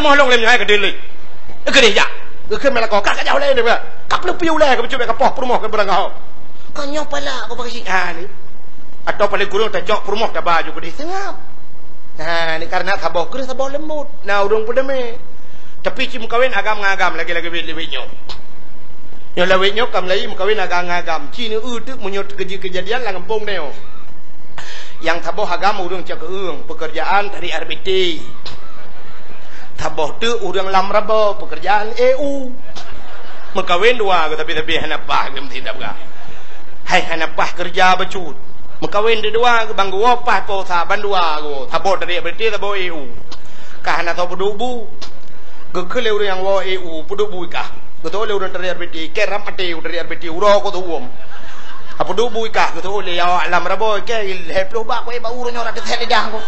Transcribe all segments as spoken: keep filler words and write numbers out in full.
Moh lôn lé meunyoe hai keudeh lé. Keudeh jak. Geukheun meunan lakoe, ka, ka jak ulèe deh, ka. Ka peuleueh piôh ulèe, ka bacut bèk ka poh peurumoh keu beurangkaho. Ka nyoe pala, ka bak si, ha, ni. Atawa paléng kureueng tacok peurumoh taba ju keudeh seungab. Ha, ni kareuna saboh kreueh, saboh leumbot. Na ureueng peudeumé. Tapi cit meukawen agam ngon agam lagèe-lagèe wét-wét nyoe. Nyoe lawét nyoe ka meulayeue meukawen agam ngon agam. Ci neu-eu teuk meunyoe teukeujeuet keujadian lam gampông nyoe. Nyang saboh agam ureueng cakeueng, peukeurjaan tarék R B T. Saboh teuk ureueng lam raba, peukeurjaan E U. Meukawen dua geuh, tapi-tapi hana paih geuh meusidab gah. Hai hana paih keureuja bacut. Meukawen deudua geuh, ban geuwoe paih po sa, ban dua geuwoe. Saboh tarék R B T, saboh E U. Ka hana soe peuduek bu. Geukheun lé ureueng nyang woe E U, peuduek bu i kah. Geutôh lé ureueng tarék R B T, keu ram até ureueng tarék R B T, uroe ko teuwom. Apa duek bu i kah, geutôh lé awak lam raba, keu lhèe ploh bak, keu bak ureueng nyoe rata sèt lidah ko.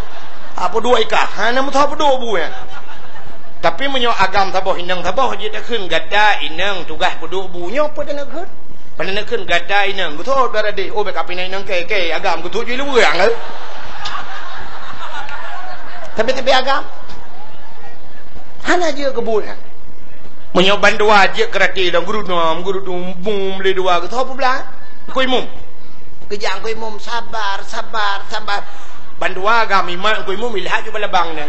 Apa duek i kah, hana meusoe peuduek bu, ya. Tapi meunyoe agam saboh inong saboh, jeuet takheun gata inong tugaih peuduek bu, nyoe peue taneuk kheun? Peue taneuk kheun gata inong, geutôh dara deh, oh, bèk ka pinah inong kèe, kèe agam geutôh ju luweue, eh. Tapi, tapi agam. Hana jeuet keu buet, eh. Meunyoe bandua jeuet keuraté dong, geurudum, geurudum, bum, lé dua, geutôh peublah. Keu imum. Geujak keu imum, sabar, sabar, sabar. Bandua gam imat keu imum, ilhak ju balabang nyan.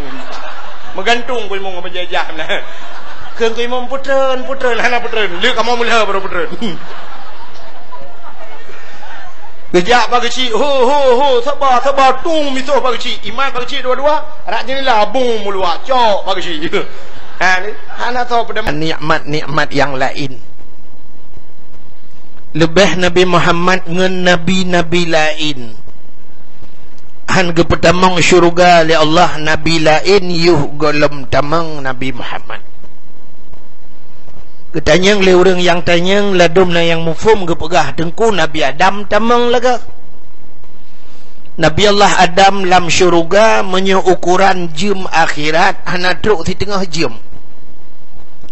Meugantung keu imum ngon meujajah na. Kheun keu imum, peutreun, peutreun, hana peutreun. Lé kamoe meulheueh baru peutreun. Geujak bak geuchik, ho, ho, ho, saba, saba, tung, misoh bak geuchik. Imat bak geuchik dua-dua, rak jeundela, bung, meuluak, cok bak geuchik. Ha, ni, hana soe peudam-, nikmat-nikmat nyang laén. Leubeh Nabi Muhammad ngon nabi-nabi laén. Han geupeutamong syeuruga lé Allah nabi laén yoh gohlom tamong Nabi Muhammad. Geutanyong lé ureueng nyang tanyong, ladôm na nyang muphom geupeugah, "Teungku, Nabi Adam tamong lagèe." Nabi Allah Adam lam syeuruga meunyoe ukoran jeuem akhirat hana trok siteungoh jeuem.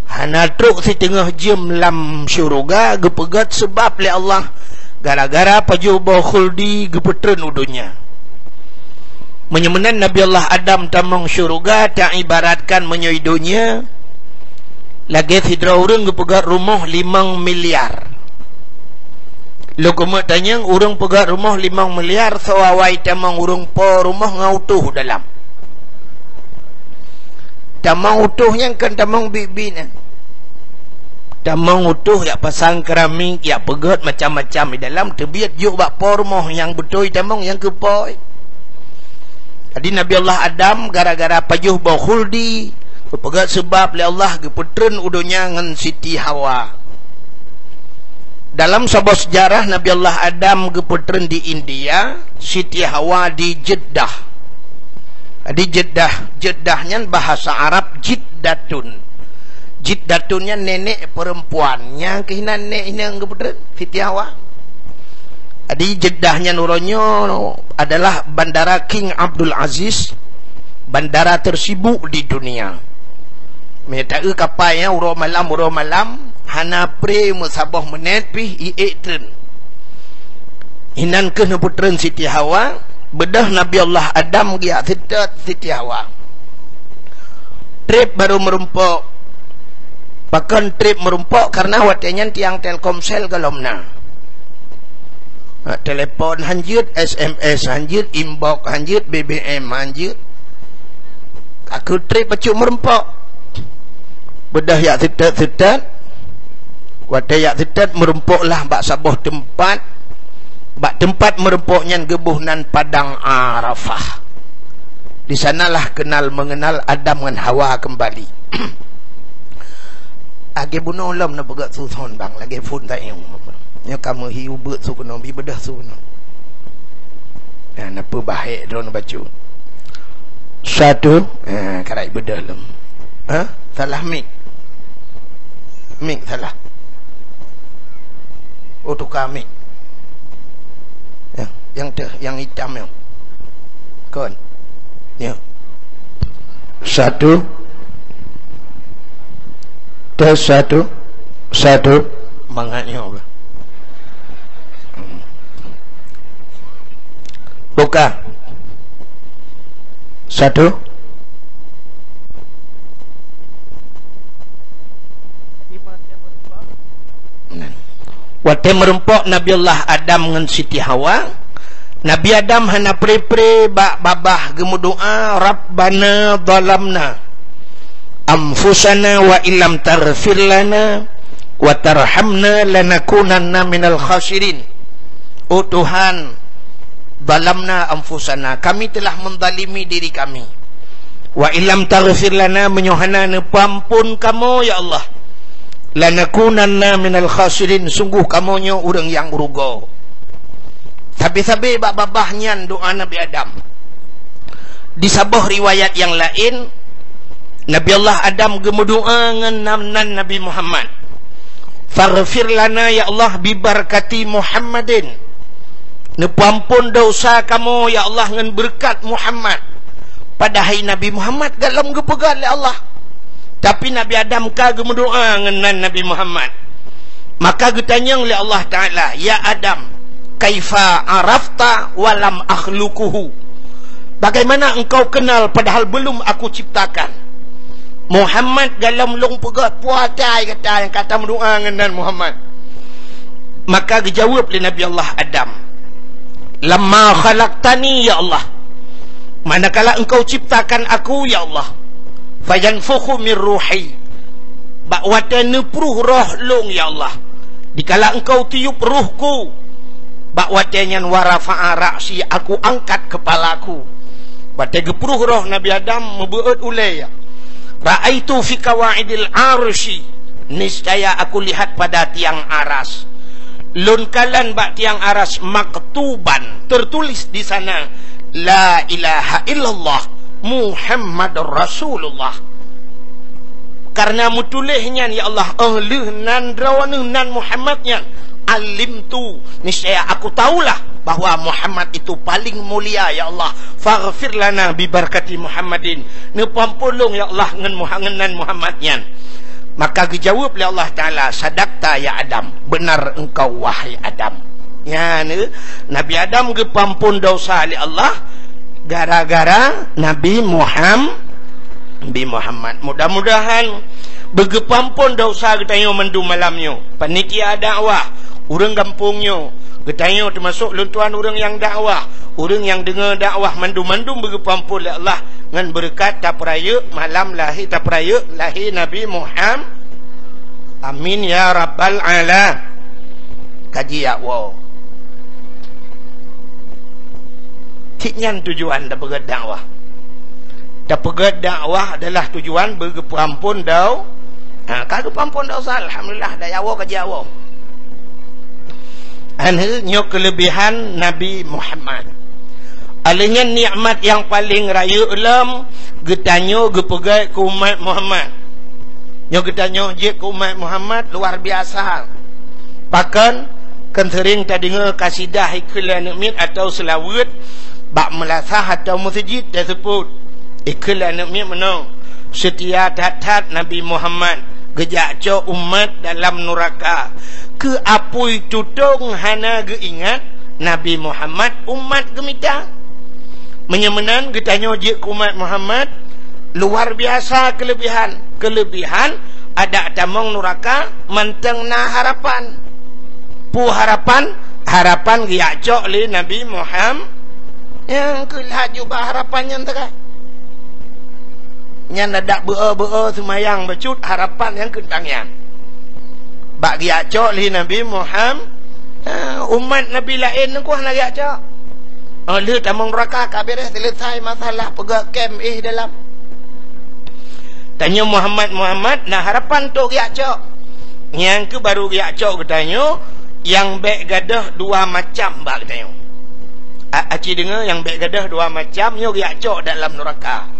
Hana trok siteungoh jeuem lam syeuruga geupeugèt seubab lé Allah gara-gara pajoh boh khuldi geupeutreun u donya. Meunyoe meunan Nabi Allah Adam tamong syeuruga, taibaratkan meunyoe i donya lagèe sidroe ureueng geupeugèt rumoh limong miliar. Lôn keumeung tanyong, ureueng peugèt rumoh limong miliar, soe awai tamong ureueng po rumoh ngon utôh dalam? Tamong utôh nyan kon tamong biet-biet nyan. Tamong utôh jak pasang keramik, jak peugèt macam-macam di dalam, teubiet jok bak po rumoh nyang beutôi tamong nyang keu po. Jadi Nabi Allah Adam gara-gara pajoh boh khuldi, geupeugèt seubab lé Allah geupeutreun u donya ngon Siti Hawa. Dalam saboh seujarah Nabi Allah Adam geupeutreun di India, Siti Hawa di Jeddah. Di Jeddah, Jeddah nyan bahasa Arab Jiddatun. Jiddatun nyan nenek perempuan, nyang keuh inan nenek inong geupeutreun, Siti Hawa. Jadi Jeddah nyan uroe nyoe adalah bandara King Abdul Aziz, bandara tersibuk di dunia. Meunyoe taeu kapai nyan uroe malam, uroe malam, hana pré meusaboh meunét pih i ék treun. Inan keuh neupeutreun Siti Hawa, beudôh Nabi Allah Adam geujak seutôt Siti Hawa. Trép barô meurumpok. Pakon trép meurumpok? Kareuna watèe nyan tiang Telkomsel gohlom na. Ha, telepon hanjeuet, S M S hanjeuet, inbox hanjeuet, B B M hanjeuet. Ka keuh trép bacut meurumpok. Beudôh jak seutôt-seutôt. Watèe jak seutôt meurumpok lah bak saboh teumpat. Bak teumpat meurumpok nyan geuboh nan Padang Arafah. Di sanalah kenal mengenal Adam ngon Hawa keumbali. Lagèe bunoe lom neupeugah su thon bang, lagèe phon tayong. Nyoe ka meuhi ubeut su keunoe, bi beudôh su keunoe. Nah, neupeubahek droeneuh bacut. Satu, ha, karai beudôh lom. Ha? Salah mik. Mik salah. Oh, tuka mik. Ya, nyang teuh, nyang itam nyoe. Kon. Ya. Satu. Tes satu. Satu. Mangat nyoe. Buka. Satu. Watée meurumpok Nabi Allah Adam ngon Siti Hawa, Nabi Adam hana pre-pre bak babah geumeudoá, "Rabbana zalamna anfusana wa illam taghfir lana wa tarhamna lanakunanna minal khasirin." "Oh Tuhan, zalamna anfusana, kami telah menzalimi diri kami. Wa illam taghfir lana, meunyoe hana neupeuamphon kamoe, ya Allah, lanakunanna minal khasirin, sungguh kamoe nyoe ureuëng nyang rugoe." Sabe-sabe bak babah nyan doá Nabi Adam. Di saboh riwayat nyang laén, Nabi Allah Adam geumeudoá ngon nan, nan Nabi Muhammad, "Faghfir lana, ya Allah, bibarakati Muhammadin." "Neupeuamphon desya kamoe, ya Allah, ngon beureukat Muhammad." Padahai Nabi Muhammad gohlom geupeugét lé Allah. Tapi Nabi Adam ka geumeudoá ngon nan Nabi Muhammad. Maka geutanyong lé Allah Taala, "Ya Adam, kaifa arafta wa lam akhluquhu? Bagaimana engkau kenal padahal belum Aku ciptakan?" "Muhammad gohlom lôn peugét, peue asai gata nyang ka tameudoá ngon nan Muhammad?" Maka geujaweueb lé Nabi Allah Adam, "Lamma khalaqtani, ya Allah, manakala Engkau ciptakan aku, ya Allah, fayanfukhu min ruhi, bak watée neupruh roh lôn, ya Allah, dikala Engkau tiup rohku, bak watée nyan wa rafa'a ra'si, Aku angkat keupalaku." Watée geupruh roh Nabi Adam, meubeuet ulée, ya, "Ra'aitu fi qawaidil arsy, niscaya Aku lihat pada tiang aras. Lôn kalon bak tiang aras maktuban, tertulis di sana, 'La ilaha illallah Muhammadur Rasulullah.'" Karena meutuléh nyan, ya Allah, óh lheueh nan Droeneuh nan Muhammad nyan, alimtu, niscaya Aku tahulah bahwa Muhammad itu paling mulia, ya Allah. Faghfir lana bibarakati Muhammadin. Neupeuamphon lôn, ya Allah, ngon Muha-, ngon nan Muhammad nyan. Maka geujaweueb lé Allah Taala, "Sadaqta ya Adam, beunar engkau wahai Adam." Nyan, Nabi Adam geupeuamphon desya lé Allah gara-gara Nabi Muham-, Nabi Muhammad. Mudah-mudahan beugeupeuamphon desya geutanyoe mandum malam nyoe. Panitia dakwah, ureuëng gampông nyoe, geutanyoe teumasok lôn tuan ureuëng nyang dakwah, ureuëng nyang deungoe dakwah, mandum-mandum beugeupeuamphon lé Allah ngon beureukat tapeurayeuk malam lahé, tapeurayeuk lahé Nabi Muham-, amin ya rabbal ala-, kaji yak woe. Cit nyan tujuan tapeugét dakwah. Tapeugét dakwah adalah tujuan beugeupeuamphon dau-, ha, ka geupeuamphon desya, alhamdulillah, dak yak woe kaji yak woe. Aneuëk, nyoe keuleubehan Nabi Muhammad. Óh lheueh nyan nikmat nyang paleng rayeuk lom geutanyoe geupeugét keu umat Muhammad. Nyoe geutanyoe jeuet keu umat Muhammad luar biasa. Pakon? Kan seuring tadeungoe kasidah ikheun lé aneuk miet atawa seulaweuet bak meulasah atawa meuseujid taseupôt. Ikheun lé aneuk miet meunoe, "Seutia that-that Nabi Muhammad geujak cok umat dalam nuraka. Keu apui tutong hana geuingat Nabi Muhammad umat geumita." Meunyoe meunan geutanyoe jeuet keu umat Muhammad, luar biasa keuleubehan. Keuleubehan, adak tamong nuraka mantong na harapan. Peue harapan? Harapan geujak cok lé Nabi Muham-, nyang keuh lheueh jubah harapan nyan teuka. Nyan adak beu-o-beu-o seumayang bacut harapan nyang keuntang nyan. Bak geujak cok lé Nabi Muham-, eh, umat Nabi laén nyan keuh hana geujak cok. Oh, lheueh tamong nuraka ka beres, selesai masalah, peugah kem éh dalam. Tanyoe Muhammad, Muhammad, na harapan trok geujak cok. Nyang keuh baru geujak cok geutanyoe, nyang bék gadôh dua macam bak geutanyoe. A-, aci deungoe, nyang bék gadôh dua macam, nyoe geujak cok dalam nuraka.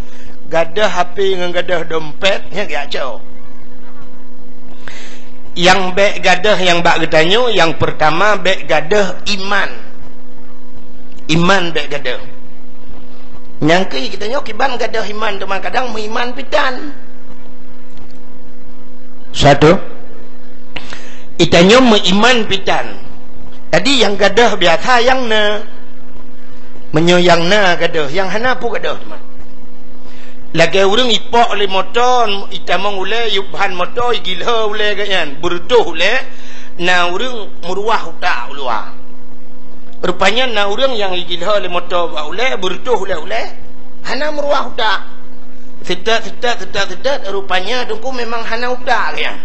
Gadôh hapé ngon gadôh dompet, nyan geujak cok. Nyang bék gadôh nyang bak geutanyoe, nyang peurtama bék gadôh iman. Iman bék gadôh. Nyang keu geutanyoe kiban gadôh iman, teuma kadang meuiman pitan. Satu. Geutanyoe meuiman pitan. Jadi nyang gadôh biasa nyang na. Meunyoe nyang na gadôh, nyang hana peue gadôh teuma. Lagée ureuëng ipok lé moto, itamong ulée, yup ban moto, igilho ulée geuh nyan, beureutoh ulée, Na ureuëng meuruwah utak u luwa. Rupanya na ureuëng nyang jilhô lé moto bak ulée, beureutoh ulée-ulée, hana meuruwah utak. Seutôt, seutôt, seutôt, seutôt, rupanya teungku memang hana utak nyan.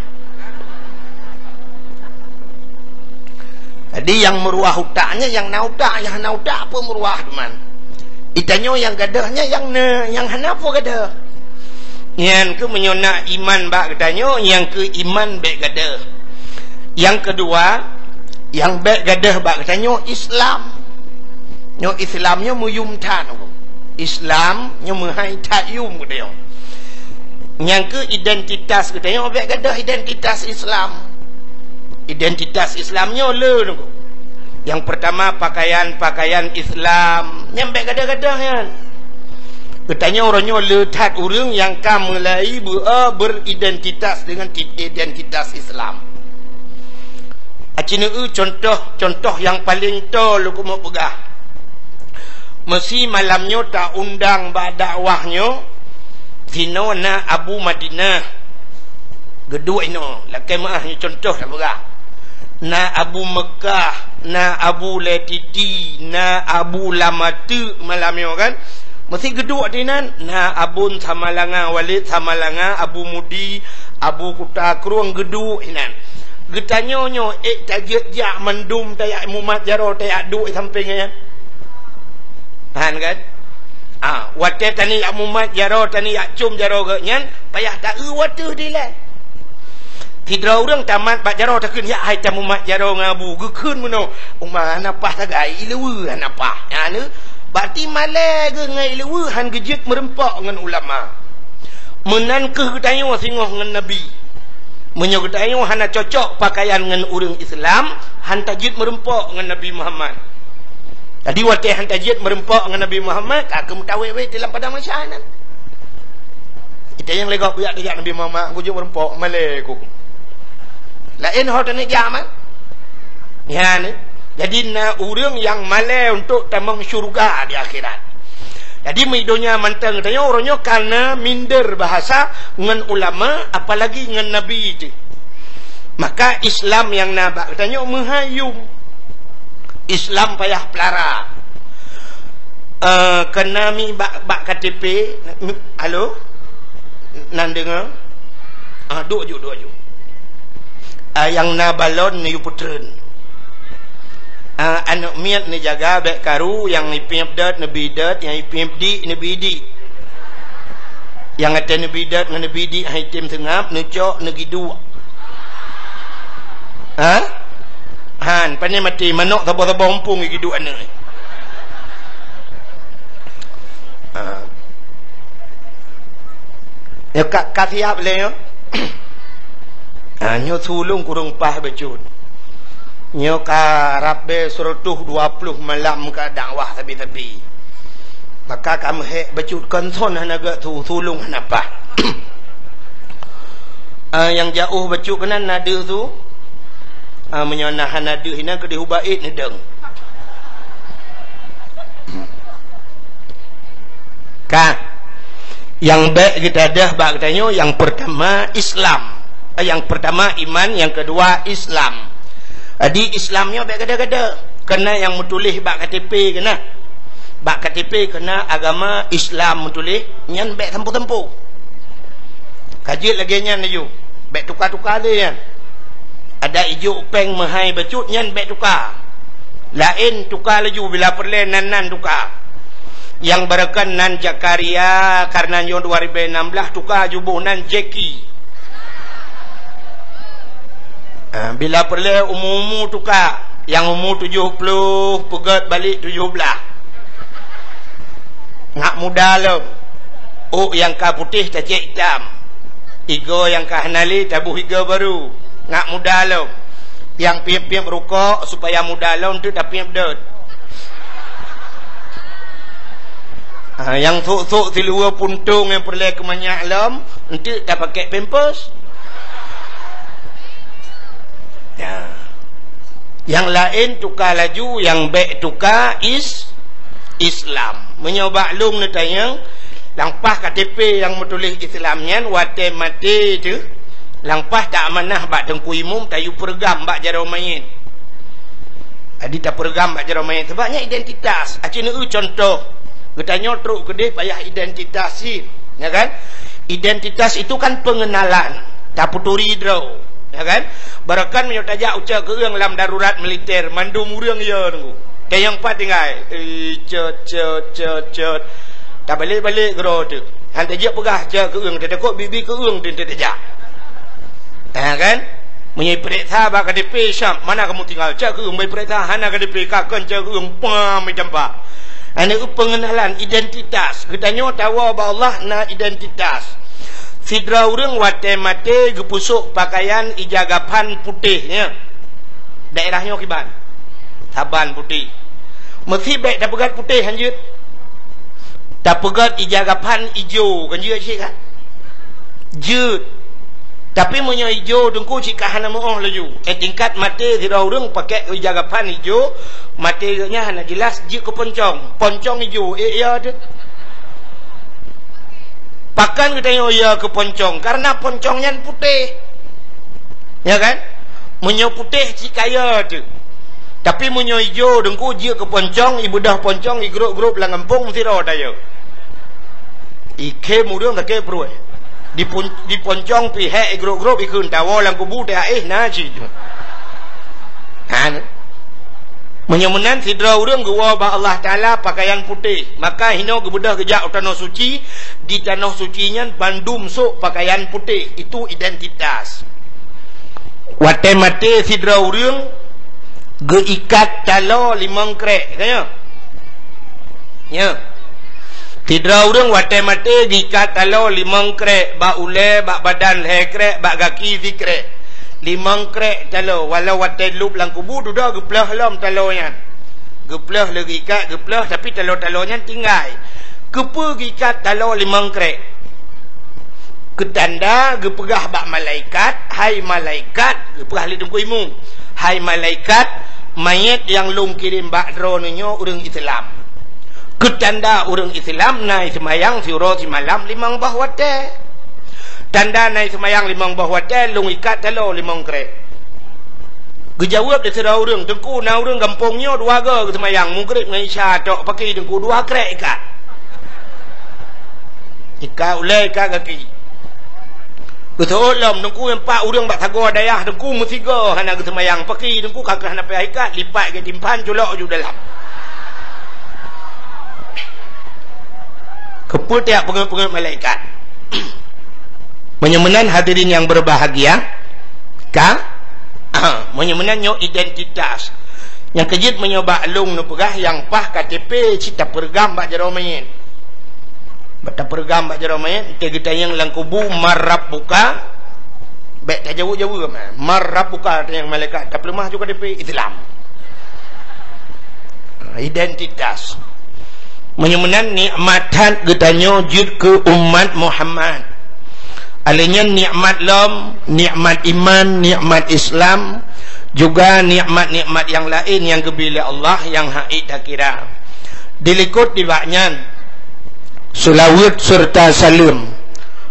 Jadi nyang meuruwah utak nyan nyang na utak, nyang hana utak peue meuruwah teuma. Geutanyoe nyang gadôh nyan nyang na, nyang hana peue gadôh. Nyan keuh meunyoe na iman bak geutanyoe, nyang keuh iman bék gadôh. Nyang keudua, nyang bék gadôh bak geutanyoe Islam. Nyoe Islam nyoe meuyum that. Islam nyoe meuhai that yum geutanyoe. Nyang keuh identitas geutanyoe bék gadôh identitas Islam. Identitas Islam nyoe le nyoe. Nyang peurtama, pakaian-pakaian Islam. Nyan bék gadôh-gadôh nyan. Geutanyoe uroe nyoe le that ureuëng nyang ka mulai beu-, eh, beridentitas dengan ti-, identitas Islam. Aci neueu contoh, contoh nyang paleng toe lôn keumeung peugah. Meusi malam nyoe ta-undang bak dakwah nyoe, sinoe na Abu Madinah. Geuduek inoe, lakée meuáh nyoe contoh tapeugah. Na Abu Meukah, na Abu Letiti, na Abu Lamateuk malam nyoe kan. Meusi geuduek dinan, na Abon Samalanga, Walid Samalanga, Abu Mudi, Abu Kuta Krueng geuduek inan. Geutanyoe nyoe ék tajeuet jak mandum tajak mumat jaroe tajak duek sampéng nyan. Paham kan? Ah, watée tani jak mumat jaroe, tani jak com jaroe geuh nyan, payah taeu watée dilée. Sidroe ureuëng tamat bak jaroe takheun, "Yak hai tamumat jaroe ngon Abu," geukheun meunoe, "Uma hana paih sagai, ileue hana paih." Nyan, berarti malée geuh ngon ileue han geujeuet meurumpok ngon ulama. Meunan keuh geutanyoe singoh ngon Nabi. Meunyoe geutanyoe hana cocok pakaian ngon ureuëng Islam, han tajeuet meurumpok ngon Nabi Muhammad. Jadi watée han tajeuet meurumpok ngon Nabi Muhammad, ka keuh meutawét-wét di lam padang mahsyar nyan. Kita nyang lé gob jak tajak Nabi Muhammad, kujeuet meurumpok, malée ku. Laén ho taneuk jak man. Nyan, jadi na ureuëng nyang malée untuk tamong syurga di akhirat. Jadi meudonya mantong tanyoe uroe nyoe kana minder bahasa ngon ulama, apalagi ngon Nabi teuh. Maka Islam nyang na bak geutanyoe meuhai yum. Islam payah pelara. Eh, keu na mi bak, bak K T P, mi, halo? Nan deungoe? Ah, duek ju, duek ju. Ah, nyang na balon neuyue peutreun. Ah, aneuk miet neujaga bék karu, nyang ipiep dot neubi dot, nyang ipiep dik neubi dik. Nyang até neubi dot ngon neubi dik han item seungab, neucok neugiduek. Ha? Han, pane maté manok saboh-saboh mumpung igiduek aneuk. Ha. Ya, ka, ka siap lé, ya? Ha, nyoe sulung kureueng paih bacut. Nyoe ka rab bée seratus dua puluh malam ka dakwah sabe-sabe. Maka ka meuhék bacut kon son hana geusu, sulung hana paih. Ah, nyang jiôh bacut keunan na deuh su. Ah, meunyoe na hana deuh inan keudeh ubak ék neudong. Ka. Nyang bék geutanyoe, nyang peurtama Islam. Eh, nyang peurtama iman, nyang keudua Islam. Jadi Islam nyoe bék gada-gada. Keunan nyang meutuléh bak K T P keunan. Bak K T P keunan agama Islam meutuléh, nyan bék sampoe-sampoe. Ka jeuet lagée nyan laju. Bék tuka-tuka lé nyan. Adak ijok péng meuhai bacut nyan bék tuka. Laén tuka laju bila peureulée nan-nan tuka. Nyang barokon nan Zakaria karena nyoe dua ribu enam belas tuka juboh nan Jeki. Ah, bila peureulée umu-umu tuka, nyang umu tujoh ploh peugét balék tujoh blaih. Ngat muda lom. Ôk nyang ka putéh tacék itam. Igoe nyang ka hana lé taboh igoe barô. Ngat muda lom. Nyang piep-piep rukok supaya muda lom teuk tapiep dot. Ha, nyang sok-sok siluweue puntông nyang peureulée keu manyak lom, enteuk tapakék pampers. Ya. Nyang laén tuka laju, nyang bék tuka is-, Islam. Meunyoe bak lôn neutanyong, lam paih K T P nyang meutuléh Islam nyan, watée maté teuh, Lam paih ta amanah bak teungku imum, tayue peureugam bak jaroe manyét. Jadi tapeureugam bak jaroe manyét, sabab nyan identitas. Aci neueu cuntoh, geutanyoe trok keudeh payah identitas cit, ya kan? Identitas itu kan pengenalan, tapeuturi droe, ya kan? Barangkan meunyoe tajak ucok keueung lam darurat militer, mandum ureuëng yo nunggu. Tanyong pat tinggai, eh, cot, cot, cot, cot. Tabalek-balek keudroe teuh. Han tajak peugah cok keueung, tatakot bibi keueung teuh tajak. Ha kan? Meunyoe ipeuriksa bak K T P, siap, mana kamu tinggal? Cok keueung, bak ipeuriksa, hana K T P, ka kon cok keueung, pam, itampa. Hana pengenalan identitas. Geutanyoe tawoe bak Allah na identitas. Sidroe ureuëng watée maté geupeusok pakaian ija gapan putéh, nya. Daerah nyoe kiban? Saban putéh. Meusi bék tapeugét putéh, han jeuet. Tapeugét ija gapan ijo, kan jeuet cit kan? Jeuet. Tapi meunyoe ijo teungku cit ka hana meuoh laju. Eh, tingkat maté sidroe ureuëng pakai ija gapan ijo, maté geuh nyan hana jeulaih, jeuet keu poncong. Poncong ijo, eh, ya teuh. Pakon geutanyoe ya keu poncong? Karena poncong nyan putéh. Ya kan? Meunyoe putéh cit ka ya teuh. Tapi meunyoe ijo, teungku, jeuet keu poncong, ibeudôh poncong, igrôp-grôp lam gampông, sidroe tayue. Ikhém ureuëng sakét pruet. Dipon-, diponcong pih hék, igrôp-grôp, ikheun tawoe lam kubu, teuh aéh na cit. Ha. Meunyoe meunan, sidroe ureuëng geuwoe bak Allah Taala pakaian putéh, maka hinoe geubeudôh geujak u tanoh suci, di tanoh suci nyan bandum sôk pakaian putéh, itu identitas. Watée maté sidroe ureuëng geuikat taloe limong krék, ka nyo? Nyo. Sidroe ureuëng watée maté geuikat taloe limong krék, bak ulée, bak badan lhée krék, bak gaki sikrék. Limong krék taloe, walau watée lôb lam kubu dudoe geuplôh lom taloe nyan. Geuplôh lé geuikat, geuplôh, tapi taloe-taloe nyan tinggai. Keupeue geuikat taloe limong krék? Keutanda geupeugah bak malaikat, "Hai malaikat," geupeugah lé teungku imum, "Hai malaikat, manyét nyang lôn kirém bak droeneuh nyoe ureuëng Islam." Keutanda ureuëng Islam na seumayang siuroe simalam limong boh watée. Tanda na seumayang limong boh watée, lôn ikat taloe limong krék. Geujaweueb lé sidroe ureuëng, "Teungku, na ureuëng gampông nyoe dua goe geuseumayang, Maghrib ngon Isya tok, pakri Teungku dua krék ikat." Ikat ulée, ikat gaki. Geuseuôt lom, "Teungku, nyan pat ureuëng bak sagoe dayah, Teungku, meusigoe hana geuseumayang, pakri Teungku ka keuh hana payah ikat, lipat geutimpan, culok ju dalam." Keupeue tajak peungeuet-peungeuet malaikat? Meunyoe meunan, hadirin yang berbahagia, ka, meunyoe meunan nyoe identitas. Nyang keujeuet meunyoe bak lôn neupeugah nyang paih K T P cit tapeureugam bak jaroe manyét. Bak tapeureugam bak jaroe manyét, watée geutanyong lam kubu, "Man rabbuka?" Bék tajaweueb-jaweueb, "Man rabbuka?" tanyong malaikat, tapeuleumah ju K T P Islam. Identitas. Meunyoe meunan nikmat that geutanyoe jeuet keu umat Muhammad. Alheuh nyan nikmat lom, nikmat iman, nikmat Islam, juga nikmat-nikmat nyang laén nyang geubri lé Allah nyang hana ék takira. Dilikot nibak nyan, seulaweuet seureuta saleuem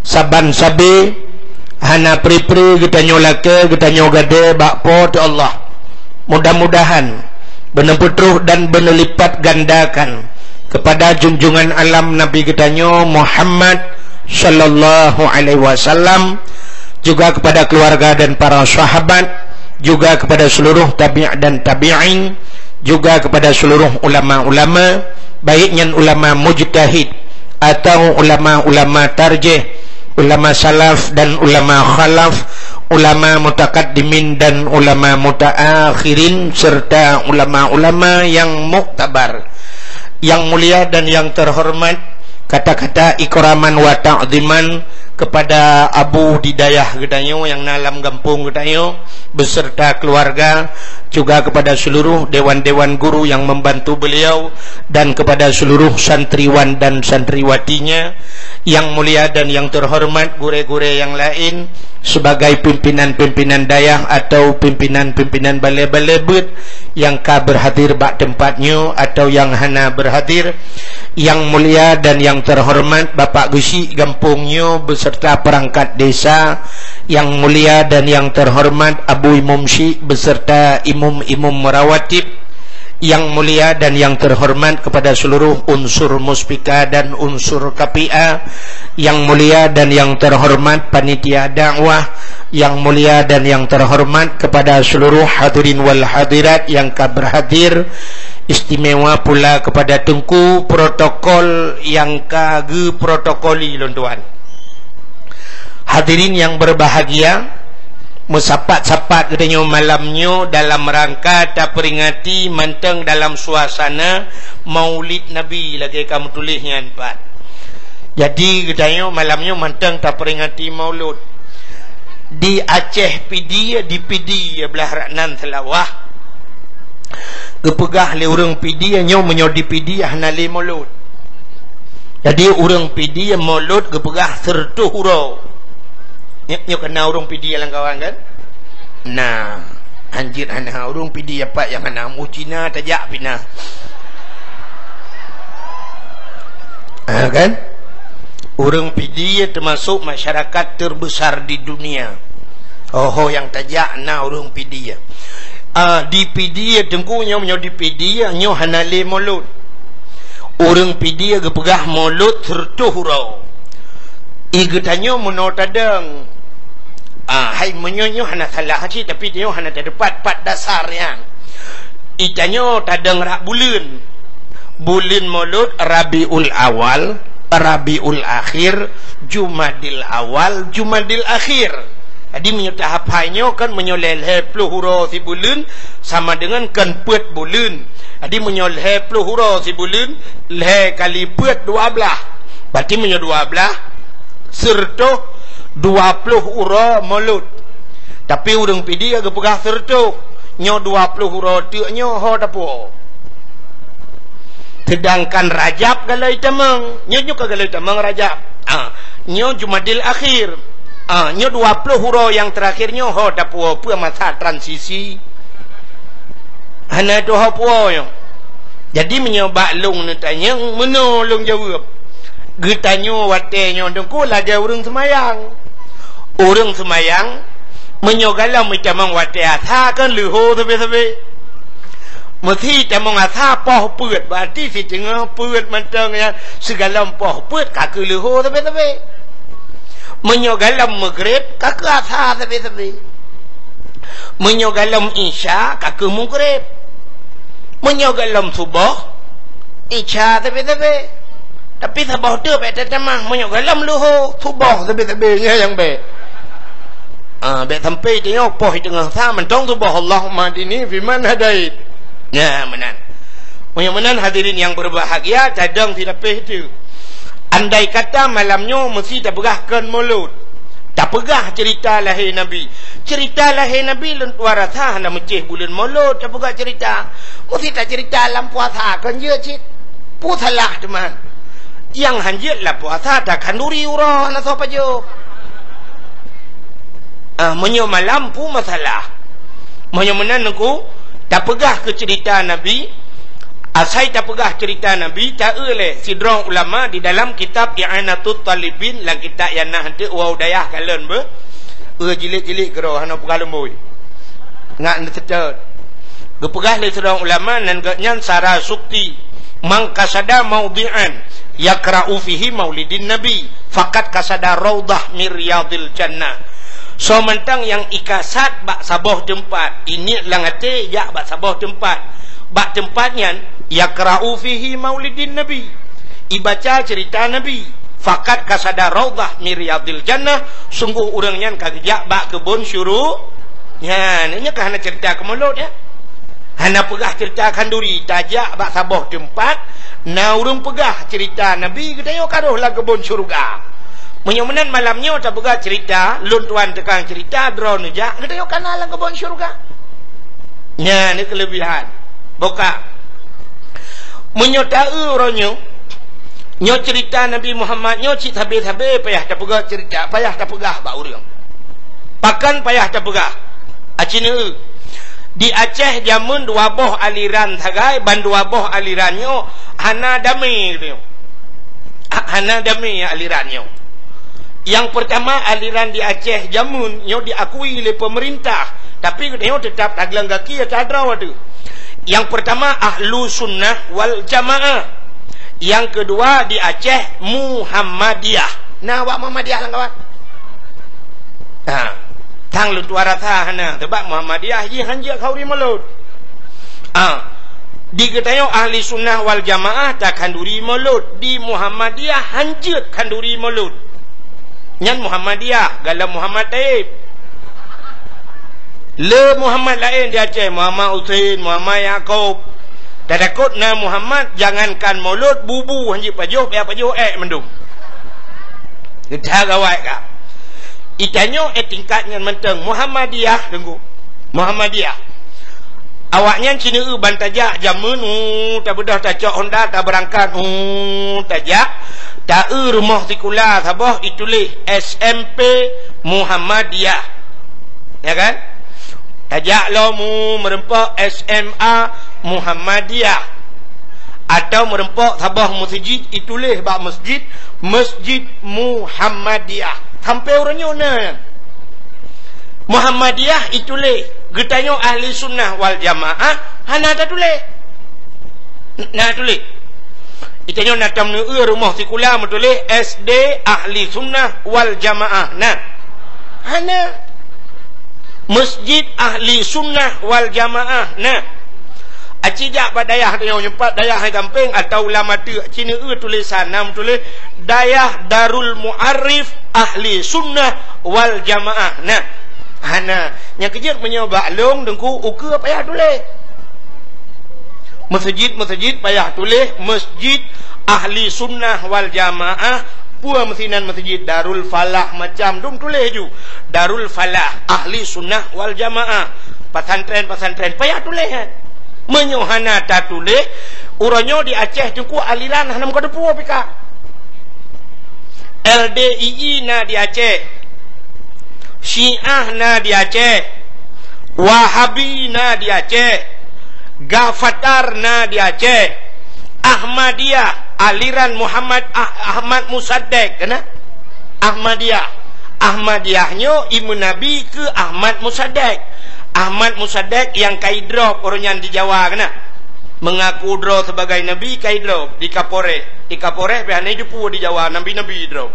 saban sabe hana pri-pri geutanyoe lakée, geutanyoe gadée bak Po teu Allah. Mudah-mudahan beuneupeutruh dan beuneulipat gandakan kepada junjungan alam Nabi geutanyoe Muhammad sallallahu alaihi wasallam, juga kepada keluarga dan para sahabat, juga kepada seluruh tabi' dan tabi'in, juga kepada seluruh ulama-ulama, baik nyan ulama mujtahid atau ulama-ulama tarjih, ulama salaf dan ulama khalaf, ulama mutakaddimin dan ulama mutaakhirin, serta ulama-ulama yang muktabar. Yang mulia dan yang terhormat, kata-kata ikraman wa ta'ziman kepada Abu di dayah geutanyoe nyang na lam gampông geutanyoe, beserta keluarga, juga kepada seluruh dewan-dewan guru yang membantu beliau, dan kepada seluruh santriwan dan santriwatinya, yang mulia dan yang terhormat gurée-gurée yang lain, sebagai pimpinan-pimpinan dayah atau pimpinan-pimpinan balée-balée beuet nyang ka berhadir bak teumpat nyoe atau nyang hana berhadir, yang mulia dan yang terhormat Bapak Geuchik gampông nyoe beserta perangkat desa, Yang mulia dan yang terhormat Abu Imum Syik beserta imum-imum rawatib, yang mulia dan yang terhormat kepada seluruh unsur Muspika dan unsur K P A, yang mulia dan yang terhormat panitia dakwah, yang mulia dan yang terhormat kepada seluruh hadirin wal hadirat yang ka berhadir, istimewa pula kepada Teungku protokol yang ka geuprotokoli lôn tuan. Hadirin yang berbahagia, meusapat-sapat geutanyoe malam nyoe dalam rangka taperingati mantong dalam suasana Maulid Nabi lagée ka meutuléh nyan pat. Jadi geutanyoe malam nyoe mantong taperingati Maulud. Di Aceh Pidie, di Pidie blah rak nan Seulawah, geupeugah lé ureuëng Pidie nyoe meunyoe di Pidie hana lé Maulud. Jadi ureuëng Pidie Maulud geupeugah seureutôh uroe. Nyoe, nyoe keunan ureuëng Pidie lam kawan kan? Nah, hanjeuet hana ureuëng Pidie pat nyang hana mu Cina tajak pih na. Ha, kan? Ureuëng Pidie termasuk masyarakat terbesar di dunia. Ho-ho nyang tajak na ureuëng Pidie. Ah, di Pidie Teungku nyoe, nyoe di Pidie nyoe hana lé Maulud. Ureuëng Pidie geupeugah Maulud seureutôh uroe. I geutanyoe meunoe tadong. Ah, hai meunyoe nyoe hana salah cit, tapi nyoe hana teupat pat dasar nyan. I tanyoe tadong rak buleuen. Buleuen Maulud Rabiul Awal, Rabiul Akhir, Jumadil Awal, Jumadil Akhir. Jadi meunyoe tahap hai nyoe kan meunyoe lhée-lhée ploh uroe sibuleuen sama dengan kan peuet buleuen. Jadi meunyoe lhée ploh uroe sibuleuen, lhée kali peuet dua blaih. Berarti meunyoe dua blaih, seureutôh dua ploh uroe Maulud. Tapi ureuëng Pidie geupeugah seureutôh, nyoe dua ploh uroe teuk nyoe ho tapuwoe. Seudangkan Rajab galai tamong, nyoe, nyoe ka galai tamong Rajab. Ah, nyoe Jumadil Akhir. Ah, nyoe dua ploh uroe nyang teurakhir nyoe ho tapuwoe peue masa transisi. Hana tuho puwoe nyoe. Jadi meunyoe bak lôn neutanyong, meunoe lôn jaweueb. Geutanyoe watée nyoe Teungku lagée ureuëng seumayang. Ureuëng seumayang, meunyoe galom itamong watée asa kan leuho sabe-sabe. Meusi tamong asa poh peuet, berarti siteungoh peuet mantong nyan sigalom poh peuet ka keu leuho sabe-sabe. Meunyoe galom Maghrib ka keu asa sabe-sabe. Meunyoe galom Isya ka keu Maghrib. Meunyoe galom Suboh, Isya sabe-sabe. Tapi saboh teuk bék tatamah, meunyoe galom leuho, Suboh sabe-sabe nyan nyang bék. Ah, bék sampai tanyoe poh teungoh sa mantong Suboh, Allahumma hdini fiman hadait. Nyan meunan. Meunyoe meunan hadirin yang berbahagia, tadong sidapéh teuk. Andai kata malam nyoe meusi tapeugah kon Maulud. Tapeugah cerita lahé Nabi. Cerita lahé Nabi lôn tuan rasa hana meucéh buleuen Maulud tapeugah cerita. Meusi tacerita lam puasa kon jeuet cit. Peue salah teuma? Nyang hanjeuet lam puasa takhanduri uroe hana soe pajoh. Ah, meunyoe malam peue masalah? Meunyoe meunan Teungku, tapeugah keu cerita Nabi, asai tapeugah cerita Nabi, ta-eu lé sidroe ulama di dalam kitab I'anatut Talibin, lam kitab nyang na hanteuk wau dayah kalon beuh, eu jilid-jilid keudroe hana peugah lumbôi. Ngat neuseutôt. Geupeugah lé sidroe ulama nan geuhnyan Sara Sukti, "Man qasada maudhi'an yakra'u fihi maulidin Nabi, faqad qasada raudhah min riyadil jannah." Soe mantong nyang ikasad bak saboh teumpat, iniet lam até jak bak saboh teumpat. Bak teumpat nyan, yakra'u fihi maulidin Nabi. Ibaca cerita Nabi. Faqad qasada raudhah min riyadil jannah, sungguh ureuëng nyan ka geujak bak keubon syuru-, nyan, nyoe ka hana cerita keu Maulud, ya. Hana peugah cerita khanduri, tajak bak saboh teumpat, na ureuëng peugah cerita Nabi geutanyoe ka rhoh lam keubon syeuruga. Meunyoe meunan malam nyoe tapeugah cerita, lôn tuan teukang cerita, droeneuh jak, geutanyoe ka na lam keubon syeuruga. Nyan ni keulebihan. Boka. Meunyoe ta-eu uroe nyoe, nyoe cerita Nabi Muhammad nyoe cit sabe-sabe payah tapeugah cerita, payah tapeugah bak ureuëng. Pakon payah tapeugah? Aci neu-eu. Di Aceh jameun dua boh aliran sagai, ban dua boh aliran nyoe hana damé nyoe. Ha-, hana damé aliran nyoe. Nyang peurtama, aliran di Aceh jameun nyoe diakui lé peumeurintah, tapi geutanyoe teutap tagleueng gaki ata droe teuh. Nyang peurtama, Ahlu Sunnah wal Jamaah. Nyang keudua di Aceh, Muhammadiyah. Na awak Muhammadiyah lam kawan? Ha. Tang lôn tuan rasa hana, sabab Muhammadiyah jih hanjeuet khanduri mulod. Ah, di geutanyoe Ahli Sunnah wal Jamaah takhanduri mulod, di Muhammadiyah hanjeuet khanduri mulod. Nyan Muhammadiyah, galom Muhammad Taib. Le Muhammad laén di Aceh, Muhammad Husein, Muhammad Yakub. Tatakot na Muhammad, jangankan mulod, bubu hanjeuet pajoh, payah pajoh ék mandum. Geutanyoe gawai ka. Geutanyoe ék tingkat nyan mantong Muhammadiyah, Teungku. Muhammadiyah. Awaknyan sineuk ban tajak jameun, uh, tabeudôh tacok honda, tabeurangkat, uh, tajak, taeu rumoh sikula saboh ituléh S M P Muhammadiyah. Ya kan? Tajak lom, uh, meureumpok S M A Muhammadiyah. Atawa meureumpok saboh meuseujid ituléh bak meuseujid, Masjid Muhammadiyah. Sampoe uroe nyoe na. Muhammadiyah ituléh, geutanyoe Ahli Sunnah wal Jamaah hana tatuléh. Na tuléh. Geutanyoe na tam neueu rumoh sikula meutuléh S D Ahli Sunnah wal Jamaah. Na. Hana. Masjid Ahli Sunnah wal Jamaah. Na. Aci jak bak dayah tanyoe, nyoe pat dayah hai gampeng atawa lam ateueh, aci neueu tulésan, na meutuléh Dayah Darul Muarif Ahli Sunnah wal Jamaah. Na. Hana. Nyang keujeuet meunyoe bak lôn, Teungku, ukeue payah tuléh. Meuseujid-meuseujid payah tuléh Masjid Ahli Sunnah wal Jamaah, peue meusinan meuseujid Darul Falah macam dum tuléh ju. Darul Falah, Ahli Sunnah wal Jamaah, pesantren-pesantren payah tuléh, eh. Meunyoe hana tatuléh, uroe nyoe di Aceh Teungku aliran hana meukateupue pih ka. L D I I na di Aceh. Syiah na di Aceh. Wahabi na di Aceh. Gafatar na di Aceh. Ahmadiyah, aliran Muhammad Ah-, Ahmad Musaddek, kena? Ahmadiyah. Ahmadiyah nyoe imeun nabi keu Ahmad Musaddek. Ahmad Musaddek nyang ka idrop uroe nyan di Jawa, kena? Mengaku droe sebagai nabi, ka idrop di Kapolres. Di Kapolres pih hana jiteupeue di Jawa, nabi-nabi droe.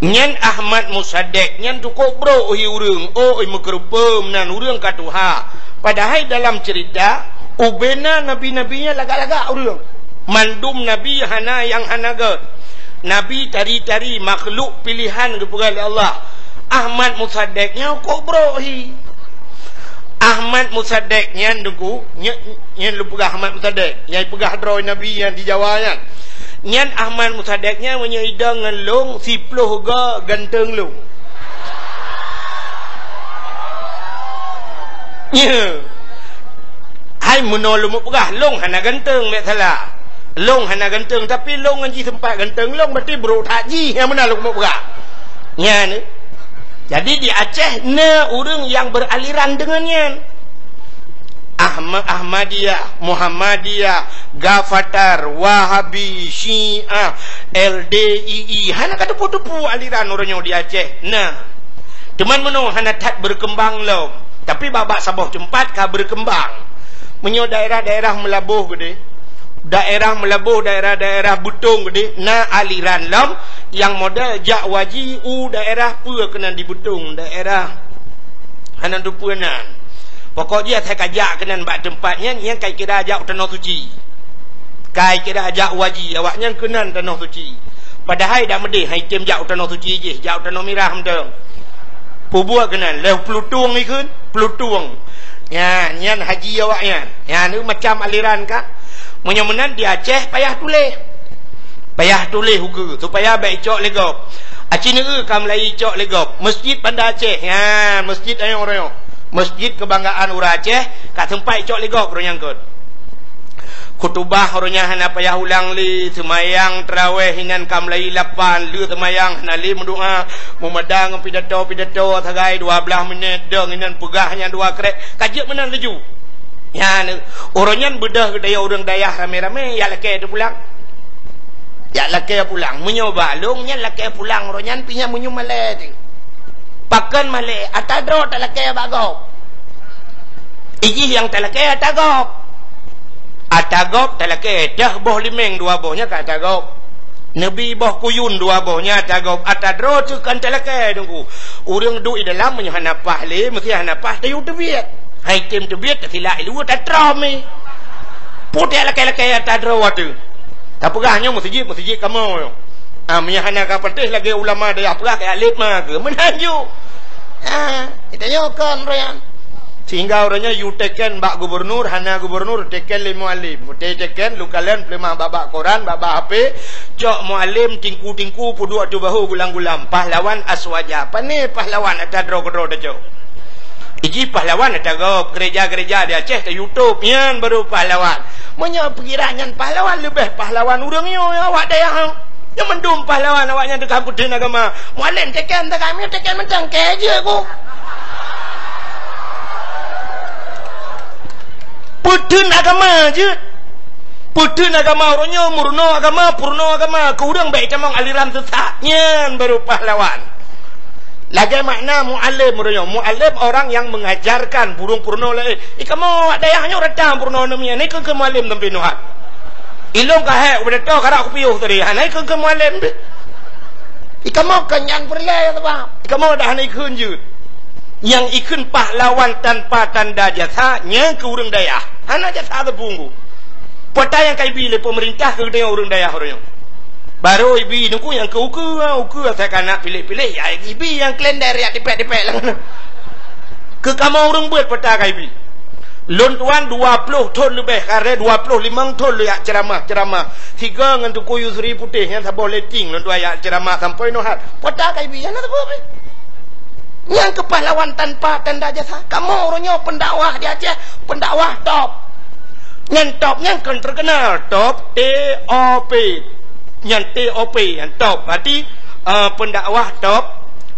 Nyan Ahmad Musaddek nyan cukôp brok hi ureuëng, oh, meukeureupeue meunan ureuëng ka tuha. Padahai dalam ceurita, ubena nabi-nabi nyan lagak-lagak ureuëng. Mandum nabi hana nyang hana gét. Nabi tari-tari makhluk pilihan geupeugah lé Allah. Ahmad Musaddek nyan cukôp brok hi. Ahmad Musaddek nyan Teungku, nyan, nyan lôn peugah Ahmad Musaddek, nyang peugah droe nabi nyang di Jawa nyan. Nyan Ahmad Musaddek nyan meunyoe idong ngon lôn, siploh go ganteng lôn. Nyo. Hai meunoe lôn peugah, lôn hana ganteng, bék salah. Lôn hana ganteng, tapi lôn ngon jih seumpat ganteng lôn, berarti brok that jih, nyang meunan lôn peugah. Nyan. Jadi di Aceh na ureuëng nyang beraliran deungon nyan. Ahma-, Ahmadiyah, Muhammadiyah, Gafatar, Wahabi, Syiah, L D I I. Hana ka teupeue-teupeue aliran uroe nyoe di Aceh. Na. Teuma meunoe hana that berkembang lom. Tapi bak-bak saboh teumpat ka berkembang. Meunyoe daerah-daerah Meulaboh keudeh, daerah Meulaboh, daerah-daerah Beutong keudeh, na aliran lom nyang model jak waji u daerah peue keunan di Beutong, daerah hana teupeue nan. Pokok jih asai ka jak keunan bak teumpat nyan, nyan ka kira jak u Tanoh Suci. Ka kira jak waji awaknyan keunan Tanoh Suci. Padahai dak meudeh hai tem jak u Tanoh Suci jih, jak u Tanoh Mirah mantong. Peubuet keunan lheueh Peulutong ikheun, Peulutong. Nyan, nyan haji awaknyan. Nyan, nyan macam aliran ka. Meunyoe meunan di Aceh payah tuléh. Payah tuléh ukeue supaya bék icok lé gob. Aci neueu ka meulayeue icok lé gob. Masjid Banda Aceh. Nyan, masjid ayong royong. Masjid kebanggaan ureuëng Aceh, ka seumpat icok lé gob uroe nyan kon. Khutubah uroe nyan hana payah ulang lé, seumayang taraweh inan ka meulayeue lapan, le seumayang hana lé meudoa, meumada ngon pidato-pidato sagai dua blaih minét, dong inan peugah nyang dua krek, ka jeuet meunan laju. Nyan, uroe nyan beudôh geutanyoe ureuëng dayah ramé-ramé, jak lakée teupulang. Jak lakée pulang. Meunyoe bak lôn nyan lakée pulang, uroe nyan pih nyan meunyoe malée teuh. Pakon malée, ata droe talakée bak gob. Ijih nyang talakée ata gob. Ata gob talakée, dah boh limeng dua boh nyan ka ata gob. Neubi boh kuyun dua boh nyan ata gob. Ata droe teuh kon talakée, Teungku. Ureuëng duek di dalam meunyoe hana paih lé, meusti hana paih tayue teubiet. Hai tem teubiet, tasilak iluwa tatrôm mi. Putéh lakée-lakée ata droe teuh. Tapeugah nyoe meuseujid, meuseujid kamoe nyoe. Ah, meunyoe hana ka patéh lagée ulama dayah peugah keu alim ma keu meunan ju. Ah, tanyoe kon uroe nyan. Sehingga uroe nyoe yue teken bak gubernur, hana gubernur teken lé mualim. Meuté teken lukalon peuleumah bak-bak koran, bak-bak H P, cok mualim tingku-tingku peuduek ateueh bahu gulam-gulam. Pahlawan aswaja. Pané pahlawan ata droe keudroe tacok. Ijih pahlawan ata gob, gereja-gereja di Aceh ta YouTube, nyan baru pahlawan. Meunyoe pikiran nyan pahlawan, leubeh pahlawan ureuëng nyoe awak dayah. Nyoe mandum pahlawan awak nyan teuka peutheun agama. Mualim teken teuka, meunyoe teken mantong kée jeuet ku. Peutheun agama jeuet. Peutheun agama uroe nyoe, meurunoe agama, peurunoe agama, keu ureuëng bék itamong aliran sesat. Nyan baru pahlawan. Lagée makna mualim uroe nyoe. Mualim orang yang mengajarkan, burung peurunoe laén. Ih, kamoe awak dayah nyoe rata peurunoe neumia. Nyoe keu, keu mualim sampai nuhat. Ilong ka hék, ubeudatoe karak kupiôh tadi. Hana ikheun keu mualim pih. Ih, kamoe kon nyan peureulée, ya, sabab ih, kamoe dah hana ikheun jeuet. Nyang ikheun pahlawan tanpa tanda jasa, nyan keu ureuëng dayah. Hana jasa teupunggu. Peue ata nyang ka ibi lé peumeurintah keu geutanyoe ureuëng dayah uroe nyoe. Barô ibi Teungku nyang keu ukeue, ha, ukeue asai ka na piléh-piléh, ya ibi nyang kalender yak dipék-dipék lam. Keu kamoe ureuëng beuet peue ata ka ibi. Lôn tuan dua ploh thon leubeh, kareh dua ploh limong thon lôn yak ceuramah-ceuramah. Sigoe ngon Teungku Yusri Putéh nyan saboh letting lôn tuan yak ceuramah sampoe nohat. Peue ata ka ibi, hana saboh pih. Nyang keu pahlawan tanpa tanda jasa. Kamoe uroe nyoe pendakwah di Aceh, pendakwah top. Nyan top nyan kon terkenal, top, T O P. Nyan T O P, nyan top. Berarti, eh, pendakwah top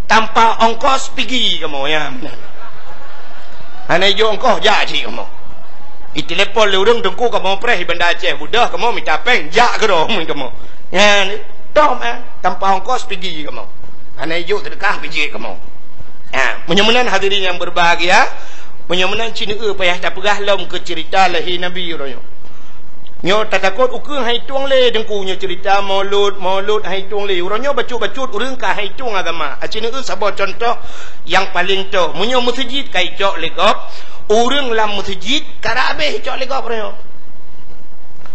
tanpa ongkos pigi kamoe, ya. Hana ijok ongkos, jak cit kamoe. Itelepon lé ureuëng, Teungku, kamoe preh di Banda Aceh, beudôh kamoe mita péng, jak keudroe kamoe. Nyan top, eh, tanpa ongkos pigi kamoe. Hana ijok seudeukah bijéh kamoe. Ha, meunyoe meunan hadirin yang berbahagia, meunyoe meunan ci neueu payah tapeugah lom keu ceurita lahé Nabi uroe nyoe. Nyoe tatakot ukeue han itueng lé Teungku nyoe ceurita maulud, maulud han itueng lé. Uroe nyoe bacut-bacut ureuëng ka han itueng agama. Aci neueu saboh cuntoh nyang paleng toh. Meunyoe meuseujid ka icok lé gob, ureuëng lam meuseujid karab habéh icok lé gob uroe nyoe.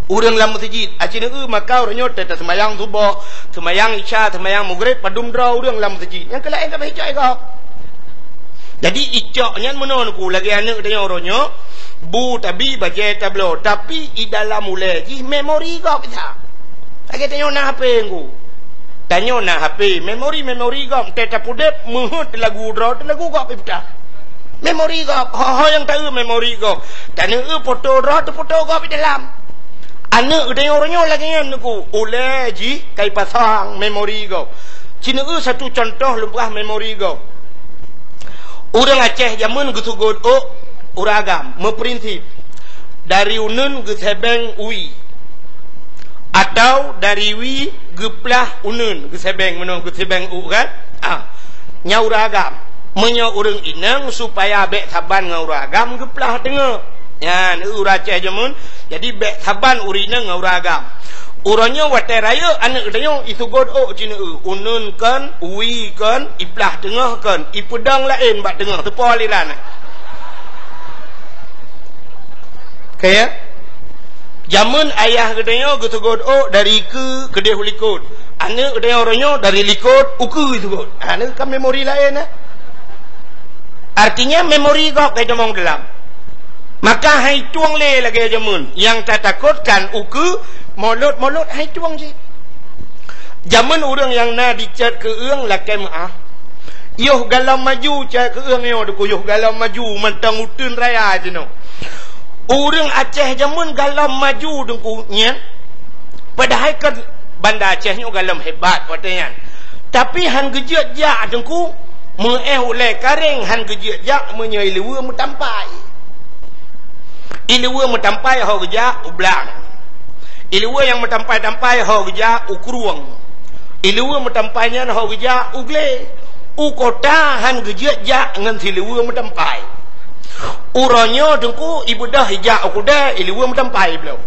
Ureuëng lam meuseujid, aci neueu maka uroe nyoe teuta seumayang suboh, seumayang isya, seumayang mugreb, padum droe ureuëng lam meuseujid. Nyang keu laén ka bah icok lé gob. Jadi icok nyan meunoe Teungku, lagée aneuëk tanyoe uroe nyoe, bu tabi bajée tabloe, tapi i dalam ulée jih memori gob isa. Lagée tanyoe na H P Teungku. Tanyoe na H P, memori-memori gob, teuta pudeb meuheuet lagu droe, lagu gob ipeuta. Memori gob, ho-ho nyang taeu memori gob. Taneueu foto droe, teufoto gob di dalam. Aneuëk geutanyoe uroe nyoe lagée nyan Teungku, ulée jih ka ipasang memori gob. Ci neueu satu cuntoh lôn peugah memori gob. Ureuëng Aceh jameun geuseugot ôk ureuëng agam, meuprinsip dari uneuen geusebeng wie. Atau dari wie geuplah uneuen, geusebeng meunoe, geusebeng ôk kan? Ah. Nyan ureuëng agam. Meunyoe ureuëng inong supaya bék saban ngon ureuëng agam geuplah teungoh. Nyan ureuëng Aceh jameun. Jadi bék saban ureuëng inong ngon ureuëng agam. Uroe nyoe watée rayeuk aneuëk tanyoe iseugot ôk ci neueu, uneuen kon, wie kon, iplah teungoh kon, ipeudong laén bak teungoh, teupo aliran. Ka ya? Jameun ayah geutanyoe geuseugot ôk dari keue keudeh u likot. Aneuëk geutanyoe uroe nyoe dari likot u keue iseugot. Ha, nyoe kan memori laén, eh? Artinya memori gob ka itamong dalam. Maka han itueng lé lagée jameun. Nyang tatakotkan u keue, molot-molot han itueng cit. Jameun ureuëng nyang na dicet keueueng lakée meuáh. Yoh galom maju cét keueueng nyoe Teungku, yoh galom maju mantong uteuen raya jinoe. Ureuëng Aceh jameun galom maju Teungku nyan. Padahai kan Banda Aceh nyoe galom hebat watée nyan. Tapi han geujeuet jak Teungku, meuéh ulée karéng han geujeuet jak meunyoe iluwa meutampai. Iluwa meutampai ho geujak u blang. Iluwa nyang meutampai-tampai ho geujak u krueng. Iluwa meutampai nyan ho geujak u glé. U kota han geujeuet jak ngon siluwa meutampai. Uroe nyoe Teungku ibeudôh ijak u keudè, iluwa meutampai bloe.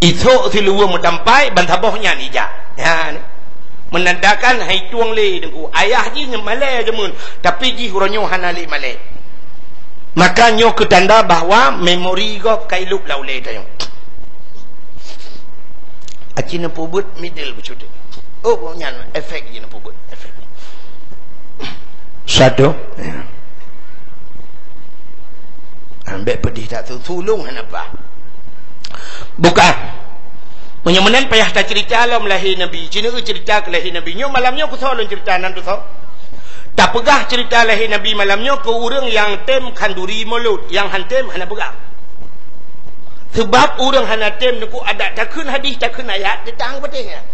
Isok siluwa meutampai ban saboh nyan ijak. Nyan. Meunandakan hai tueng lé Teungku. Ayah jih malèe jameun, tapi jih uroe nyoe hana lé malèe. Maka nyoe keu tanda bahwa memori gob ka ilop lam ulèe tanyoe. Aci neupeubuet middle beucut. Oh, nyan efek jih neupeubuet, efek. Satu. Ambek pedih tak tu, tulung hana bah. Bukan. Meunyoe meunan payah taceurita lom lahé Nabi. Ci neueu ceurita keu lahé Nabi. Nyoe malam nyoe kusoe lôn ceurita nan tusoe. Tapeugah ceurita lahé Nabi malam nyoe keu ureueng nyang tem khanduri mulod, nyang han tem hana peugah. Seubab ureueng hana tem neukuk adat takheun hadih, takheun ayat, geutang beuteh nyan.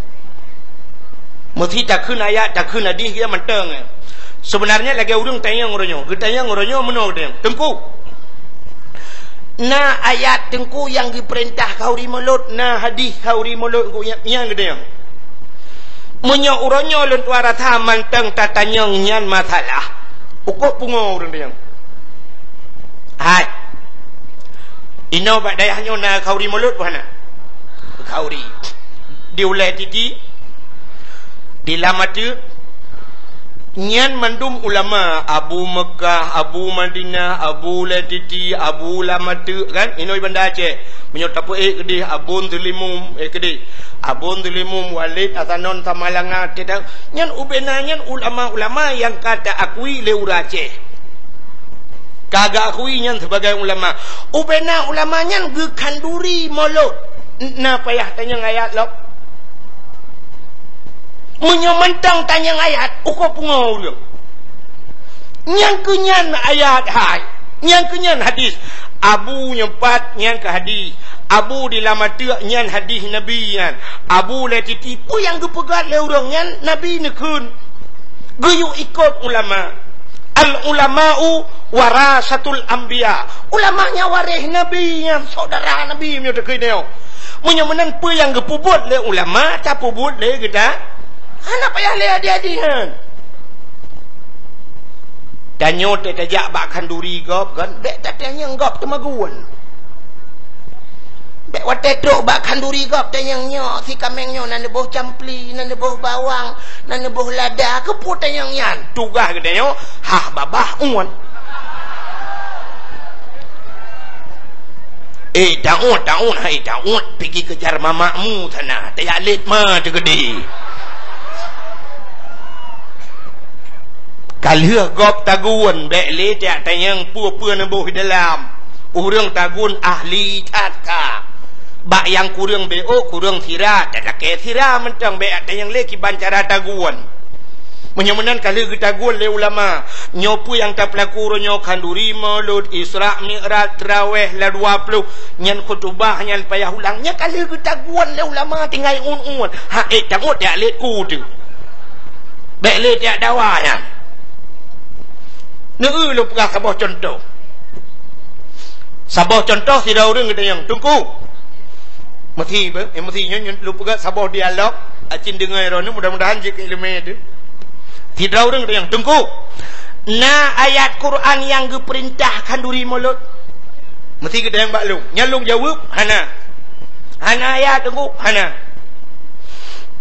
Meusti takheun ayat, takheun hadih, ya mantong. Sebenarnya lagèe ureueng tanyong uroe nyoe, geutanyong uroe nyoe meunoe geutanyong, "Teungku, na ayat Teungku nyang geupeurintah khanduri mulod, na hadih khanduri mulod Teungku nyang, nyang geutanyong." Meunyoe uroe nyoe lôn tuan rasa mantong tatanyong nyan masalah, ukok pungo ureueng tanyong. Hai. Inoe bak dayah nyoe na khanduri mulod peu hana? Khanduri. Di Ulèe Titi, di Lam Ateuk, nyan mandum ulama, Abu Meukah, Abu Madinah, Abu Ulèe Titi, Abu Lam Ateuk, kan? Inoe Banda Aceh. Meunyoe tapeuék keudeh Abon Teulimum, eh, keudeh. Abon Teulimum, Walid Hasanon Samalanga, teuta-, nyan ubena nyan ulama-ulama nyang ka taakui lé ureueng Aceh. Ka geuakui nyan sebagai ulama. Ubena ulama nyan geukhanduri mulod. N-, na payah tanyong ayat lom. Meunyoe mantong tanyong ayat, uko pungo ureueng. Nyang keu nyan ayat hai, nyang keu nyan hadis. Abu nyoe pat nyan keu hadis. Abu di Lam Ateuk nyan hadis Nabi nyan. Abu Ulèe Titi peue nyang geupeugah lé ureueng nyan Nabi neukheun. Geuyue ikot ulama. Al ulama'u warasatul anbiya. Ulama nyan waréh Nabi nyan, saudara Nabi meunyoe takheun nyoe. Meunyoe meunan peue nyang geupeubuet lé ulama, tapeubuet lé geuta. Hana payah lé adi-adi nyan. Tanyoe teuh tajak bak khanduri gob kan, bèk tatanyong gob teumagun. Bèk watèe trok bak khanduri gob tanyong nyoe, si kaméng nyoe na neuboh campli, na neuboh bawang, na neuboh lada, keupeue tanyong nyan? Tugaih geutanyoe, hah babah uet. Eh, taôt, taôt, hai taôt, pigi keujar mamakmu sana, tajak lét ma teukeudi. Ka lheueh gob tagun, bèk lé tajak tanyong peue-peue neuboh di dalam. Ureueng tagun ahli that ka. Bak nyang kureueng beuôt, kureueng sira, talakèe sira mantong, bèk tajak tanyong lé kiban cara tagun. Meunyoe meunan ka lheueh geutagun lé ulama, nyoe peue nyang tapeulaku uroe nyoe, khanduri, mulod, Isra, Mi'raj, Traweh, la dua ploh, nyan khutubah, nyan payah ulang, nyan ka lheueh geutagun lé ulama tinggai uet-uet. Ha, eh, taôt tajak lét ku teuh. Bèk lé tajak dawa nyan. Neueu lôn peugah saboh cuntoh. Saboh cuntoh sidroe ureueng geutanyong, "Teungku." Meusi beu, eh, meusi nyoe, nyoe lôn peugah saboh dialog, acin deungoe droeneuh, mudah-mudahan jeuet keu ileumèe teuh. Sidroe ureueng geutanyong, "Teungku, na ayat Quran nyang geupeurintah khanduri mulod?" Meusi geutanyong bak lôn. Nyan lôn jaweueb, "Hana." "Hana ayat, Teungku?" "Hana."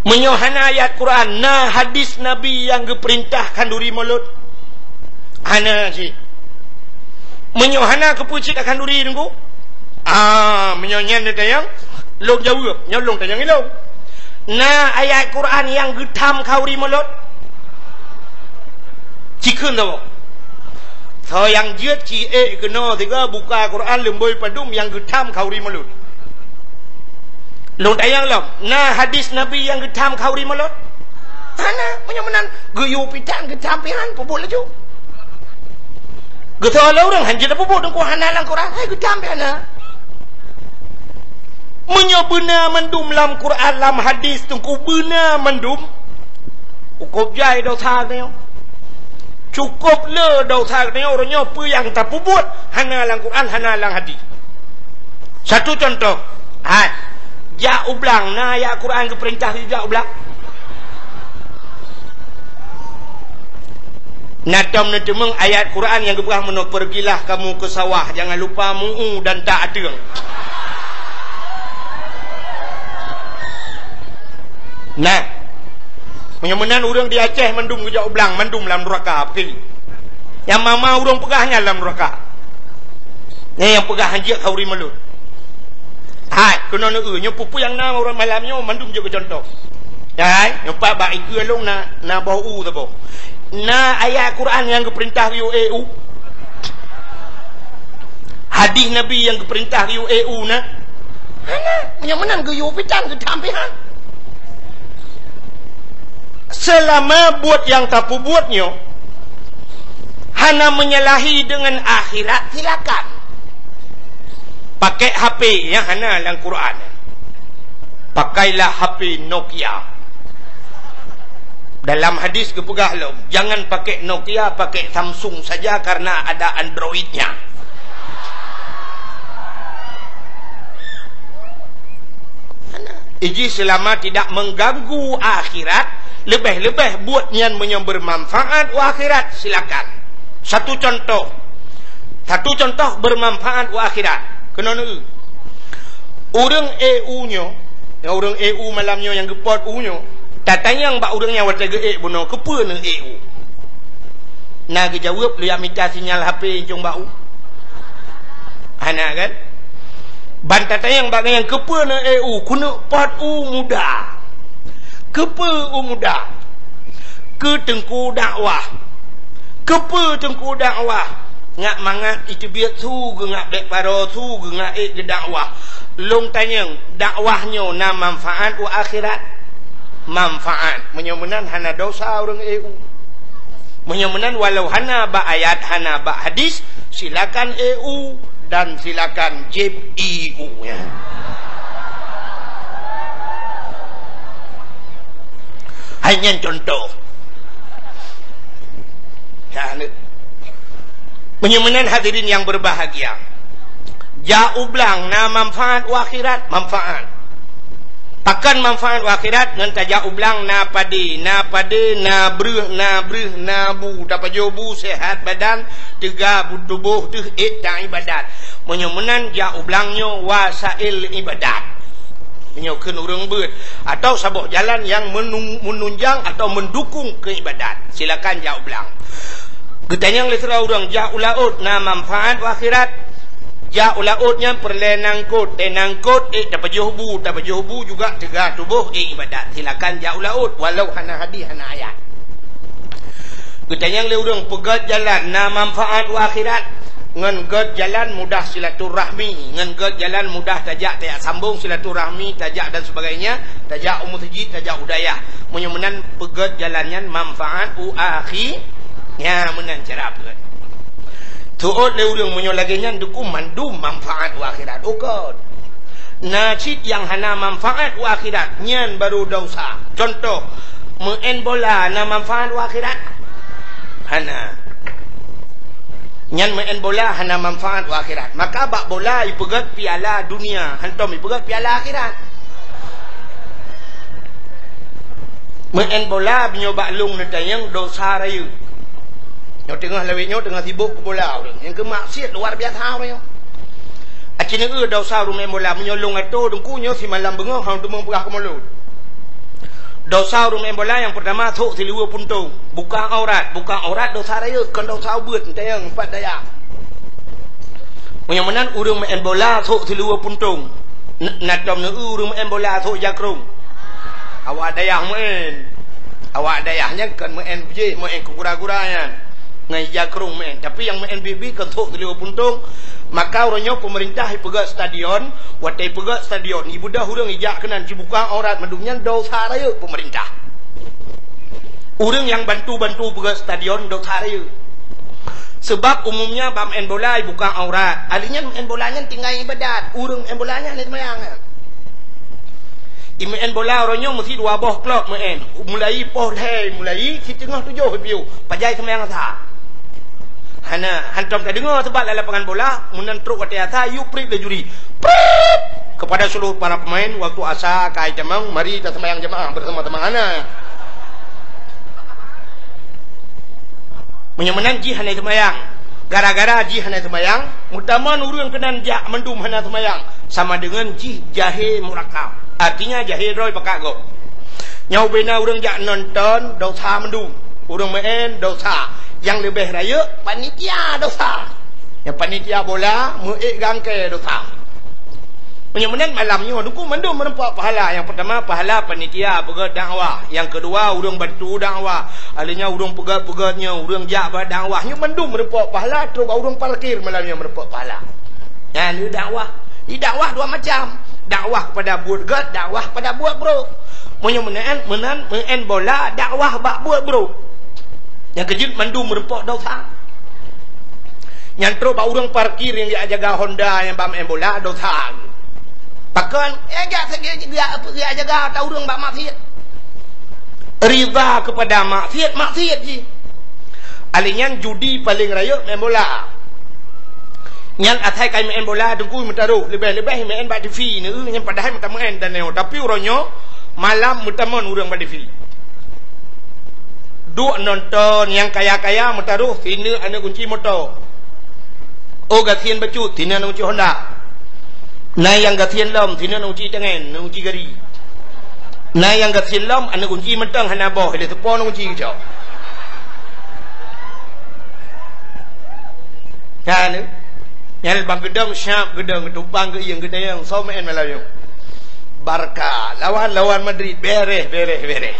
"Meunyoe hana ayat Quran, na hadis Nabi nyang geupeurintah khanduri mulod?" "Hana cit." "Meunyoe hana, keupeue cit takhanduri, Teungku?" "Ah, meunyoe nyan neutanyong, lôn jaweueb, nyoe lôn tanyong ilôn. Na ayat Quran nyang geutham khanduri mulod?" Ci kheun saboh. Soe nyang jeuet ci ék keunoe sigoe buka Quran leumbôi padum nyang geutham khanduri mulod. Lôn tanyong lom, na hadis Nabi nyang geutham khanduri mulod? Hana, meunyoe meunan geuyue pitan geutham pihan, peubuet laju. Geusoe lé ureueng, "Han jeuet peubuet, Teungku, hana lam Quran." Hai geutham pihan na. Meunyoe beuna mandum lam Quran, lam hadis, Teungku, beuna mandum, cukôp jai desya geutanyoe. Cukôp le desya geutanyoe, uroe nyoe peue nyang tapeubuet hana lam Quran, hana lam hadis. Satu contoh, hai, Jak u blang, na ayat Quran geupeurintah jak u blang? Na tom neuteumeung ayat Quran nyang geupeugah meunoe, "Pergilah kamu ke sawah, jangan lupa mu'u dan tak ateueng." Nah, meunyoe meunan ureueng di Aceh mandum geujak u blang, mandum lam nuraka api. Nyang ma-ma ureueng peugah nyan lam nuraka. Nyan nyang peugah hanjeuet khauri mulod. Hai, keunoe neu-eu, nyoe peue-peue nyang na ureueng malam nyoe mandum jeuet keu cuntoh. Hai, nyoe pat bak ikeue lôn na, na boh u saboh. Na ayat Quran nyang geupeurintah geuyue ék u? Hadis Nabi nyang geupeurintah geuyue ék u na? Hana, meunyoe meunan geuyue pitan geutam pihan. Seulama buet nyang tapeubuet nyoe hana menyalahi deungon akhirat, silakan. Pakai H P nyang hana lam Quran. Pakailah H P Nokia. Dalam hadis geupeugah lom, "Jangan pakai Nokia, pakai Samsung saja karena ada Android-nya." Iji selama tidak mengganggu akhirat, leubeh-leubeh buet nyan meunyoe bermanfaat u akhirat, silakan. Satu contoh. Satu contoh bermanfaat u akhirat. Keunoe neu-eu. Ureueng ék u nyoe, nyang ureueng ék u malam nyoe nyang geupot u nyoe, tatanyong bak ureueng nyan watée geuék bunoe, "Keupeue neuék u?" Na geujaweueb, "Lôn jak mita sinyal H P incong bak u." Hana kan? Ban tatanyong bak gobnyan, "Keupeue neuék u?" "Keuneuk pot u muda." Keupeue u muda? Keu teungku dakwah. Keupeue teungku dakwah? Ngat mangat iteubiet su geungat bék paro su geungat ék geudakwah. Lôn tanyong, dakwah nyoe na manfaat u akhirat? Manfaat. Meunyoe meunan hana dosa ureueng ék u. Meunyoe meunan walau hana bak ayat, hana bak hadis, silakan ék u dan silakan jieb ié u nyan. Hai nyan contoh. Ya, ni. Meunyoe meunan hadirin yang berbahagia, jak u blang na manfaat u akhirat, manfaat. Pakon manfaat u akhirat? Ngon tajak u blang na padé, na padé, na breueh, na breueh, na bu, tapajoh bu, sehat badan, teuga bu tuboh teuh ék taibadat. Meunyoe meunan jak u blang nyoe wasail ibadat. Meunyoe kheun ureueng beuet, atau saboh jalan nyang menung-, menunjang atau mendukung keu ibadat, silakan jak u blang. Geutanyong lé sidroe ureueng, jak u laôt na manfaat u akhirat? Jak u laôt nyan peureulée nangkot, eh, nangkot, eh, tapajoh bu, tapajoh bu juga teuga tuboh, eh, ibadat. Silakan jak u laôt, walau hana hadis, hana ayat. Geutanyong lé ureueng, peugét jalan na manfaat u akhirat? Ngon gét jalan mudah silaturahmi, ngon gét jalan mudah tajak, tajak sambong silaturahmi, tajak dan sebagainya, tajak u meuseujid, tajak u dayah. Meunyoe meunan peugét jalan nyan manfaat u akhi-, nya meunan cara peugét. Teuôt lé ureueng meunyoe lagée nyan dukung mandum manfaat u akhirat. Ukot. Na cit nyang hana manfaat u akhirat, nyan baru dosa. Contoh, meu'en bola na manfaat u akhirat? Hana. Nyan meu'en bola hana manfaat u akhirat. Maka bak bola ipeugét piala dunia, hantom ipeugét piala akhirat. Meu'en bola meunyoe bak lông neutanyong dosa rayeuk. Nyoe teungoh lawét nyoe teungoh sibok keu bola ureueng. Nyang keu maksiet luar biasa ureueng nyoe. Aci neu-eu dosa ureueng meu'en bola, meunyoe lông atô teungku nyoe simalam beungoh hana teumeung peugah keumulot. Dosa ureueng meu'en bola nyang peurtama, sôk siluweue puntông. Buka aurat, buka aurat dosa rayeuk, kon dosa ubeut, neutanyong pat dayah. Meunyoe meunan ureueng meu'en bola sôk siluweue puntông. N-, na tom neu-eu ureueng meu'en bola sôk jakrong. Awak dayah meu'en. Awak dayah nyan kon meu'en bujéh, meu'en keu gura-gura nyan. Ngon jakrong meu'en. Tapi nyang meu'en bih-bih kon sôk siluweue puntông. Maka uroe nyoe peumeurintah ipeugét stadion, watée ipeugét stadion, ibeudôh ureueng ijak keunan jibuka aurat mandum nyan dosa rayeuk peumeurintah. Ureueng nyang bantu-bantu peugét stadion dosa rayeuk. Seubab umumnya bak meu'en bola ibuka aurat. Ahli nyan meu'en bola nyan tinggai ibadat. Ureueng meu'en bola nyan hana seumayang. Imeu'en bola uroe nyoe meusti dua boh klok meu'en. Mulai poh lhée, mulai siteungoh tujoh ipiôh. Pajan seumayang asa? Hana, hantom tadeungoe seubab lam lapangan bola, meunan trok watée asa, yue prip lé juri. Prip! Kepada seluruh para pemain, waktu asa ka jitamong, mari taseumbahyang jamaah bersama-sama, hana. Meunyoe meunan jih hana seumbahyang, gara-gara jih hana seumbahyang, meutamong ureuëng keunan jak mandum hana seumbahyang, sama deungon jih jahé murakab. Artinya jahé droe pakat gob. Nyoe ubena ureuëng jak nonton, dosa mandum. Ureuëng meu'en, dosa. Nyang leubeh rayeuk, panitia, dosa. Nyang panitia bola, meu'ék gangkée, dosa. Meunyoe meunan malam nyoe, dukung mandum meureumpok pahala. Nyang peurtama, pahala panitia peugét dakwah. Nyang keudua, ureuëng bantu dakwah. Alheuh nyan ureuëng peugét-peugét nyoe, ureuëng jak bak dakwah. Nyoe mandum meureumpok pahala, trok bak ureuëng parkir malam nyoe meureumpok pahala. Nyan lé dakwah. Di dakwah dua macam. Dakwah kepada buet gét, dakwah kepada buet brok. Meunyoe meunan, meunan, meu'en bola, dakwah bak buet brok. Nyang keujeuet mandum meureumpok dosa. Nyang trok bak ureuëng parkir nyang jak jaga Honda nyang bak meu'en bola, dosa. Pakon, eh, jak, jak, jak, jak jaga ata ureuëng bak maksiat. Ridha kepada maksiat, maksiat jih. Alheuh nyan judi paleng rayeuk meu'en bola. Nyan asai ka meu'en bola teungku meutaroh, leubeh-leubeh meu'en bak TV neu, nyan padahai meutameu'en dan nyoe. Tapi uroe nyoe malam meutamong ureuëng bak TV. Duek nonton nyang kaya-kaya meutaroh sineuk aneuëk gunci moto. Oh gasien bacut, sineuk aneuëk gunci Honda. Na nyang gasien lom, sineuk aneuëk gunci tangen, aneuëk gunci gari. Na nyang gasien lom, aneuëk gunci mantong hana boh, lé teupon gunci geucok. Kan? Nyan bang geudong siap geudong, geutupang geuieng geudayang, soe meu'en malam nyoe. Barca lawan, lawan Madrid, bereh, bereh, bereh.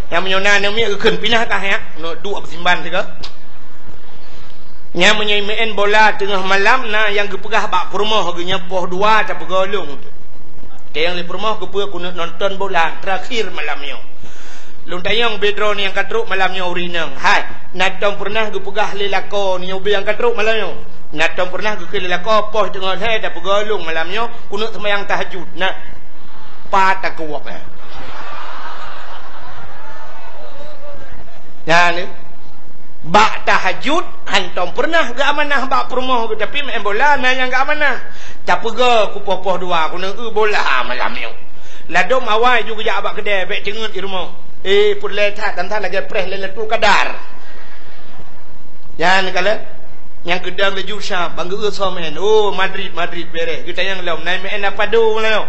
Nyang meunyoe na aneuk miet geukheun pinah kah nyak, nyoe duek beusimban sigoe. Nyan meunyoe meu'en bola teungoh malam na nyang geupeugah bak peurumoh geuh nyan poh dua tapeugolong. Teuh nyang lé peurumoh geupeue keuneuk nonton bola terakhir malam nyoe. Lôn tanyong bak droeneuh nyang ka trok malam nyoe ureuëng inong. Hai, na tom peureunah geupeugah lé lakoe nyoe ubé nyang ka trok malam nyoe? Na tom peureunah geukheun lé lakoe poh teungoh lhée tapeugolong malam nyoe keuneuk seumayang tahajud? Na. Pat takeuwok, eh. Nyan, eh. Bak tahajud, hantom peureunah geuamanah bak peurumoh geuh, tapi meu'en bola na nyang geuamanah. Tapeugah keu poh-poh dua, keuneuk eu bola malam nyoe. Ladom awai ju geujak bak keudè, bék teungeut di rumoh. Eh, peureulée that, dan that lagée preh lé Lailatul Qadar. Nyan kalon. Nyang keudang laju siap, bang geu-eu soe meu'en. Oh, Madrid, Madrid bereh. Geutanyong lom, na meu'en apa do nyoe?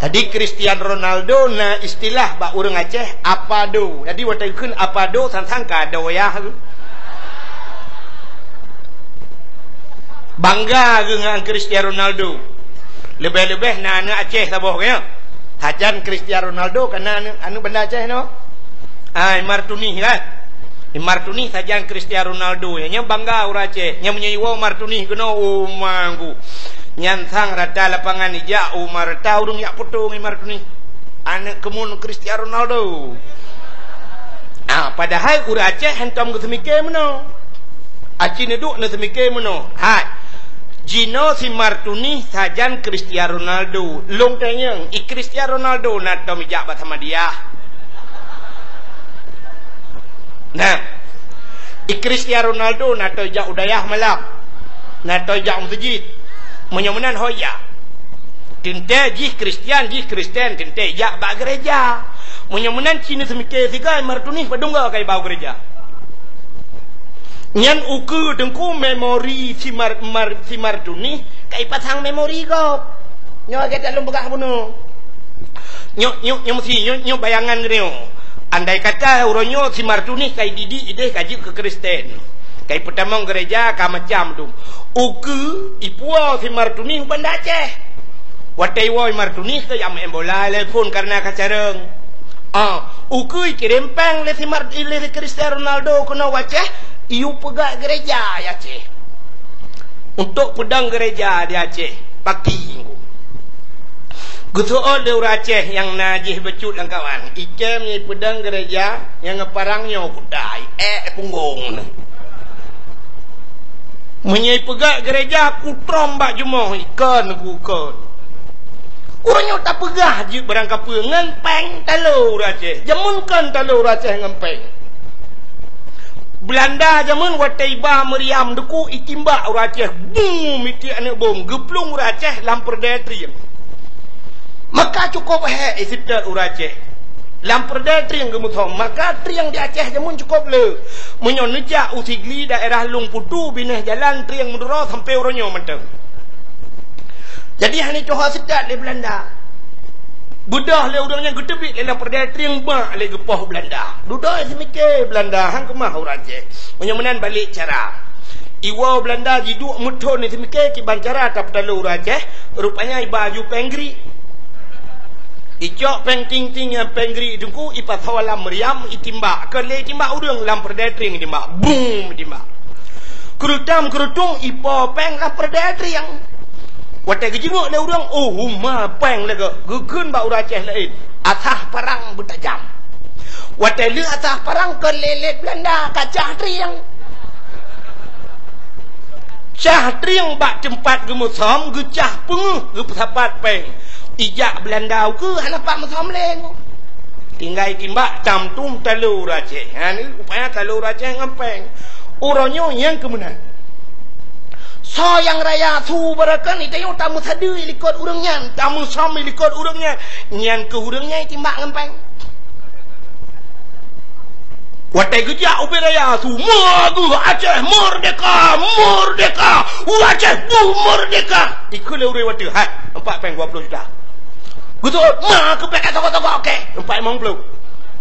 Jadi, Cristiano Ronaldo na istilah bak ureuëng Aceh, apa do. Jadi, watée geukheun apa do, sang-sang ka do yah. Bangga geuh ngon Cristiano Ronaldo. Leubeh-leubeh na aneuk Aceh saboh, ya. Sajan Cristiano Ronaldo, kana aneuk, aneuk Banda Aceh nyoe. Ah, Imar Tunih, kan? Imar Tunih sajan Cristiano Ronaldo. Nyan bangga ureuëng Aceh. Nyan meunyoe iwoe Imar Tunih keunoe, oh, manggu. Nyan sang rata lapangan ijak, oh, ma rata ureuëng jak poto ngon Imar Tunih. Aneuk keumun Cristiano Ronaldo. Ah, padahai ureuëng Aceh hantom geuseumiké meunoe. Aci neuduek neuseumiké meunoe. Hai. Jinoe si Imar Tunih sajan Cristiano Ronaldo. Lôn tanyong, i Cristiano Ronaldo na tom ijak bak Samadiyah? Nah. I Cristiano Ronaldo na tom ijak u dayah malam? Na tom ijak u meuseujid? Meunyoe meunan ho ijak. Teuntée jih Kristian, jih Kristen, teuntée ijak bak gereja. Meunyoe meunan ci neuseumiké sigoe Imar Tunih padum goe ka iba u gereja. Nyan ukeue teungku memori si Imar, Imar, si Imar Tunih ka ipasang memori gob. Nyoe lagée that lôn peugah bunoe. Nyoe, nyoe, nyoe meusi, nyoe, nyoe bayangan geutanyoe. Andai kata uroe nyoe si Imar Tunih ka ididik ideh ka jeuet keu Kristen. Ka ipeutamong gereja ka macam dum. Ukeue ipuwoe si Imar Tunih u Banda Aceh. Watée iwoe Imar Tunih keu jak meu'en bola lé phon kareuna ka carông. Ah, ukeue ikirém péng lé si Imar, lé si Cristiano Ronaldo keunoe u Aceh, iyue peugah gereja di Aceh. Untuk peudong gereja di Aceh, paki. Geuseuôt lé ureuëng Aceh nyang na jih bacut lam kawan, ikém nyang ipeudong gereja nyang ngon parang nyoe kuda, ék punggong. Meunyoe ipeugah gereja kutrom bak jumoh, ikon kukon. Uroe nyoe tapeugah jeuet barang kapeue ngon péng talo ureuëng Aceh. Jameun kon talo ureuëng Aceh ngon péng. Beulanda jameun watée iba meuriam deuku itimbak ureuëng Aceh, bum, mitiek aneuëk bom, geuplueng ureuëng Aceh lam peureudée trieng. Maka cukôp hék iseutôt ureuëng Aceh. Lam peureudée trieng geumeusom, maka trieng di Aceh jameun cukôp le. Meunyoe neujak u Sigli daerah Lueng Putu binéh jalan trieng meuduro sampoe uroe nyoe mantong. Jadi hana cok seutôt lé Beulanda. Beudôh lé ureuëng nyan geuteubiet lé lam peureudée trieng bak lé geupoh Beulanda. Dudoe seumiké Beulanda han keumah ureuëng Aceh. Meunyoe meunan balek cara. Iwoe Beulanda jiduek meuthon seumiké kiban cara tapeutalo ureuëng Aceh, rupanya iba aju péng gri. Icok péng ting-ting nyang péng gri teungku ipasoe lam meuriam itimbak. Keu lé itimbak ureuëng lam peureudée trieng itimbak. Bum itimbak. Keurutam-keurutung ipo péng lam peureudée trieng. Watée geujingok lé ureuëng, oh, huma péng lagée geukheun bak ureuëng Aceh laén. Asah parang beutajam. Watée lheueh asah parang keu lé-lét Beulanda kacah trieng. Cah trieng bak teumpat geumeusom geucah peungeuh geupeusapat péng. Ijak Beulanda ukeue hana pat meusom lé. Tinggai timbak tam tum talo ureuëng Aceh. Ha ni, rupanya talo ureuëng Aceh ngon péng. Uroe nyoe nyang keumeunan. Soe nyang raya su beureukan, ita nyoe tameusadeue likot ureuëng nyan, tameusom likot ureuëng nyan. Nyan keuh ureuëng nyan itimbak ngon péng. Watée geujak ubé raya su, "Meuagoe Aceh merdeka, merdeka, Aceh bu merdeka." Ikheun lé ureuëng watée, "Hai, empat péng dua puluh juta." Beutôi, ma keu péng toko-toko, oke. Empat limong puluh.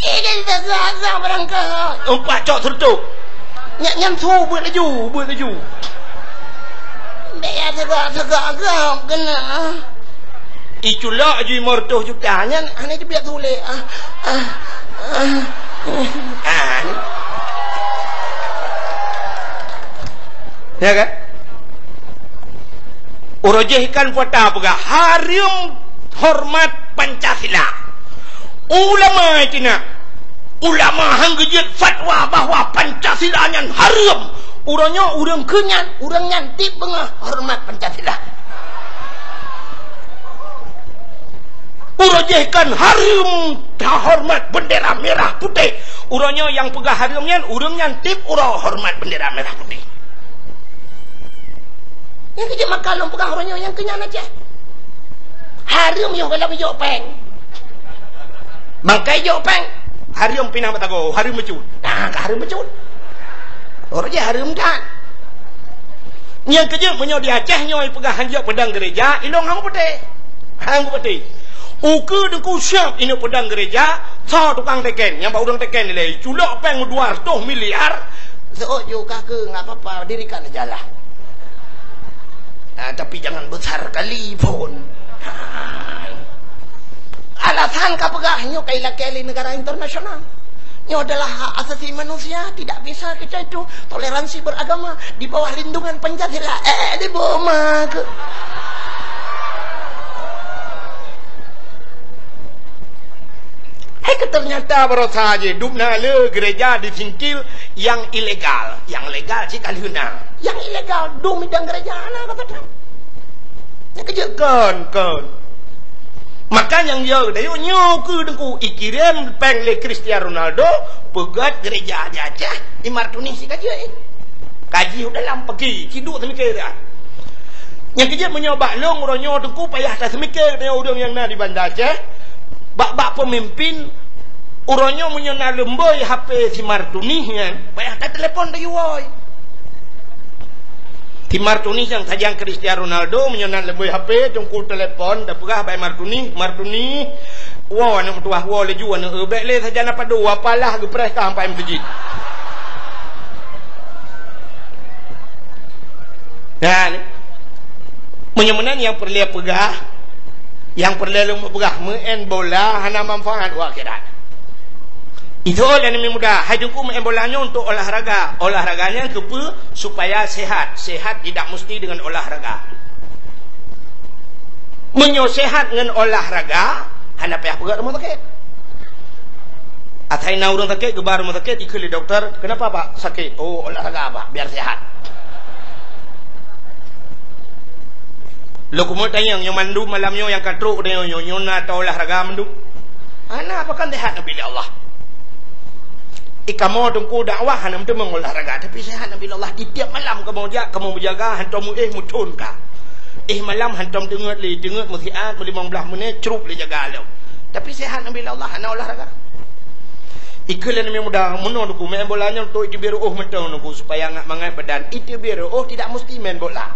Ini tega-tega barangkaho. Empat cok sereutoh. Nyan, nyan su buet laju, buet laju. Bék ya tega-tega agam kena. Iculok aju lima ratus juta nyan, hana jibiet su lé. Ah, ah, ah. Ah, ni. Ya kan? Uroe jih kan kuata peugah, hareuem hormat Pancasila. Ulama itu nak, ulama han geujeuet fatwa bahwa Pancasila nyan hareuem. Uroe nyoe ureuëng keu nyan, ureuëng nyan tieb beungoh hormat Pancasila. Uroe jih kan hareuem tahormat bendera merah putih. Uroe nyoe nyang peugah hareuem nyan, ureuëng nyan tieb uroe hormat bendera merah putih. Nyang keu jeuet maka lôn peugah uroe nyoe nyang keu nyan Aceh. Hareuem yoh gohlom ijok péng. Mangkai ijok péng. Hareuem pinah mata go, hareuem meucut. Nah, ka hareuem meucut. Uroe jih hareuem that. Nyang keu jeuet meunyoe di Aceh nyoe peugah han jok peudong gereja, ilong han putih. Han putih. Ukeue teungku siab inok peudong gereja, soe tukang teken, nyang bak ureuëng teken ilée, culok péng dua ratus miliar, seuôt ju kah keu, nggak apa-apa, dirikan aja lah. Ah, tapi jangan besar kali pun. Ah. Alasan ka peugah nyoe ka ilakée lé negara internasional. Nyoe adalah hak asasi manusia, tidak bisa kita itu toleransi beragama di bawah lindungan Pancasila. Eh, di boma ke. Hai ke ternyata barosa je dubna le gereja di Singkil yang ilegal, yang legal cit ka lheueh na. Yang ilegal dum idang gereja na kata dah. Nyang keu jeuet kon, kon. Maka nyang yo dayok nyoe keu teungku ikirém péng lé Cristiano Ronaldo peugét gereja di Aceh, di Martuni si ka jeuet. Kaji u dalam pagi, ciduk seumiké dah. Nyang keu jeuet meunyoe bak lôn uroe nyoe teungku payah taseumiké dayok ureuëng nyang na di Banda Aceh, bak-bak peumimpin uroe nyoe meunyoe na leumboi H P si Martuni nyan, payah tatelepon tayue woe. Si Martuni nyang sajan Cristiano Ronaldo, meunyoe na leubeh H P, teungku telepon, tapeugah bak Martuni, "Martuni, woe aneuk meutuwah, woe laju aneuk, eh, bék lé sajan apa doa, apalah geupreh ka ampai meuseujid." Nah, ni. Meunyoe meunan nyang peureulée peugah, nyang peureulée lôn peugah, meu'en bola hana manfaat u akhirat. Itu lé aneuk muda, hai teungku meu'en bola nyoe untuk olahraga. Olahraga nyan keupeue? Supaya sehat. Sehat tidak mesti dengan olahraga. Meunyoe sehat ngon olahraga, hana payah peugét rumoh sakét. Asai na ureuëng sakét, geuba rumoh sakét, ikheun lé dokto, "Kenapa, Pak, sakit?" "Oh, olahraga, Pak, biar sehat." Lôn keumeung tanyong, nyoe mandum malam nyoe nyang ka trok tanyong nyoe, nyoe na atau olahraga mandum? Hana, apa kan sehat Nabi lé Allah. Eh, kamoe teungku dakwah hana meuteumé olahraga, tapi sehat Nabi Allah. Di tiep malam kamoe jak, kamoe meujaga, hantom éh meuthon ka. Éh malam hantom teungeut lé, teungeut meusiat, meulimong blaih menit, crup lé jaga lom. Tapi sehat Nabi Allah, hana olahraga. Ikeu lé aneuk muda, meunoe teungku, main bola nyoe untuk iteubiet reuôh mantong teungku, supaya ngat mangat badan. Iteubiet reuôh tidak mesti main bola.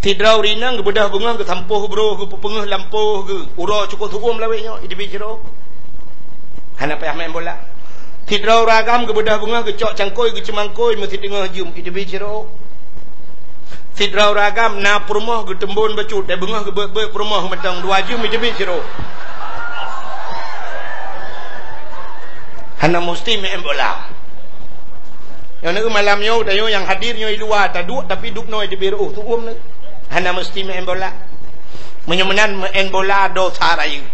Sidroe ureueng inong geubeudôh beungoh, geusampôh broh, geupeupeungeuh lampôh, geu-, uroe cukôp seuuem lawét nyoe, iteubiet sidroe. Hana payah main bola. Sidroe ureueng agam geubeudôh beungoh, geucok cangkôi, geuceumangkôi, meusideungoe jeuem, iteubiet sidroe. Sidroe ureueng agam na peurumoh, geuteumbon bacut, dan beungoh geubeuet-beuet peurumoh mantong dua jeuem, iteubiet sidroe. Hana meusti main bola. Nyoe neueu malam nyoe, tanyoe nyang hadir nyoe i luwa taduek, tapi dubnoe iteubiet reuôh, seuuem nyoe. Hana meusti main bola. Meunyoe meunan main bola dosa rayeuk.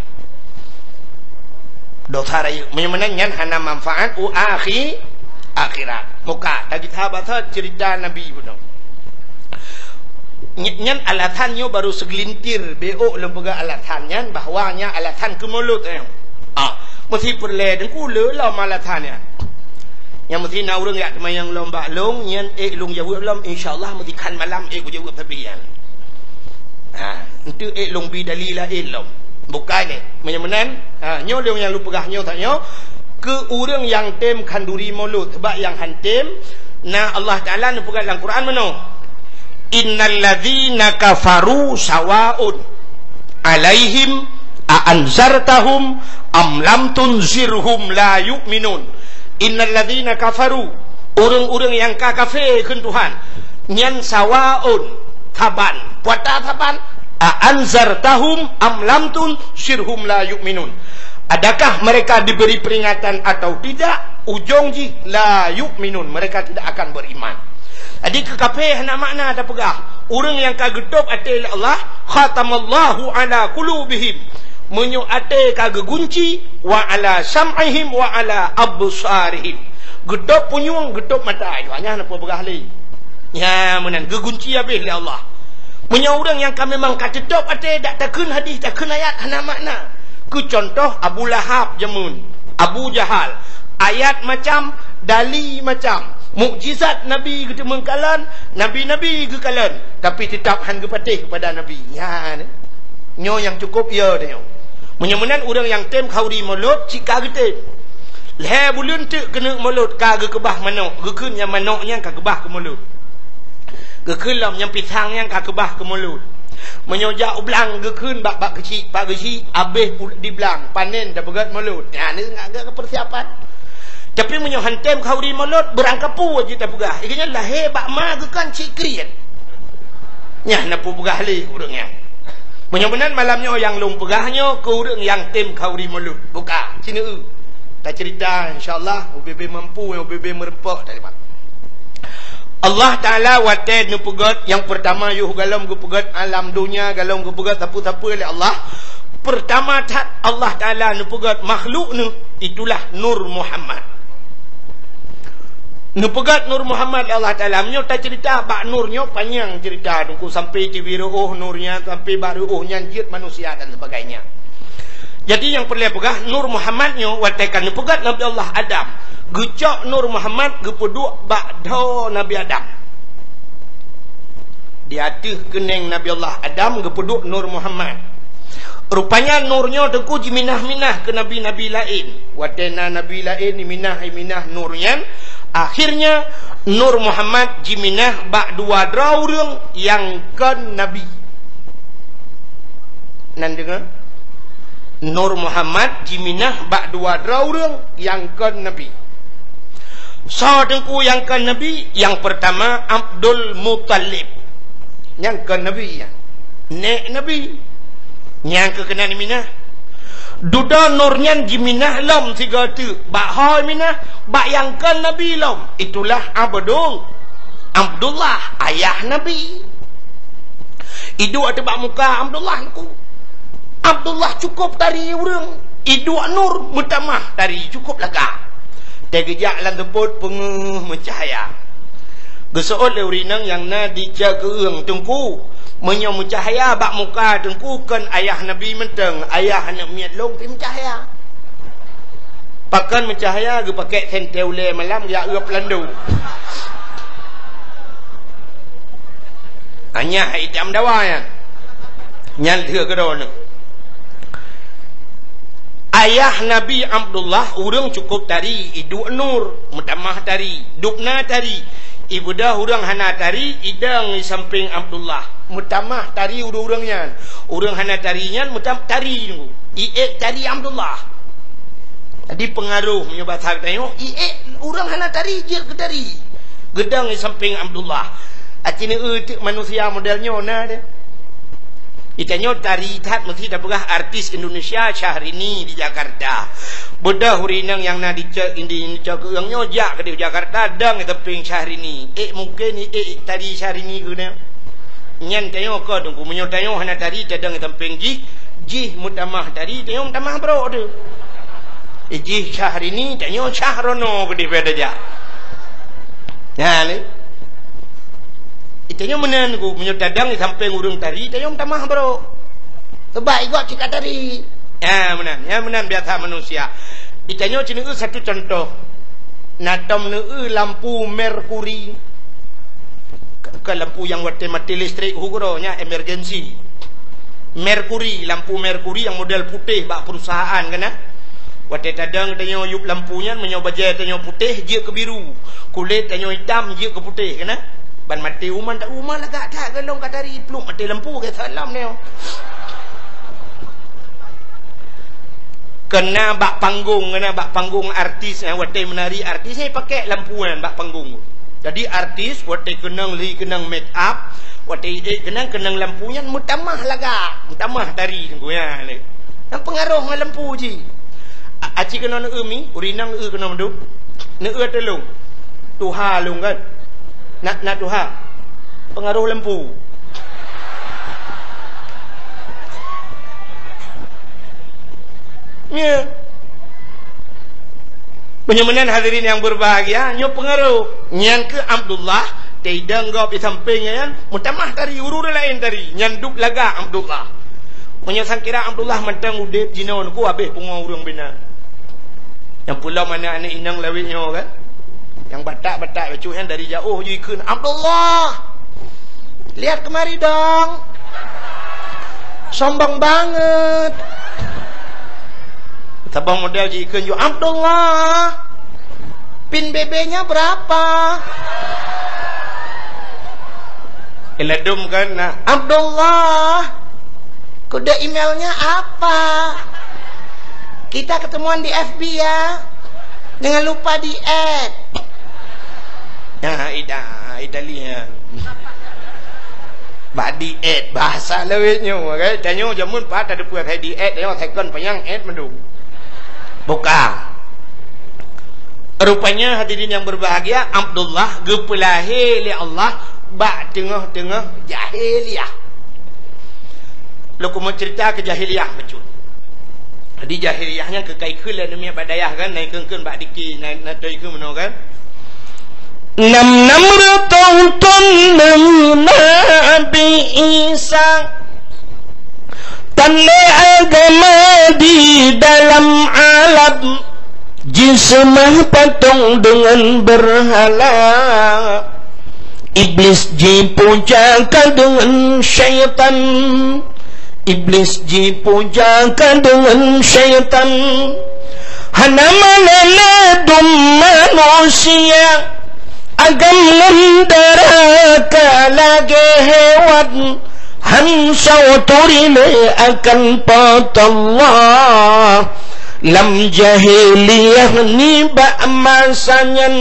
Dosa rayeuk. Meunyoe meunan nyan hana manfaat u akhi-, akhirat. Muka, tagita basa cerita Nabi bunoe. Ny-, nyan alasan nyoe baru segelintir, beuôk lôn peugah alasan nyan, bahwa nyan alasan keu mulod nyoe. Ah, meusti peureulée teungku le lom alasan nyan. Nyang meusti na ureueng jak teumayang lom bak lôn, nyan ék lôn jaweueb lom, insya Allah meusti khan malam ék kujaweueb sabe nyan. Ha, enteuk ék lôn bi dalil laén lom. Bukai lé. Meunyoe meunan, ha, nyoe lôn nyang lôn peugah nyoe that nyoe, keu ureueng nyang tem khanduri mulod, sabab nyang han tem, na Allah Taala neupeugah lam Quran meunoe, "Innal ladzina kafaru sawaun alaihim a anzartahum am lam tunzirhum la yu'minun." Innal ladzina kafaru, ureueng-ureueng nyang ka kafé kheun Tuhan, nyan sawaun, saban. Peue ata saban? A anzartahum am lam tunzirhum la yu'minun. Adakah mereka diberi peringatan atau tidak? Ujong jih, la yu'minun, mereka tidak akan beriman. Jadi, keu kafé hana makna tapeugah. Ureueng nyang ka geutôb até lé Allah, khatamallahu ala qulubihim. Meunyoe até ka geugunci, wa ala sam'ihim wa ala absarihim. Geutôb punyueng, geutôb mata. Nyan hana peue peugah lé. Nyan meunan, geugunci habéh lé Allah. Meunyoe ureueng nyang ka memang ka teutôb até, dak takheun hadis, takheun ayat, hana makna. Keu cuntoh, Abu Lahab jameun, Abu Jahal, ayat macam, dali macam, mukjizat Nabi geuteumeung kalon, nabi-nabi geukalon, tapi teutap han geupatéh keupada Nabi. Nyan, nyoe nyang cukôp yo tanyoe. Meunyoe meunan ureueng nyang tem khanduri mulod, cit ka geutem. Lhée buleuen teuk keuneuk mulod ka geukeubah manok, geukheun nyang manok nyan ka keubah keu mulod. Geukheun lom nyang pisang nyan ka keubah keu mulod. Meunyoe jak u blang geukheun bak, bak keuchik, bak keuchik, habéh pu-, di blang, panen tapeugét mulod. Nyan ngat geuh peusiapan. Tapi meunyoe han tem khanduri mulod, beurangkapeue jih tapeugah. Ié nyan lahé bak ma geukheun cit kriet. Nyan na peue peugah lé ureueng nyan. Meunyoe meunan malam nyoe nyang lôn peugah nyoe keu ureueng nyang tem khanduri mulod. Buka, ci neueu. Tacerita, insya Allah, ubé-bé mampu, ubé-bé meureumpok tadi, Pak. Allah Taala watée neupeugét, nyang peurtama yoh galom geupeugét alam donya, galom geupeugét sapeue-sapeue lé Allah. Peurtama that Allah Taala neupeugét makhluk neuh, itulah Nur Muhammad. Neupeugét Nur Muhammad lé Allah Taala. Meunyoe tacerita bak Nur nyoe panyang cerita teungku, sampai tibi reuôh Nur nyan, sampai bak reuôh nyan jeuet manusia dan sebagainya. Jadi nyang peureulée peugah, Nur Muhammad nyoe watée ka neupeugét Nabi Allah Adam, geucok Nur Muhammad geupeuduek bak dhoe Nabi Adam. Di ateueh keuneng Nabi Allah Adam geupeuduek Nur Muhammad. Rupanya Nur nyoe teungku jiminah-minah keu nabi-nabi laén. Watée na nabi laén iminah-iminah Nur nyan, akhirnya Nur Muhammad jiminah bak dua droe ureueng nyang kon nabi. Nan deungoe? Nur Muhammad jiminah bak dua droe ureueng nyang kon nabi. Soe teungku nyang kon nabi? Nyang peurtama Abdul Muthalib. Nyan kon nabi nyan. Nék nabi. Nyan keuh keunan iminah. Dudoe Nur nyan jiminah lom sigoe teuk. Bak ho iminah? Bak nyang kon nabi lom. Itulah Abdul, Abdullah, ayah nabi. Iduek ateueh bak muka Abdullah teungku. Abdullah cukôp tari ureueng. Iduek Nur meutamah tari cukôp lagak. Teugeujak lam seupôt peungeuh meucahya. Geuseuôt lé ureueng inong nyang na di Cakeueng, "Teungku, meunyoe meucahya bak muka Teungku kon ayah Nabi mantong, ayah aneuk miet lôn pih meucahya." Pakon meucahya geupakèk sentée ulée malam geujak eu peulando. Anyah itam dawa nyan. Nyan lheueh keudroe nyoe. Ayah Nabi Abdullah ureuëng cukôp tari, iduek nur, meutamah tari, dubna tari. Ibeudôh ureuëng hana tari, idong di sampéng Abdullah, meutamah tari ureuëng-ureuëng nyan. Ureuëng hana tari nyan meutam-, tari nunggu. Iék tari Abdullah. Jadi peungaroh meunyoe basa geutanyoe, iék ureuëng hana tari jeuet keu tari. Geudong di sampéng Abdullah. Aci neueu teuk manusia model nyoe na deh. Itanyoe tari that meusti tapeugah artis Indonesia Syahrini di Jakarta. Beudôh ureuëng inong nyang na di cok, di cok keueung nyoe jak keudeh Jakarta dong di sampéng Syahrini. Ék mungken iék tari Syahrini keuneuk. Nyan tanyoe kon teungku, meunyoe tanyoe hana tari tadong di sampéng jih, jih meutamah tari, tanyoe meutamah brok teuh. Jih Syahrini, tanyoe Syahrono keudeh pada jak. Nyan lé. Itanyoe meunan ku, meunyoe tadong di sampéng ureuëng tari, tanyoe meutamah brok. Sebab igob cit ka tari. Ya, meunan. Ya, meunan biasa manusia. Itanyoe ci neueu satu contoh. Na tom neueu lampu merkuri. Ke, ke lampu nyang watée maté listrik hu keudroe nyan emergency. Merkuri, lampu merkuri nyang model putéh bak perusahaan kana. Watée tadong tanyoe yup lampu nyan, meunyoe bajée tanyoe putéh jeuet keu biru, kulét tanyoe itam jeuet keu putéh kana. Ban maté uman tak uman lagak that golom ka tari pluek maté lampu ke salam nyoe. Kena bak panggung, kena bak panggung artis, eh, watée meunari artis, eh, pakai lampu nyan bak panggung. Jadi artis watée keunong li keunong make up, watée idek keunong, keunong lampu nyan meutamah lagak, meutamah tari teungku nyan lé. Nyang peungaroh ngon lampu jih. A-, aci keunoe neueu mi, ureueng inong neueu keunoe mandum. Neueu ateueh lôn. Tuha lôn kan. Na, na tuha. Peungaroh lampu. Nyoe. Meunyoe meunan hadirin nyang berbahagia, nyoe peungaroh. Nyan keuh Abdullah, teudong gob di sampéng nyan, meutamah tari, ureueng laén tari, nyan duek lagak Abdullah. Meunyoe sangkira Abdullah mantong udeb jinoe nyoe, ku habéh pungo ureueng binan. Nyang peulom aneuk-aneuk inong lawét nyoe kan. Nyang batak-batak bacut nyan dari jaoh jikheun, "Abdullah! Lihat kemari dong! Sombong banget!" Saboh model jikheun ju, "Abdullah! Pin B B-nya berapa?" Iladum kan, nah, "Abdullah!" Kode emailnya apa? Kita ketemuan di F B ya. Jangan lupa di-add. Ya, ida, ida lihat. Bak di-add, bahasa lawét nyoe, kan? Tanyoe jameun pat ada peue di-add, tanyoe second panyang add mandum. Buka. Rupanya hadirin yang berbahagia, Abdullah geupeulahé lé Allah bak teungoh-teungoh jahiliyah. Lôn keumeung cerita keu jahiliyah bacut. Jadi jahiliyah nyan keu ka ikheun lé aneuk miet bak dayah kan, na ikheun-kheun bak diki, na, na toe ikheun meunoe kan. Nam-nam reutôh thôn deungon Nabi Isa, tandai agama di dalam alam, jiseumah patong deungon beurhala. Iblis jipuja ka deungon syaitan. Iblis jipuja ka deungon syaitan. Hana meunan ladum manusia, agam ngon dara ka lagée hewan. Han soe turi lé akan Po teu Allah. Lam jahiliyah nibak masa nyan,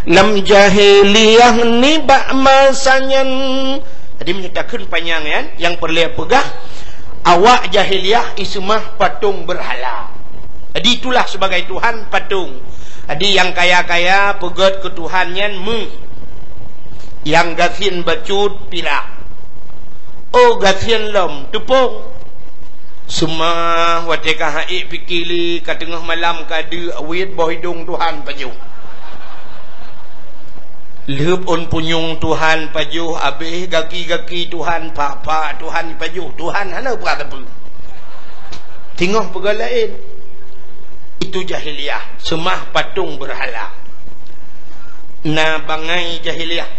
lam jahiliyah nibak masa nyan. Jadi meunyoe takheun panyang nyan, nyang peureulée peugah, awak jahiliyah iseumah patong beurhala. Jadi itulah sebagai tuhan patong. Jadi nyang kaya-kaya peugét keu tuhan nyan meuh. Nyang gasien bacut pirak. Oh, gasien lom, teupông. Seumah watée ka haiek pike lé, ka teungoh malam ka deuk, wét boh idong tuhan pajoh. Lheueb ôn punyueng tuhan pajoh, abéh gaki-gaki tuhan, pak-pak tuhan pajoh. Tuhan hana peugah sapeue. Teungoh peugah laén. Itu jahiliyah, seumah patong beurhala. Na bangai jahiliyah.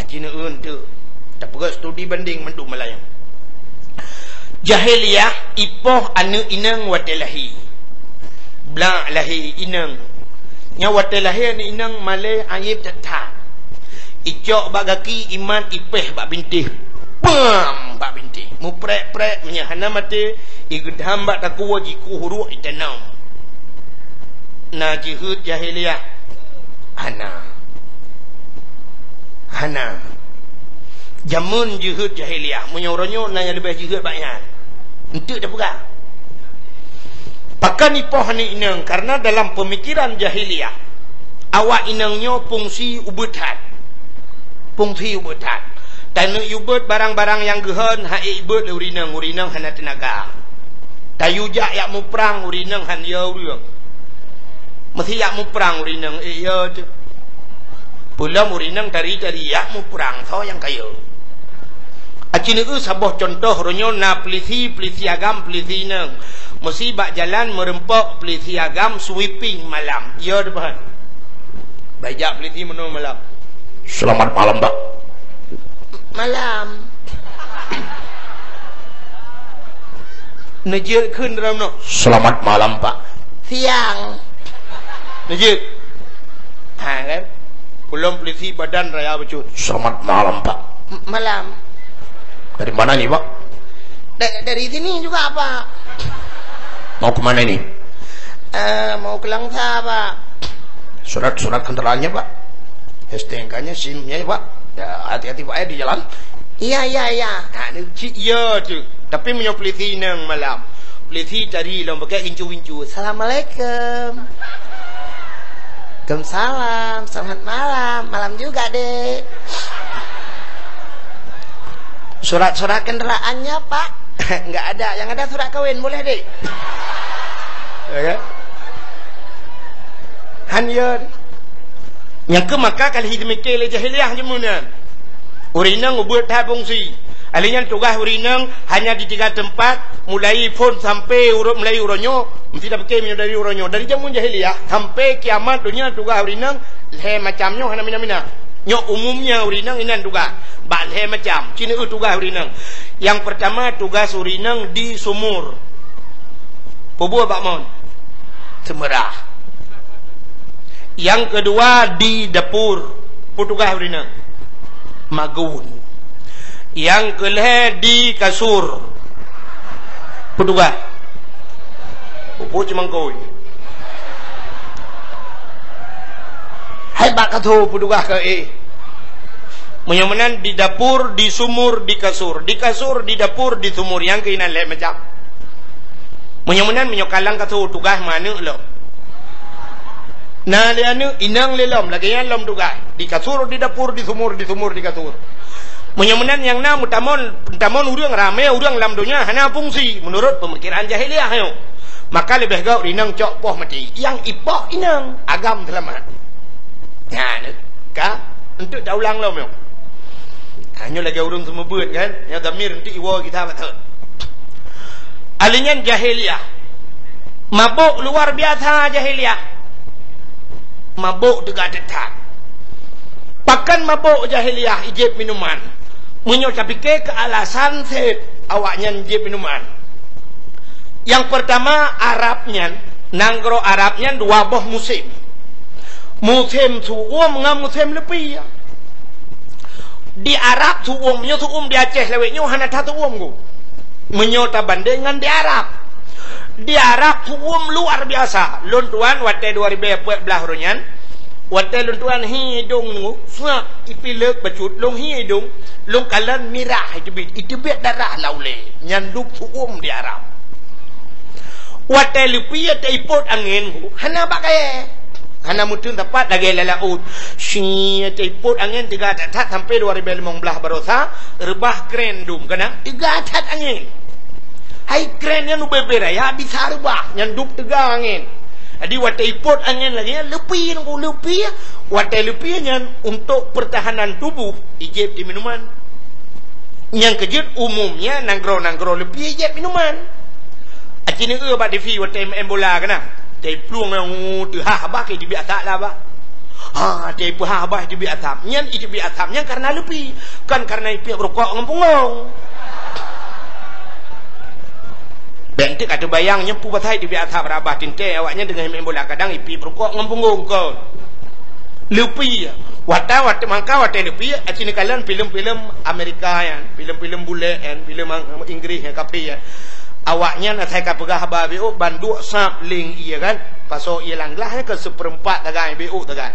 Aji neueun teu. Tapeugah studi banding mandum malam nyoe. Jahiliyah, ipoh aneuk inong watée lahé. Blak lahé inong. Nyoe watée lahé aneuk inong malée ayeb that-that. Icok bak gaki, imat, ipéh bak bintéh. Pam! Bak bintéh. Muprek-prek, meunyoe hana maté, igeudam bak takue, jikueh uruek, itanom. Na jeuheut jahiliyah? Hana. Hana. Jameun jeuheut jahiliyah. Meunyoe uroe nyoe na nyang leubeh jeuheut bak nyan. Eunteuk tapeugah. Pakon ipoh aneuk inong? Karena dalam peumikiran jahiliyah, awak inong nyoe fungsi ubeut that. Fungsi ubeut that. Taneuk yue beuet barang-barang nyang geuhon, han ék beuet lé ureueng inong, ureueng inong hana teunaga. Tayue jak yak muprang, ureueng inong han yö ureueng. Meusé yak muprang ureueng inong, ék yö teuh. Peulom ureueng inong tari-tari yak muprang, soe nyang ka yö. Aci neueu saboh cuntoh, uroe nyoe na peulisi, peulisi agam, peulisi inong. Meusé bak jalan meureumpok peulisi agam sweeping malam. Yö teuh, bah. Bak jak peulisi meunoe malam. Selamat malam, Pak. Malam. Neujeuet kheun dalam noh. Selamat malam, Pak. Siang. Neujeuet. Ha, kan? Peulom peulisi badan raya bacut. Selamat malam, Pak. M-, malam. Dari mana ni, Pak? Da-, dari sini juga, Pak. Mau ke mana ini? Eh, mau ke Langsa, Pak. Surat-surat kendaraannya, Pak. S T N K-nya, SIM-nya, Pak. Ya, hati-hati, Pak, ya, di jalan. Iya, iya, iya. Ha, ni cit iya tu. Tapi meunyoe peulisi inong malam, peulisi tari lom pakai gincu-gincu. Assalamualaikum. Waalaikumsalam. Selamat malam. Malam juga, Dek. Surat-surat kendaraannya, Pak? Enggak ada. Yang ada surat kawin. Boleh, Dek? Ya kan? Han yö. Nyang keu maka ka lheueh jimike lé jahiliyah jameun nyan. Ureueng inong ubeuet that fungsi. Ahli nyan tugaih ureueng inong hanya di tiga teumpat, mulai phon sampai uroe, mulai uroe nyoe, meusti tapike meunyoe dari uroe nyoe. Dari jameun jahiliyah sampai kiamat donya tugaih ureueng inong lhée macam nyoe hana mina-mina. Nyoe umumnya ureueng inong inan tugaih. Bak lhée macam, ci neueu tugaih ureueng inong. Nyang peurtama, tugaih ureueng inong di sumur. Peue buet bak mon? Seumeurah. Nyang keudua, di dapur. Peue tugaih ureueng inong? Magun. Nyang keulhée, di kasur. Peue tugaih? Peue cimangkôi. Hai bak kasur peue tugaih keu éh. Meunyoe meunan di dapur, di sumur, di kasur. Di kasur, di dapur, di sumur. Nyang keu inan lhée macam. Meunyoe meunan, meunyoe ka lam kasur tugaih meuaneuk lom. Na lé aneuk, inong lé lom, lagée nyan lom tugaih. Di kasur, di dapur, di sumur, di sumur, di kasur. Meunyoe meunan nyang na meutamon, meutamon ureueng ramé, ureueng lam donya hana fungsi meunurot peumikiran jahiliyah nyoe. Maka leubeh gét inong cok poh maté. Nyang ipoh inong, agam seulamat. Nyan ka, eunteuk taulang lom nyoe. Ha, nyoe lagée ureueng seumeubeuet kan, nyoe dhamir eunteuk iwoe gisa bak thon. Ahli nyan jahiliyah. Mabök luar biasa jahiliyah. Mabök teuga that-that. Pakon mabök jahiliyah ijép minuman? Meunyoe tapike keu alasan seb awaknyan jép minuman. Nyang peurtama, Arab nyan, nanggroe Arab nyan dua boh musém. Musém su'uem ngon musém leupie. Di Arab su'uem nyoe su'uem di Aceh lawét nyoe hana that su'uem ku. Meunyoe tabandeng ngon di Arab. Di Arab su'uem luar biasa. Lôn tuan watée dua ribée peuet blaih uroe nyan, watée lôn tuan hi idong nyoe, seungab ipileuk bacut, lôn hi idong, lôn kalon mirah iteubiet, iteubiet darah lam ulée. Nyan dub su'uem di Arab. Watée leupie taipot angén, hana bak kayée. Hana meuteun sapat lagée lam laôt. Shi, taipot angén teuga that-that sampai dua ribée limong blaih baroesa, reubah kren dum keunan teuga that angén. Hai kren nyan ubé-bé raya bisa reubah, nyan dub teuga angén. Jadi watée ipot angén lagée nyan, leupie nyoe leupie, watée leupie nyan untuk pertahanan tubuh, ijép di minuman. Nyang keujeuet umumnya nanggroe-nanggroe leupie ijép minuman. Ci neueu bak T V watèe main bola keunan. Watèe plueng nyan, uh, teuhah bah, ka iteubiet asap lah bah. Ha, watèe peuhah bah iteubiet asap. Nyan iteubiet asap nyan kareuna leupie, kon kareuna ipiep rukok ngon punggong. Bèk enteuk ka teubayang nyan peue pasai iteubiet asap, rabah teuntèe awaknyan teungoh main bola, kadang ipiep rukok ngon punggong kon. Leupie. Watèe, watèe mangka, watèe leupie, aci neukalon filem-filem Amerika nyan, filem-filem bulèe nyan, filem Ang-, Inggris nyan, kafé nyan. Awaknyan asai ka peugah haba beuôk, ban duek sab leng ie kan. Pasoe ie lam glah nyan keu seupeurempat sagai, beuôk sagai.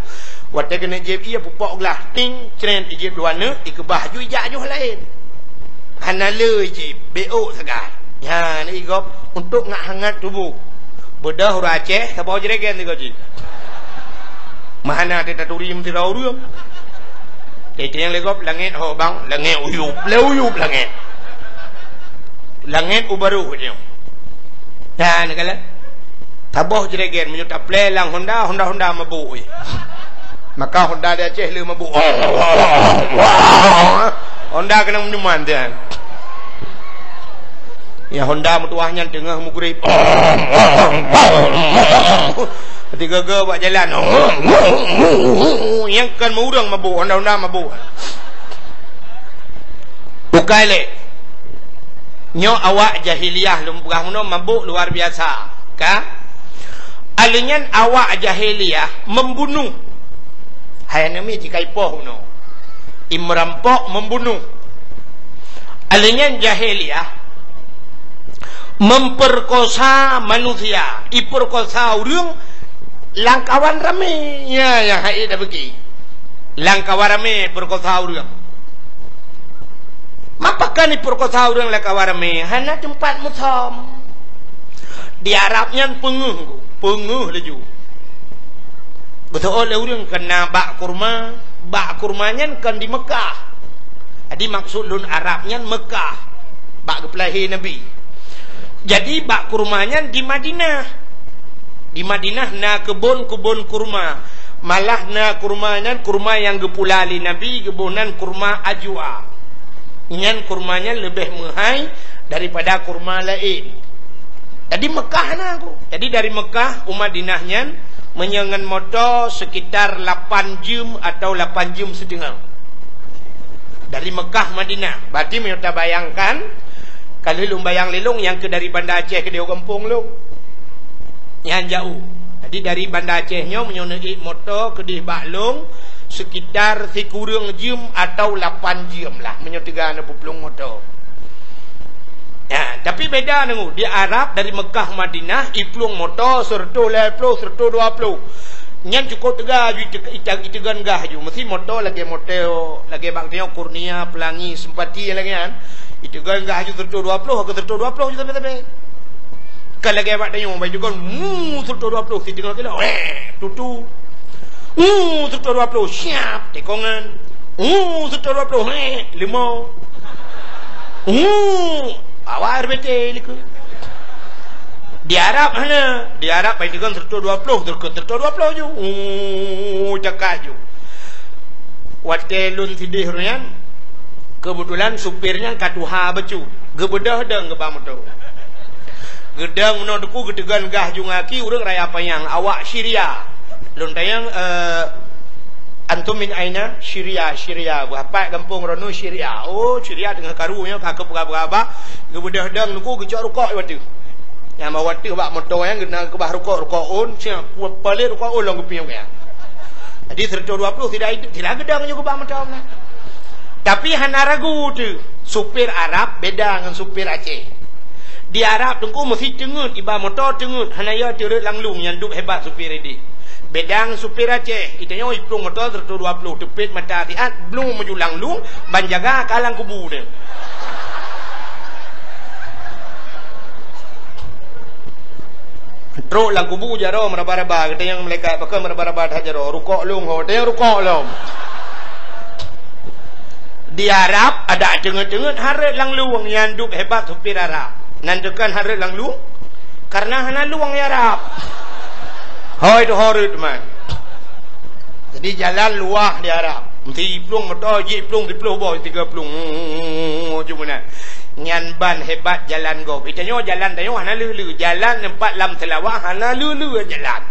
Watèe keuneuk jieb ie, pupok glah, ting, cret, ijieb dua neuk, ikeubah ju, ijak joh laén. Hana le jieb, beuôk sagai. Nyan, i gob, untuk ngak hangat tuboh. Beudôh ureueng Aceh, saboh jregen sigoe jih. Meuhana teutaturi meusidroe ureueng. Teuntèe lé gob langèt ho bang, langèt uyup, lé uyup langèt. Langèt u barôh nyoe. Nyan, neukalon. Saboh jregen, meunyoe taplè lam Honda, Honda-Honda mabôk, eh. Maka Honda di Aceh le mabôk. Honda keunong minuman tu, kan. Ya, Honda meutuwah nyan teungoh mugréb. Tiga-tiga bak jalan. Nyang kon meu ureueng mabôk, Honda-Honda mabôk. Bukai lé. Nyoe awak jahiliyah lôn peugah meunoe mabôk luar biasa, ka? Alèh nyan awak jahiliyah membunuh. Hai aneuk miet jikaipoh meunoe. Imerampok membunuh. Alèh nyan jahiliyah memperkosa manusia, iperkosa ureueng lam kawan ramé. Ya, ya, hai dak beuki. Lam kawan ramé perkosa ureueng. Mapakon iperkosa ureueng lam kawan ramé? Hana teumpat meusom. Di Arab nyan peungeuh, peungeuh laju. Geuseuôt lé ureueng keu na bak kurma, bak kurma nyan kon di Meukah. Jadi maksud lôn Arab nyan Meukah, bak geupeulahé Nabi. Jadi bak kurma nyan di Madinah. Di Madinah na keubon-keubon kurma. Malah na kurma nyan kurma nyang geupula lé Nabi, geuboh nan kurma ajwa. Nyan kurma nyan leubeh meuhai daripada kurma laén. Jadi Meukah na ku. Jadi dari Meukah u Madinah nyan meunyoe ngon moto sekitar lapan jeuem atau lapan jeuem siteungoh. Dari Meukah Madinah. Berarti meunyoe tabayangkan, ka lheueh lôn bayang lé lôn nyang keu dari Banda Aceh keudéh u gampông lôn. Nyan jauh. Jadi dari Banda Aceh nyoe meunyoe neuék moto keudéh bak lôn sekitar sikureueng jeuem atau lapan jeuem lah meunyoe teuga neupeuplông moto. Ya, tapi beda deungoe, di Arab dari Meukah Madinah, iplueng moto seureutôh lhèe ploh, seureutôh dua ploh. Nyan cukôp teuga ju ite-, ite-, iteugon gah ju. Meusi moto lagèe moto, lagèe bak tanyoe Kurnia, Pelangi, Sempati lagèe nyan. Iteugon gah ju seureutôh dua ploh, ke seureutôh dua ploh ju sabe-sabe. Ka lagèe bak tanyoe, bak iteugon, mu, seureutôh dua ploh, siteungoh kilo, weh, tutu. Uh, seureutôh dua ploh, siap, tekongan. Uh, seureutôh dua ploh, heh, leumo. Uh, awai R B T likot. Di Arab hana. Di Arab pai teukon seureutôh dua ploh, teukon seureutôh dua ploh ju. Uh, cakak ju. Watèe lôn sidéh uroe nyan, keubeutulan supir nyan ka tuha bacut. Geubeudôh dong geuba moto. Geudong meunoe teungku, geuteugon gah ju ngon aki, ureueng Raya Panyang, awak Syria. Lôn tanyong, eh, "Antum min aina?" "Syria, Syria." "Beuhapat gampông droeneuh Syria." "Oh, Syria teungoh karu nyoe, ka keupeugah-peugah." Geubeudôh dong teungku, geucok rukok di ateueh. Nyang bak ateueh bak moto nyan geukeubah rukok, rukok ôn, siap, palet rukok ôn lom geupiôh nyan. Jadi, seureutôh dua ploh sira, sira geudong ju geuba moto nyan. Tapi hana ragu teuh, supir Arab beda ngon supir Aceh. Di Arab teungku meusi teungeut, iba moto teungeut, hana yo teureuet lam lueng, nyan dub hebat supir idéh. Beda ngon supir Aceh, itanyoe iplueng moto seureutôh dua ploh, teupet mata siat, blueng maju lam lueng, ban jaga ka lam kubu teuh. Trok lam kubu jaroe meuraba-raba, geutanyong malaikat, "Pakon meuraba-raba that jaroe?" "Rukok lôn ho." Tanyong, "Rukok lôn." Di Arab, adak teungeut-teungeut hareuet lam lueng, nyan dub hebat supir Arab. Nan teukon hareuet lam lueng, kareuna hana lueng di Arab. Hôi teuh hareuet man. Jadi jalan luwah di Arab. Meusi plueng moto, jiplueng siploh boh, tiga plueng. Cuma na. Nyan ban hebat jalan gob. Di tanyoe jalan tanyoe hana leu-leu. Jalan teumpat lam Seulawah hana leu-leu jalan.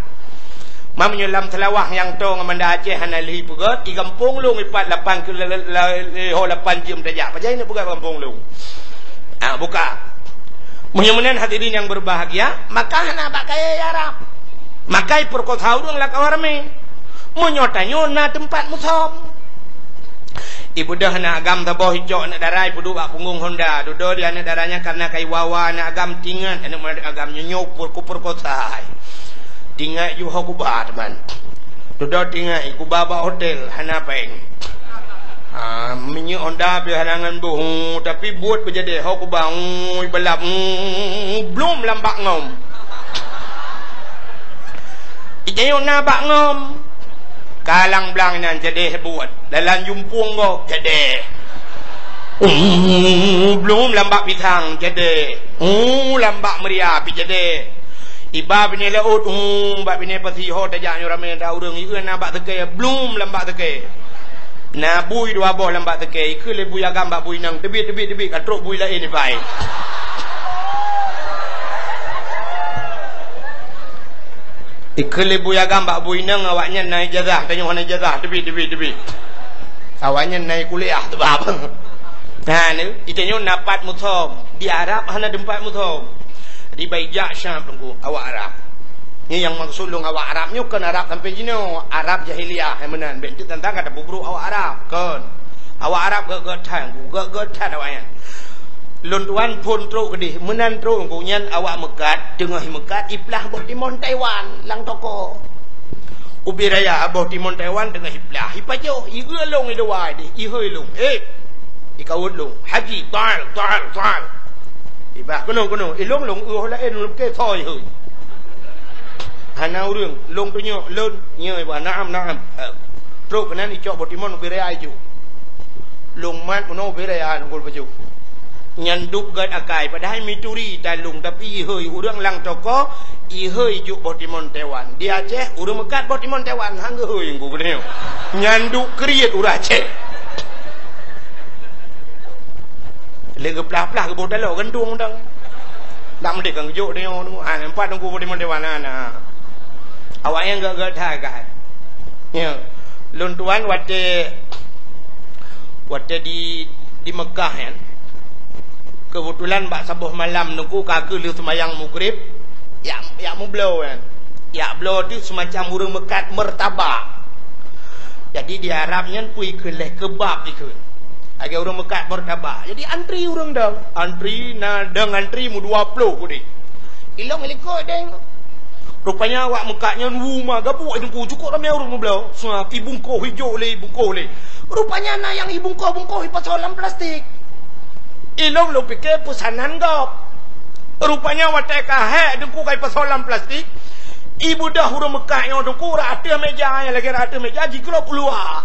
Meunyoe lam Seulawah nyang toe ngon Banda Aceh hana lheueh peugöt, di gampông lôn ipat lapan ke-, la-, la-, la-, ho lapan jeuem tajak. Pajan neuk peugöt gampông lôn? Ah, buka. Meunyoe meunan hadirin yang berbahagia, maka hana bak kayèe Arab. Maka ipeurkosa ureueng lam kawan ramé. Meunyoe tanyoe na teumpat musöm. Ibeudôh aneuk agam saboh icok aneuk dara ipeuduek bak punggong honda. Dudoe di aneuk dara nyan kareuna ka iwa-wa aneuk agam tingat aneuk agam nyoe nyoe peurekosa hai. Tingat ju ho kuba teuma. Dudoe tingat kuba bak hotel hana péng. Ha, minyeuk honda pih hana ngon boh, tapi buet beujadeh ho kuba, ui, balap, ui, blom lam bak ngom. Ijayok na bak ngom. Kalang blang nyan jadeh buet. Dalam jumpung gob jadeh. Uh, blom lam bak pisang jadeh. Uh, lam bak meuria pih jadeh. Iba binéh laôt, uh, bak binéh pasi ho tajak nyoe ramé ata ureueng, ieu na bak seukée, blom lam bak seukée. Na bui dua boh lam bak seukée, ikheun lé bui agam bak bui inong, teubiet, teubiet, teubiet, ka trok bui laén ibai. Ikheun lé bui agam bak bui inong, awaknyan na ijazah, tanyoe hana ijazah, teubiet, teubiet, teubiet. Awaknyan na kuliah teubab. Ha, ni, itanyoe na pat musöm, di Arab hana teumpat musöm. Di baijak Syam teungku, awak Arab. Nyoe nyang maksud lôn awak Arab nyoe kon Arab sampoe jinoe, Arab jahiliyah, hai meunan. Bék teuk tantang ka tapeubrok awak Arab, kon. Awak Arab gét-gét that, gét-gét that awaknyan. Lôn tuan phôn trok keudeh, meunan trok gobnyan awak meukat, teungoh meukat iplah boh timon Taiwan lam toko. Ubé raya boh timon Taiwan teungoh iplah, ipajoh, igeue lôn i luwa deh, ihôi lôn, "Eh, ikawot lôn, Haji, taal, taal, taal." Ibah, "Keunoe, keunoe." Ilôn lôn ueh laén lôn pike soe ihôi. Hana ureueng, lôn tunyok, lôn, nyoe ibah, "Naam, naam." Ha. Trok keunan icok boh timon ubé raya ijok. Lôn mat meunoe ubé raya ngon baju. Nyan duek gét akai, padahai mituri talung, tapi ihôi ureueng lam toko, ihôi jok boh timon Taiwan. Di Aceh, ureueng meukat boh timon Taiwan, han geuhôi geuh nyoe. Nyan duek kriet ureueng Aceh. Lé geuplah-plah geuboh taloe gandong dang. Nak meudeh kan geujok nyoe, ha, empat teungku boh timon Taiwan na, na. Awaknyan gét-gét that, kan. Ya. Lôn tuan watée Watée di, di Meukah nyan, keubeutulan bak saboh malam teungku ka keuh lheueh seumayang Maghrib, jak, jak meubloe nyan. Jak bloe teuh seumacam ureueng meukat meurtabak. Jadi di Arab nyan peue ikheun lé, keubab ikheun. Lagée ureueng meukat meurtabak. Jadi antri ureueng dong. Antri na dong antri meudua ploh udeh. Ilong ilikot deng. Rupanya awak meukat nyan wu ma gabuk teungku, cukôp ramé ureueng meubloe. Sa ibungkoh ijok lé, ibungkoh lé. Rupanya na nyang ibungkoh-bungkoh ipasoe lam plastik. Ilong lôn pike peusanan gob. Rupanya watée ka hék teungku ka ipasoe lam plastik, ibeudôh ureueng meukat nyoe teungku rot ateueh méja, nyang lagée rot ateueh méja jigrob u luwa.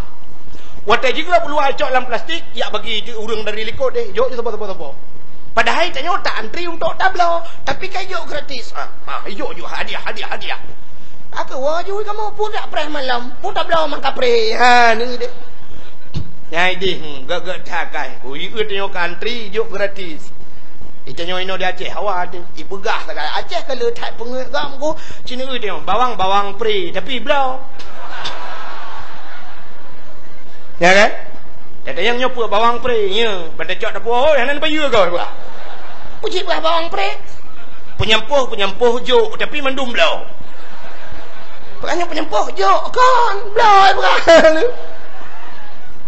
Watée jigrob u luwa icok lam plastik, jak bagi ureueng dari likot deh, jok saboh-saboh. Padahai tanyoe ta antri untuk tabloe, tapi ka ijok gratis. Ha, ha, ijok ju hadiah, hadiah, hadiah. Aku woe ju kamoe pudak preh malam, pudak bloe mangkapreh. Ha, ni deh. Nyai deh, hmm, gét-gét that kai. Ku ieu tanyoe ka antri, ijok gratis. Itanyoe inoe di Aceh, hawa teuh. Ipeugah sagai Aceh ka le that peungeuet gam ku. Cina ieu tanyoe bawang, bawang pre, tapi bloe. Ya kan? Kata nyang nyoe peue bawang pre, ya. Ban tacok dapur, oi, hana payeue kau, bah. Uji bah bawang pre. Peunyampôh, peunyampôh jok, tapi mandum bloe. Bukannya peunyampôh jok, kon bloe bukan.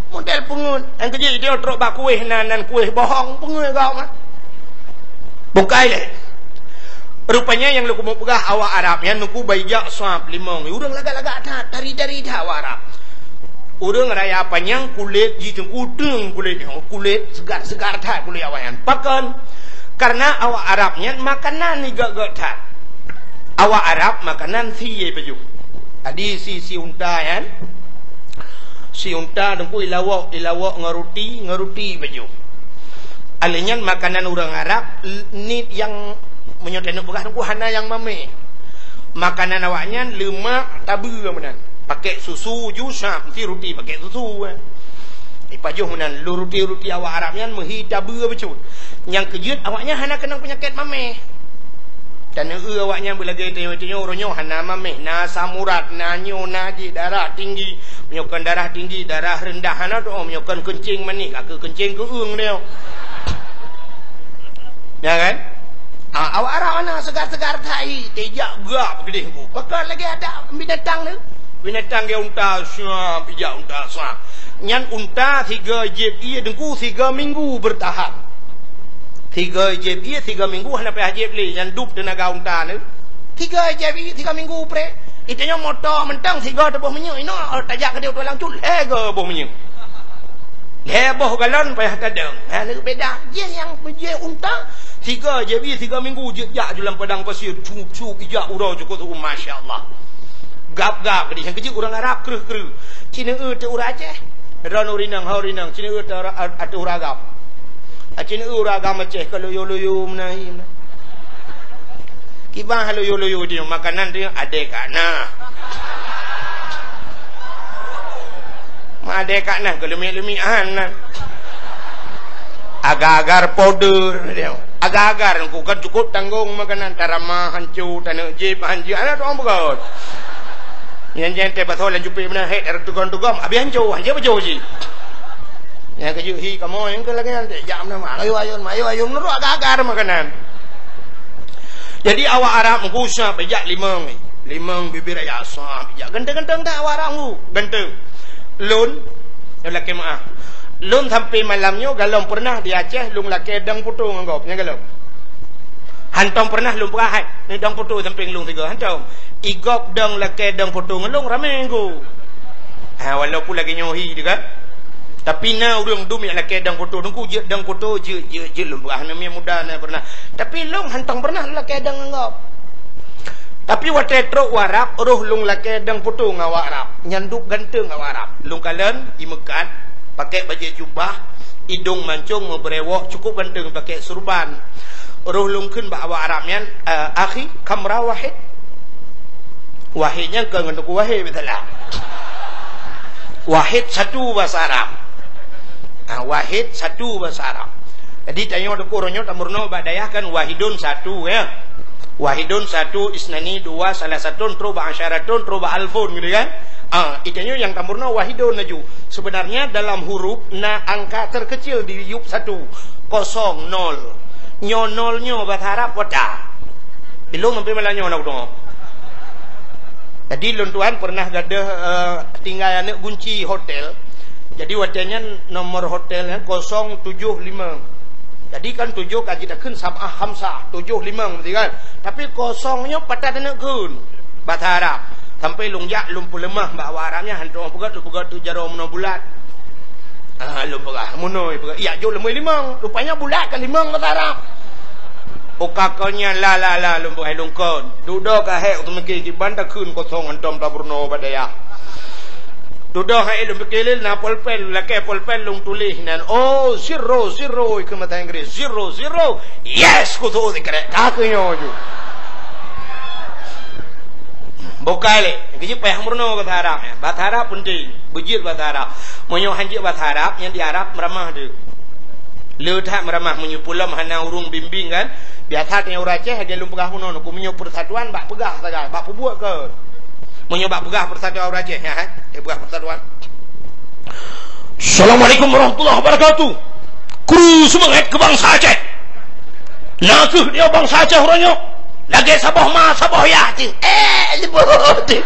Model peungeuet. Nyang keujeuet dia trok bak kueh nan, nan kueh bohong peungeuet kau mah. Bukai lé. Rupanya nyang lôn keumeung peugah awak Arab nyan teungku baijak sab limong. Ureueng lagak-lagak that, tari-tari that awak Arab. Ureueng raya panyang kulét jih teungku teung kulét nyoe, kulét seugar-seugar that kulét awak nyan. Pakon? Karena awak Arab nyan makanan igét-gét that. Awak Arab makanan sie baju. Jadi si, si unta nyan, si unta teungku ilawok, ilawok ngon ruti, ngon ruti baju. Alèh nyan makanan ureueng Arab, l-, niet nyang meunyoe taneuk peugah teungku hana nyang mamèh. Makanan awaknyan leumak tabeue meunan. Pakèk susu ju sab, meusti ruti pakèk susu, eh. Ipajoh meunan, lôn ruti-ruti awak Arab nyan meuhi tabeue bacut. Nyang keujeuet awak nyan hana keunong peunyakét maméh. Taneuk awak nyan beulagée tanyoe-tanyoe, uroe nyoe hana maméh, na asam urat, na nyoe, na jih, darah tinggi. Meunyoe kon darah tinggi, darah reundah hana teu'oh, meunyoe kon keuncing manéh, ka keuh keuncing keueung nyoe. Ya kan? Ah, awak Arab hana seugar-seugar that, teujak gak keudeh bu. Pakon lagée adak binatang tu. Binatang geuh unta, siap, ijak unta, siap. Nyan unta sigoe jieb ié teungku sigoe minggu beurtahan. Sigoe jieb ié sigoe minggu hana payah jieb lé, nyan dub teunaga unta tu. Sigoe jieb ié sigoe minggu pré. Itanyoe moto mantong sigoe teuboh minyeuk, inoe tajak keudeh u tulang cut, lhée goe boh minyeuk. Lhée boh galon payah tadong. Ha, lheueh beda. Jih nyang beujeuet unta, sigoe jieb ié sigoe minggu jeuet jak ju lam padang pasir, cup-cup ijak uroe jukôt, masya Allah. Gab-gab keudeh, nyang keujeuet ureuëng Arab kreueh-kreueh. Cineue teuh ureuëng Aceh. Droeneuh ureuëng inong, ho ureuëng inong, cineue teuh ura-, ateueh ureuëng agam. Cineue ureuëng agam Aceh ka loyo-loyo meunan hi meunan. Kiban ha loyo-loyo di makanan tu, adé ka na. Ma adé ka na, keu leumik-leumik han na. Agar-agar powder, agar-agar, ku kan cukup tanggong makanan, tarama hanco, taneuk jép hanco, alah tuang peugah. Nyan-nyan teuh pasoe lam jupé meunan, hék, teugon-teugon, habéh hanco, hanco bajo jih. Nyang keujeuet hi kamoe nyang keu lagée nyan teuh, jak meunan, ayô-ayô, ayô-ayô, meunurot agar-agar makanan. Jadi awak Arab meugusa peujak limong, limong bibir ayah sah, peujak ganteng-ganteng that awak Arab ngu, ganteng. Lôn, lôn lakée meu'ah. Lôn sampai malam nyoe galom peureunah di Aceh lôn lakée dong poto ngon gob, nyang galom. Hántom peureunah lôn peugah hai, ni dong poto sampéng lôn sigoe, hántom. Igob dong lakée dong poto ngon lôn ramé ngu. Ha, walaupun lagée nyoe hi juga. Tapi na ureuëng dum nyang lakée dong poto, teungku jeuet dong poto, jeuet, jeuet, jeuet lôn peugah, na miet muda na peureunah. Tapi lôn hántom peureunah lôn lakée dong ngon gob. Tapi watée trok u Arab, roh lôn lakée dong poto ngon awak Arab. Nyan dub ganteng awak Arab. Lôn kalon, imeukat, pakai bajée jubah, idong mancong, meubrewok, cukup ganteng pakai surban. Roh lôn kheun bak awak Arab nyan, "Eh, akhi, kam mara wahid?" Wahid nyan kon ngon Teungku Wahid, beutôi lah. Wahid satu bahasa Arab. Ah, wahid satu bahasa Arab. Jadi, tanyoe teungku uroe nyoe tameurunoe bak dayah kan wahidun satu, ya. Wahidun satu, isnani dua, salasatun trok bak asyaratun trok bak alfun gitu kan. Ah, itanyoe nyang tameurunoe wahidun laju. Sebenarnya dalam huruf na angka terkecil di yup satu, kosong, nol. Nyoe nol nyoe bahasa Arab kota. Ilong sampai malam nyoe nak tengok. Jadi lôn tuan pernah gadoh, eh, tinggai aneuk gunci hotel. Jadi watée nyan nomor hotel nyan kosong tujoh lima. Jadi kan tujoh ka jitakheun sab'ah khamsah, tujoh lima berarti kan. Tapi kosong nyoe patat aneuk kheun bahasa Arab. Sampai lôn jak lôn peuleumah bak awak Arab nyan, hantom peugah tu, peugah tu jaroe meunoe bulat. Ah, lôn peugah, meunoe peugah. Iya, jok leumui limong. Rupanya bulat ka limong bahasa Arab. Uka kon nyan la, la, la, lôn peugah lôn kon. Dudoe ka hék, teumiki kiban takheun kosong hantom tameurunoe bak dayah. Dudoe hai lôn pike lé na polpen, lakée polpen lôn tuléh nan. Oh, zero, zero, ikeu mata Inggris. Zero, zero. Yes, ku tu'oh sikrek. Ka keu nyoe ju. Bukai lé. Keujeuet payah meurunoe bahasa Arab. Bahasa Arab penting. Beujeuet bahasa Arab. Meunyoe hanjeuet bahasa Arab, nyang di Arab meuramah tu. Le that meuramah meunyoe pulom hana ureuëng bimbing kan. Biasa teuh ureuëng Aceh lagée lôn peugah bunoe, ku meunyoe persatuan bak peugah sagai, bak peubuet kon. Meunyoe bak peugah persatuan ureuëng Aceh, nyan, eh, peugah persatuan. Assalamualaikum warahmatullahi wabarakatuh. Kru seumangat keu bansa Aceh. Nakeuh dia bansa Aceh uroe nyoe. Lagée saboh ma, saboh yah teuh. Eh, leubeh teuh.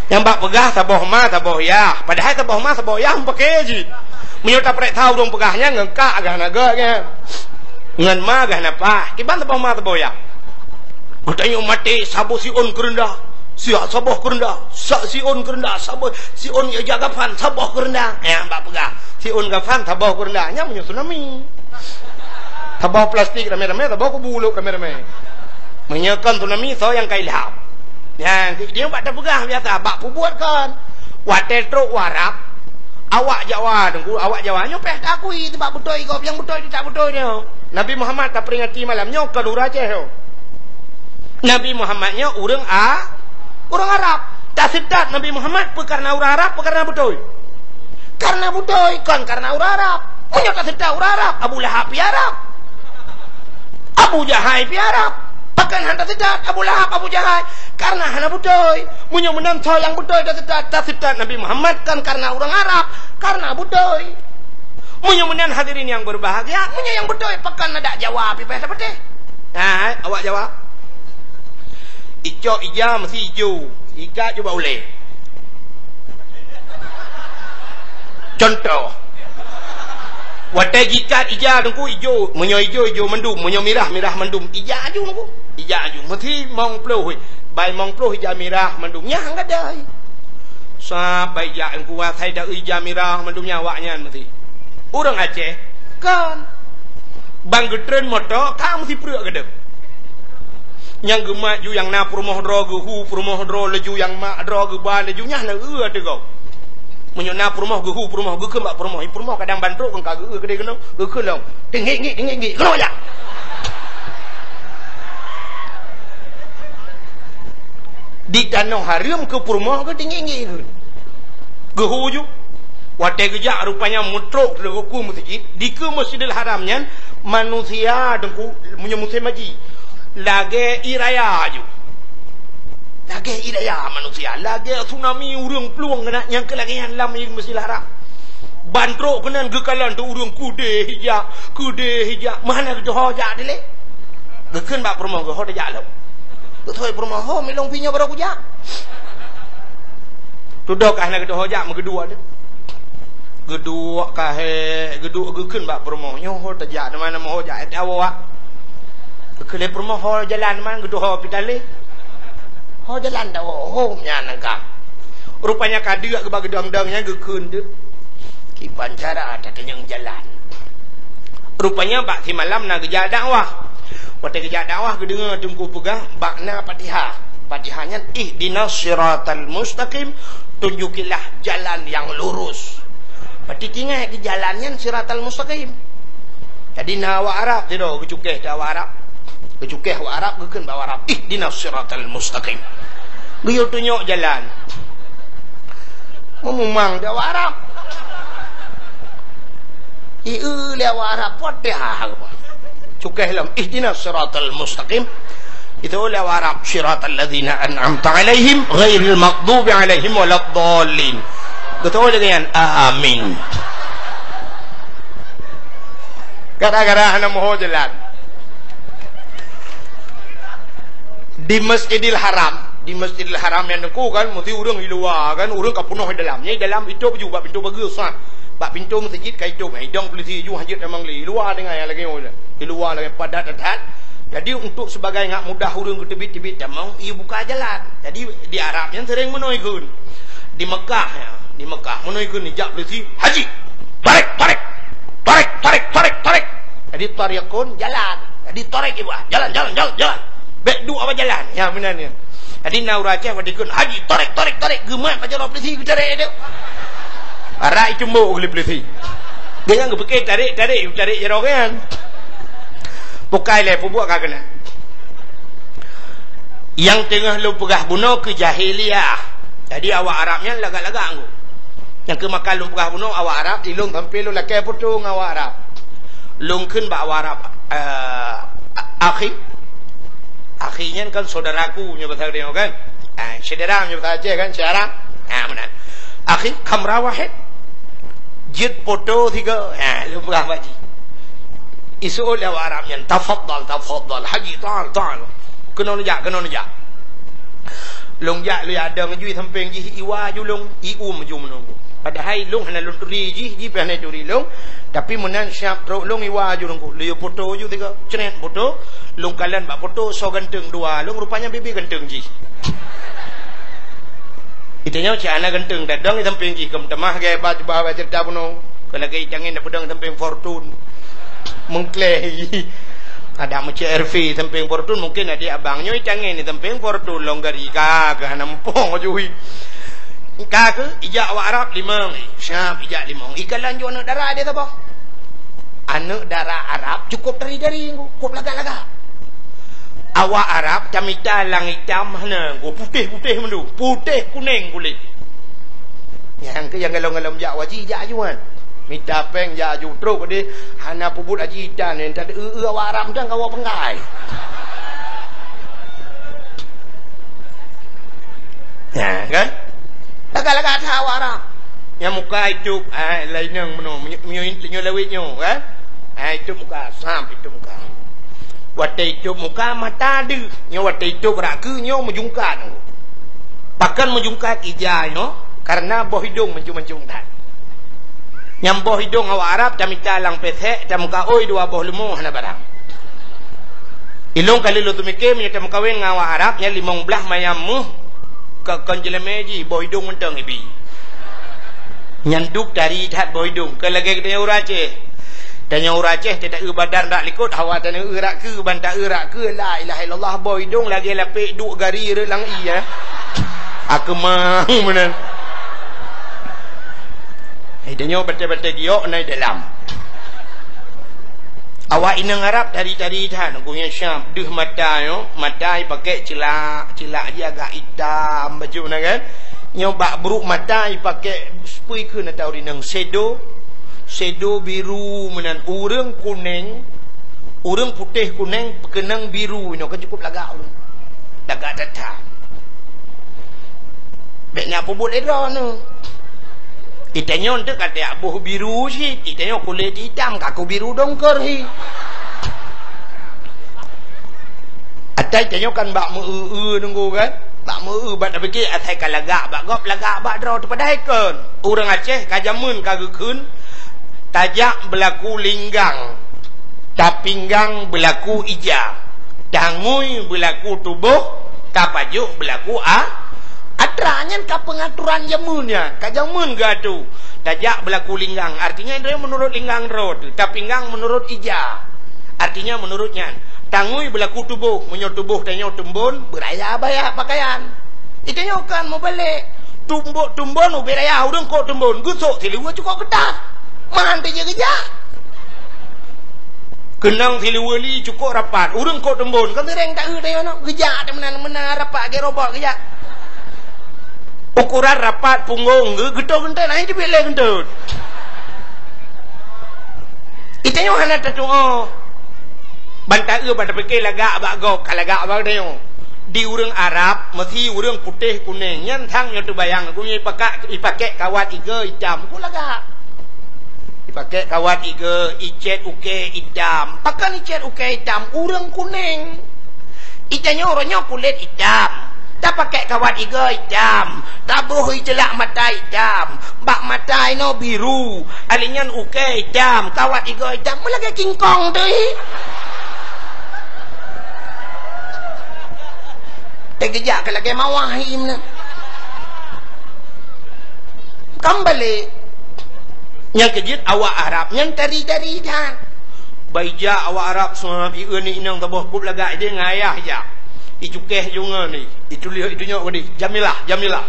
Nyang bak peugah saboh ma, saboh yah. Padahai saboh ma, saboh yah meupakée jih. Meunyoe taprek that ureuëng peugah nyan ngon kak agah na gét nyan. Ngon ma agah na pah. Kiban saboh ma, saboh yah. Geutanyoe maté saboh siôn keureundah, siat saboh keureundah, sa siôn keureundah, saboh siôn ija gafan saboh keureundah. Nyang bak peugah siôn gafan saboh keureundah. Nyan meunyoe tsunami. Saboh plastik ramé-ramé, saboh kubu lok ramé-ramé. Meunyoe kon tsunami, soe nyang ka ilham? Nyan, dia bak tapeugah biasa, bak peubuet kon. Watée trok u Arab, awak Jawa, teungku, awak Jawa nyoe payah taakui, teubak beutôi gob nyang beutôi, teutak beutôi nyoe. Nabi Muhammad taperingati malam nyoe kon ureuëng Aceh nyoe. Nabi Muhammad nyoe ureuëng A-, ureuëng Arab. Taseutôt Nabi Muhammad peue kareuna ureuëng Arab, peue kareuna beutôi? Kareuna beutôi, kon kareuna ureuëng Arab. Meunyoe taseutôt ureuëng Arab, Abu Lahab pih Arab. Abu Jahai pih Arab. Pakon hana taseutôt Abu Lahab, Abu Jahai? Kareuna hana beutôi. Meunyoe meunan soe nyang beutôi taseutôt, taseutôt Nabi Muhammad kon kareuna ureuëng Arab, kareuna beutôi. Meunyoe meunan hadirin nyang beubahgia, meunyoe nyang beutôi, pakon na dak Jawa pih paih tapatéh? Hai, awak Jawa. Icok ija meusti ijo, ikat ju bak ulée. Cuntoh, watée jikat ija teungku ijo, meunyoe ijo, ijo mandum, meunyoe mirah, mirah mandum, ija aju teungku, ija aju. Meusti mong ploh, bai mong ploh ija mirah mandum, nyan gadai. Sabai ija teungku, asai da ija mirah mandum nyan awaknyan meusti. Ureuëng Aceh, kon. Ban geutreun moto, ka meusti preuek gadeuh. Nyang geumat ju nyang na peurumoh droe, geuhu peurumoh droe, laju nyang mak droe, geuba laju, nyan na eu teugok. Meunyoe na peurumoh, geuhu peurumoh, geukheun bak peurumoh, i peurumoh kadang ban trok kon ka geu-eu keudeh keunoe, geukheun lom. Tinggi-tinggi, tinggi-tinggi, keunoe jak. Di tanoh hareuem keu peurumoh keu tinggi-tinggi keu. Geuhu ju. Watée geujak rupanya meutrok teugeuku meuseujid, dikeue Masjidil Haram nyan manusia teungku meunyoe musém haji. Lagée ie raya ju. Lagée ie raya manusia, lagée tsunami ureuëng plueng keunan nyang keu lagée nyan lam ie Masjidil Haram. Ban trok keunan geukalon teuk ureuëng keudeh ija, keudeh ija, meuhana geudoho jak dilée. Geukheun bak peurumoh geuh, ho tajak lom. Geutôi peurumoh, ho milong pih nyoe barô kujak. Tudoe ka hana geudoho jak meugeuduek deh. Geuduek ka he, geuduek geukheun bak peurumoh, nyoe ho tajak, di mana meuho jak, eh, awak. Geukheun lé peurumoh, ho jalan man geudoho pih talé. Ho jalan dak ho, ho nyan ka. Rupanya ka deuk geuba geudong-dong nyan geukheun deuek. Kiban cara tatanyong jalan. Rupanya bak simalam na geujak dakwah. Watée geujak dakwah geudeungoe teungku peugah makna Fatihah. Fatihah nyan ihdinas siratal mustaqim, tunjukilah jalan yang lurus. Berarti ingat di jalan nyan siratal mustaqim. Jadi na awak Arab sidroe geucukéh teuh awak Arab. Geucukéh awak Arab, geukheun bak awak Arab, "Ihdinas siratal mustaqim." Geuyue tunyok jalan. Meumumang di awak Arab. Ieu lé awak Arab, peue teuh ha, ha, cukéh lom, "Ihdinas siratal mustaqim." Itu lé awak Arab, "Siratal ladzina an'amta 'alaihim, ghairil maghdubi 'alaihim waladdallin." Beutôi lagée nyan, amin. Gara-gara hana meuho jalan. Di Masjidil Haram, di Masjidil Haram nyan teungku kan, meusti ureuëng i luwa kan, ureuëng ka peunoh i dalam. Nyan i dalam itôb ju bak pintoe pageue sah. Bak pintoe meuseujid ka itôb, idong peulisi ju hanjeuet lamang lé. I luwa teungoh nyang lagée nyoe. I luwa lagée padat that. Jadi untuk sebagai ngak mudah ureuëng geuteubiet-teubiet tamong, ibuka jalan. Jadi di Arab nyan sering meunoe ikheun. Di Mekah, ya, di Mekah meunoe ikheun jak peulisi, "Haji, tarék, tarék. Tarék, tarék, tarék, tarék." Jadi tariqun jalan. Jadi tarék ibu, ah, jalan, jalan, jalan, jalan. Bék duek awak jalan. Ya, meunan ya. Jadi na ureuëng Aceh watée ikheun, "Haji, tarék, tarék, tarék." Geumat pajoh droe peulisi geutarek dia. Arak itumbok geuh lé peulisi. Dia nyang geupike tarék, tarék, tarék jaroe nyan. Bukai lé peubuet ka keunan. Nyang teungoh lôn peugah bunoe keu jahiliyah. Jadi awak Arab nyan lagak-lagak anggô. Nyang keu maka lôn peugah bunoe awak Arab, ilôn sampoe lôn lakée putôh ngon awak Arab. Lôn kheun bak awak Arab, eh, akhi. Akhi nyan kan saudaraku nyoe bahasa Aceh kan? Eh, syedara nyoe bahasa Aceh kan? Syedara. Ha, meunan. Akhi, kamera wahid. Jeuet poto sigoe. Ha, lôn peugah bak jih. Iseuôt lé awak Arab nyan, "Tafaddal, tafaddal, Haji, ta'al, ta'al." Keunoe neujak, keunoe neujak. Lôn jak, lôn jak dong ju i sampéng jih, iwa ju lôn, ium ju meununggu. Padahai lôn hana lôn turi jih, jih pih hana turi lôn. Tapi meunan siab trok lôn iwa ju lôn, lôn yue poto ju tiga, cret poto. Lôn kalon bak poto, soe ganteng dua lôn, rupanya bibi ganteng jih. Ita nyoe cit hana ganteng, tadong i sampéng jih, keu meutamah gaya ba, ba, ba cerita bunoe. Keu lagée i tangen na peudong i sampéng Fortune. Mengkleh. Ada meucek R V sampéng Fortune, mungkin adik abang nyoe i tangen i sampéng Fortune, lôn gari ka, keu hana muphom ju i. Ka keu ijak awak Arab limong, siab ijak limong. Ikalon ju aneuëk dara dia saboh. Aneuëk dara Arab cukup dari-dari, cukup lagak-lagak. Awak Arab tamita lam itam hana, putéh-putéh mandum, putéh kunéng kulét. Nyang keu nyang galom-galom jak haji jak aju kan. Mita péng jak aju trok deh, hana peubuet haji tan, entat eu-eu awak Arab dan kawa penggai. Nah, kan? Lagak-lagak that awak Arab. Nyang muka itôb, ah, laineng meunoe, meunyo-, meunyo lawét nyoe, kan? Ah, itôb muka, sam itôb muka. Watèe itôb muka, mata deuh. Nyoe watèe itôb rak keue, nyoe meujungkat. Pakon meujungkat ija nyoe, karena boh idông mancung-mancung that. Nyang boh idông awak Arab tamita lam pesek, tameukaôi dua boh leumo hana barang. Ilông kali lôn teumike meunyoe tameukawen ngon awak Arab nyan limong blaih mayam méuh, ka kon jeulemé jih boh idông mantong ibi. Nyan dub tari that boh idông, kon lagèe geutanyoe ureueng Aceh. Tanyoe ureueng Aceh, ta-eu badan rak likot, hawa tanyoe eu rak keue, ban ta-eu rak keue, la ilaha illallah, boh idông lagèe lapek duek gari rot lam ie, ya. Akeumang meunan. Hai tanyoe batèe-batèe giok na i dalam. Awak inong Arab tari-tari that, gobnyan Syam, deuh mata nyoe, mata ipakèk ceulak, ceulak jih agak itam bacut na kan. Nyoe bak brôk mata ipakèk, peue kheun ata ureueng inong, sedo, sedo biru meunan, ureueng kunéng, ureueng putéh kunéng, peukeunong biru nyoe, ka cukup lagak ureueng. Lagak that-that. Bèk na peubuet lé droeneuh. Itanyoe teuk ka tajak boh biru cit, itanyoe kulét itam ka keu biru dongker hi. Ata itanyoe kan bak meu-eu-eu nunggu kan? Bak meu-eu, bak tapike asai ka lagak bak gob, lagak bak droe teuh padahai kon. Ureueng Aceh ka jameun ka geukheun, tajak beulaku linggang, tapinggang beulaku ija, tangui beulaku tuboh, tapajoh beulaku a-, atra. Nyan ka peungaturan jameun nyan, ka jameun geuatô. Tajak beulaku linggang, artinya droe meunurot linggang droe teuh, tapinggang meunurot ija, artinya meunurot nyan. Tangui beulaku tuboh, meunyoe tuboh tanyoe teumbon, beuraya baya pakaian. Itanyoe kan meubalek. Tumbok tumbon ubé raya, ureueng kok teumbon, geusok siluweue cukôk keutat. Man teujeuet geujak. Keunong siluweue li cukôk rapat, ureueng kok teumbon, kon sireng ta-eu teuh nyoe, geujak teuh meunan-meunan rapat, gét robot geujak. Ukuran rapat punggong geu-, geutot geuntot, hana jeuet lé geuntot. Itanyoe hana tatu'oh. Ban ta-eu, ban tapike lagak bak gob, ka lagak bak tanyoe. Di ureueng Arab, meusi ureueng putéh kunéng, nyan sang nyoe teubayang, gobnyan ipakak, ipakèk kawat igoe itam, ku lagak. Ipakèk kawat igoe, icèt ukèe itam. Pakon icèt ukèe itam? Ureueng kunéng. Itanyoe uroe nyoe kulét itam. Tapakèk kawat igoe itam, taboh iceulak mata itam, bak mata inoe biru, alinyan ukèe itam, kawat igoe itam, meulagèe kingkong teuh. Teugeujak keu lagèe mawah ié meunan. Kan balek. Nyang keujeuet awak Arab nyan tari-tari that. Bak ijak awak Arab, seumabi eu ni inong saboh kub lagak idéh ngon ayah ijak. Icukéh ju ngon ni, ituléh itunyok ngon ni, Jamilah, Jamilah.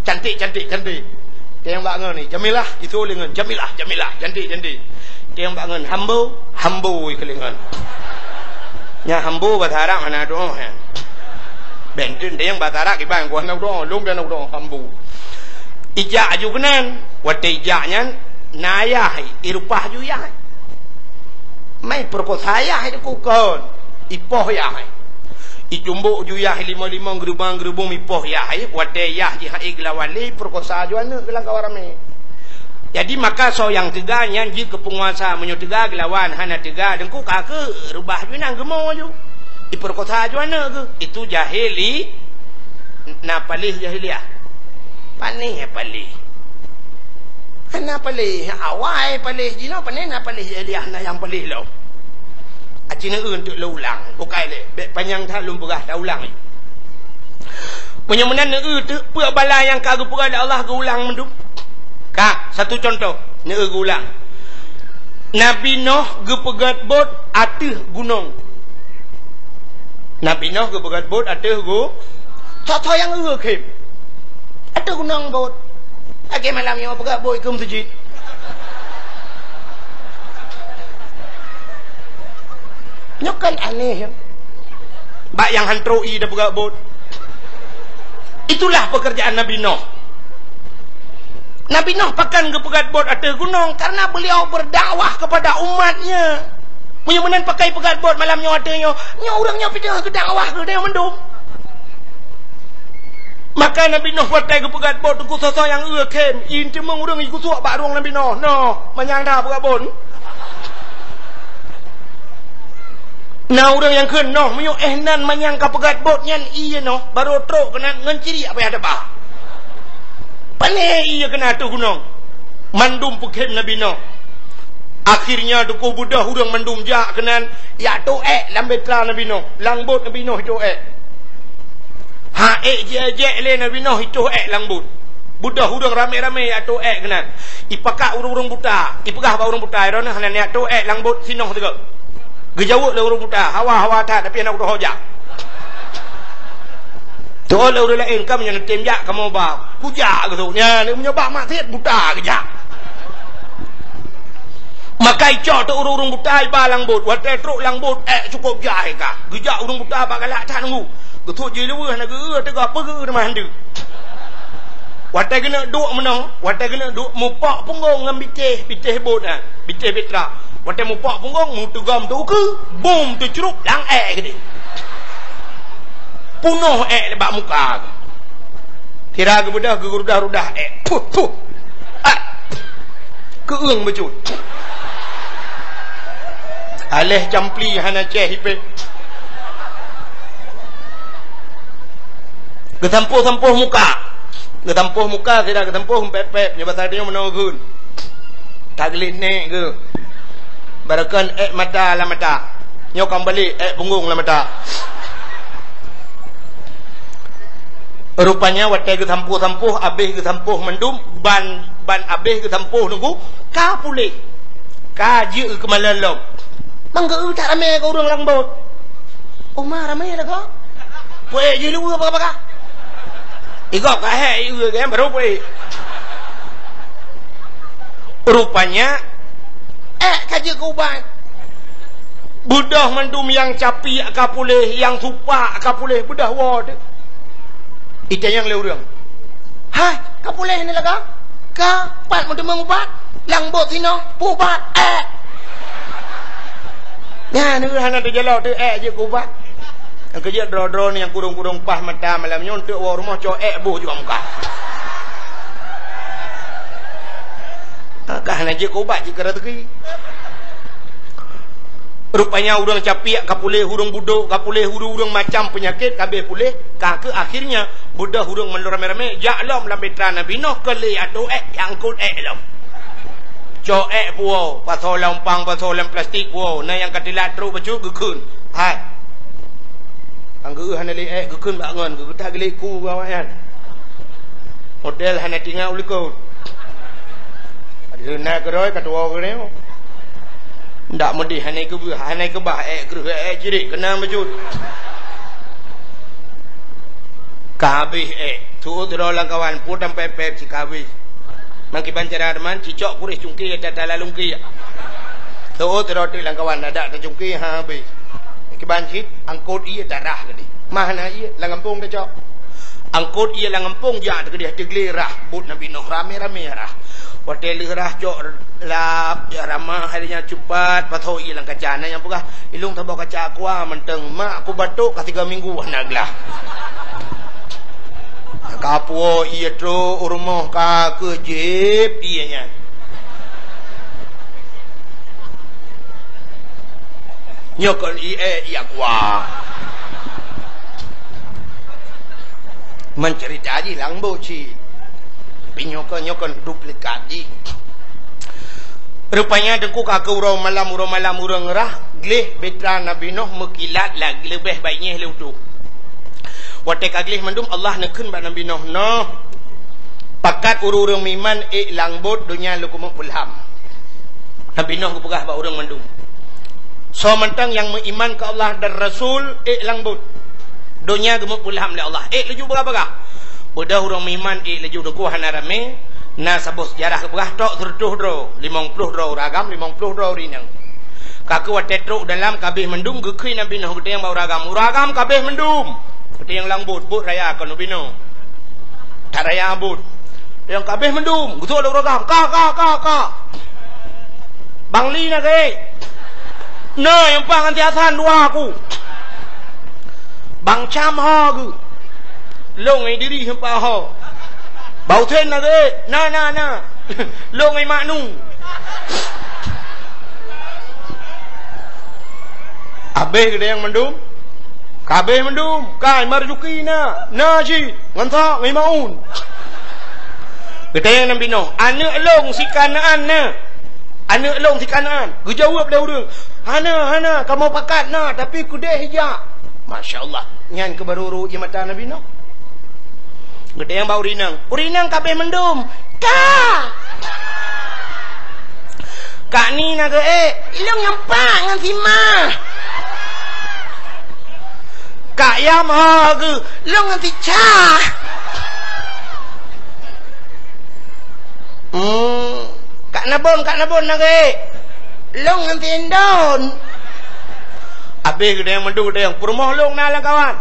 Cantik, cantik, cantik. Teueng bak ngon ni, Jamilah, itu lé ngon, Jamilah, Jamilah, cantik, cantik. Teueng bak ngon, Hambo, Hambo ikeu lé ngon. Nyan Hambo basa Arab hana doa, ha. Benten teueng basa Arab kiban ku hana doa, lôn dan doa Hambo. Ijak aju keunan, watèe ijak nyan, na ayah, irupah ju yah. Mai peurekosa yah itu kon, ipoh yah. Itumbok ju yah limong-limong, geurubong-geurubong, ipoh yah. Watèe yah jih hana geulawan lé, peurekosa ju aneuk geulang kawan ramé. Jadi maka soe nyang teuga nyan jeuet keu peunguasa, meunyoe teuga geulawan, hana teuga deungku ka keu reubah ju inan geumo ju. Ipeurekosa ju aneuk geuh. Itu jahili, na paléh jahiliah. Panéh paléh. Hana paléh, awai paléh jinoe, panéh na paléh jahiliah, na nyang paléh lom. Aci neueu teuk lôn ulang, bukai lé, bèk panyang that lôn peugah, ta ulang. Meunyoe meunan neueu teuk, peue bala nyang ka geupeugah lé Allah geuulang mandum. Ka, satu contoh, neueu geuulang. Nabi Noh geupeugèt bot ateueh gunong. Nabi Noh geupeugèt bot ateueh gu-, soe-soe nyang eu khém. Ateueh gunong bot. Lagèe malam nyoe peugèt bot keu meuseujid. Nyoe kan aneh, ya. Bak nyang han trok ie tapeugöt bot. Itulah pekerjaan Nabi Nuh. Nabi Nuh pakon geupeugöt bot ateueh gunong? Karena beliau berdakwah kepada umatnya. Meunyoe meunan pakon peugöt bot malam nyoe ateueh nyoe, nyoe ureuëng nyoe pih teungoh geudakwah keu geutanyoe mandum. Maka Nabi Nuh watée geupeugöt bot, teungku, soe-soe nyang eu khém, ie teumeung ureuëng jigusok bak rueng Nabi Nuh. Noh, manyang that peugöt bot. Na ureuëng nyang kheun, "Noh, meunyoe éh nan manyang ka peugöt bot nyan ie noh, barô trok keunan ngon ciriek payah teuba." Pané ie keunan ateueh gunong. Mandum peukhém Nabi Nuh. Akhirnya teungku, beudôh ureuëng mandum jak keunan, jak toh ék lam bahtera Nabi Nuh, lam bot Nabi Nuh jitoh ék. Ha ék jiék-ék lé Nabi Nuh jitoh ék lam bot. Beudôh ureuëng ramé-ramé jak toh ék keunan. Jipakat ureuëng-ureuëng buta, jipeugah bak ureuëng buta, "Droeneuh hana neujak toh ék lam bot sinoe sigoe." Geujaweueb lé ureuëng buta, "Hawa, hawa that, tapi hana kutoh jak." Teuôt lé ureuëng laén, "Ka meunyoe neutem jak, kamoe ba kujak," geuseuôt. Nyan, meunyoe bak maksiet buta geujak. Maka jicok teuk ureuëng-ureuëng buta jiba lam bot. Watée trok lam bot, ék cukôp jai ka. Geujak ureuëng buta bak galak that nunggu. Geuseuôt jih luweuh, hana geu-eu teuga peue geu-eu teuma han deuh. Watée geuneuk duek meunoe, watée geuneuk duek, mupok punggong ngon bitéh, bitéh bot nyan, bitéh bahtera. Watée mupok punggong, meuteugom teuh ukeue, bum teucrup lam ék keudeh. Punoh ék bak muka. Sira geubeudôh, geurudah-rudah ék. Puh, puh. Ah. Keueung bacut. Aléh campli hana céh ipéh. Geusampôh-sampôh muka. Geusampôh muka, sira geusampôh pép-pép. Nyoe basa tanyoe meunoe geun. Tagleh nék geuh. Barokon ék mata lam mata. Nyoe ka meubalek ék punggong lam mata. Rupanya watée geusampôh-sampôh, abéh geusampôh mandum, ban, ban abéh geusampôh nunggu, ka puléh. Ka jeuet keumalon lom. Manggeu that ramé keu ureuëng lam bot. Uma ramé lagoe. Puék jih luweue baka-baka. Igob ka hék ieu kan baru puék. Rupanya, ék ka jeuet keu ubat. Beudôh mandum nyang capiek ka puléh, nyang supak ka puléh, beudôh woe teuh. Itanyong lé ureuëng, "Hai, ka puléh ni lagoe? Ka, pat meuteumé ubat? Lam bot sinoe, peuubat ék." Nyan ureuëng hana teujalok teuh ék jeuet keu ubat. Nyang keujeuet droe-droe ni nyang kurong-kurong paih mata malam nyoe, eunteuk woe rumoh cok ék boh jua muka. Ka hana jeuet keu ubat, jeuet keu raseuki. Rupanya ureuëng capiek ka puléh, ureuëng budok ka puléh, ureuëng-ureuëng macam peunyakét ka abéh puléh, ka keuh akhirnya beudôh ureuëng mandum ramé-ramé jak lom lam bahtera Nabi Nuh keu lé ateueh ék, jak eungkot ék lom. Cok ék puwoe, pasoe lam umpang, pasoe lam plastik puwoe, na nyang ka teulat trok bacut geukheun. Hai. Nyang geu hana lé ék geukheun bak ngon, geugeutak geulék ku awaknyan. Model hana tinggai u likot. Leuna keudroe ka tuwoe keunoe. Ndak meudeh hana keubah, hana keubah ék kreueh ék cirit keunan bacut. Ka habéh ék. Tuwoe sidroe lam kawan, pue tampép-pép cit ka habéh. Mangkiban cara teuma, cicok puréh cungké, tata lalungké. Tuwoe sidroe teuk lam kawan, adak tacungké, ha, habéh. Kiban cit, angkot ié tarah keudeh. Mah na ié, lam gampông tacok. Angkot ié lam gampông, jak teukeudeh, teuglé rah, buet Nabi Nuh, ramé-ramé rah. Watée lheueh rah cok lap, jak ramah, hai nyan cupat, pasoe ié lam kaca. Na nyang peugah, "Ilong saboh kaca aqua mantong, mak ku batuk ka tiga minggu hana glah." Ka puwoe ié trok u rumoh ka keuh jieb ié nyan. Nyoe kon ié, ié aqua. Meuceurita jih lam bot cit. Tapi nyoe kon, nyoe kon duplikat jih. Rupanya teungku ka keu uroe malam, uroe malam ureuëng rah, gleh bahtera Nabi Nuh meukilat lagée leubeh baik nyeh lé utoe. Watée ka gleh mandum, Allah neukheun bak Nabi Nuh, "Noh, pakat ureuëng-ureuëng meuiman ék lam bot, donya lôn keumeung peulham." Nabi Nuh geupeugah bak ureuëng mandum, "Soe mantong nyang meuiman keu Allah dan Rasul, ék lam bot. Donya geumeupeulham lé Allah, ék laju bagah-bagah." Beudôh ureuëng meuiman ék laju teungku hana ramé, na saboh seujarah geupeugah trok seureutôh droe, limong ploh droe ureuëng agam, limong ploh droe ureuëng inong. Ka keuh watèe trok dalam ka abéh mandum, geukheun Nabi Nuh, geutanyong bak ureueng agam. Ureueng agam ka abéh mandum. Geutanyong lam bot, bot raya kon Nabi Nuh. That raya bot. Geutanyong ka abéh mandum. Geutanyong lé ureueng agam. Ka, ka, ka, ka. Bang Li na keuh. Na nyang paih ngon si Hasan dua ku. Bang Cam ho geuh. Lôn ngon Idris nyang paih ho. Bang Husen na keuh. Na, na, na. Lôn ngon Mak Nu. Abéh geutanyong mandum. Ka abéh mandum. Ka Marzuki na. Na cit. Ngon sa, ngon Maun. Geutanyong Nabi Nuh, "Aneuk lôn si Kanaan na?" "Aneuk lôn si Kanaan." Geujaweueb lé ureueng, "Hana, hana, kamoe pakat na, tapi keudeh jak." Masya Allah, nyan keuh barô rô ié mata Nabi Nuh. Geutanyong bak ureueng inong, "Ureueng inong ka abéh mandum?" "Ka." "Kak Ni na keuh?" "Eh, lôn nyang pat ngon si Ma." "Kak Yam ho geuh?" "Lôn ngon si Ca." Hmm. "Kak Nabon, Kak Nabon na keuh?" "Lôn ngon si Indon." Abéh geutanyong mandum, geutanyong, "Peurumoh lôn na lam kawan?"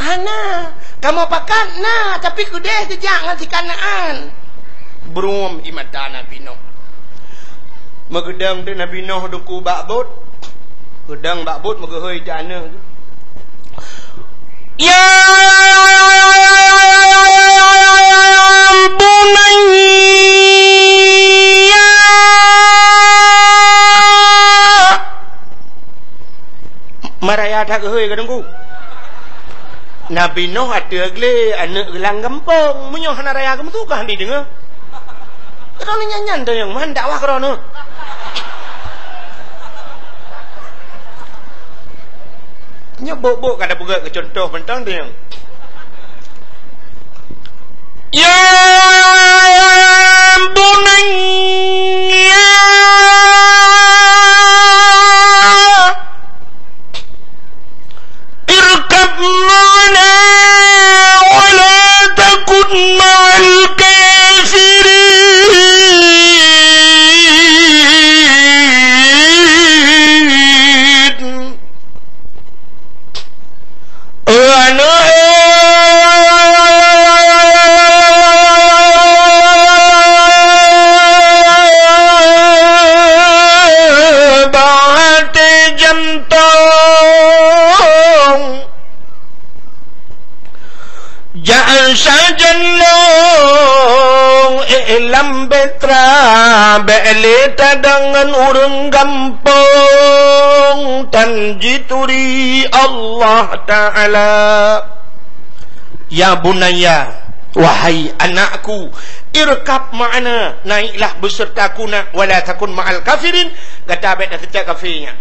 "Hana. Kamoe pakat na, tapi keudeh teujak ngon si Kanaan." Brum ié mata Nabi Nuh. Meugeudong teuk Nabi Nuh dungku bak bot. Geudong bak bot meugeuhôi teuk aneuk. Ya bunayya. Maraya that geuhôi ka Teungku. Nabi Nuh ateueh glé aneuk geulang gampông. Meunyoe hana raya geumeutugaih hana jideungoe. Droeneuh nyan-nyan teunyong man dakwah keudroe. Nyoe bok-bok ka tapeugah keu cuntoh mantong teunyong. Ya bunayya. Irkab ma'ana wa la takun ma'al kafirin. Aneuk, bak até jantong. Jak sajan lôn, eh, lam beutra, bék lé tadong ngon ureuëng gampông, tan jituri Allah Ta'ala. Ya bunayya, wahai anakku, irkab ma'ana, naiklah besertaku nak, wala takun ma'al kafirin, gata bék tateutab kafé nyan.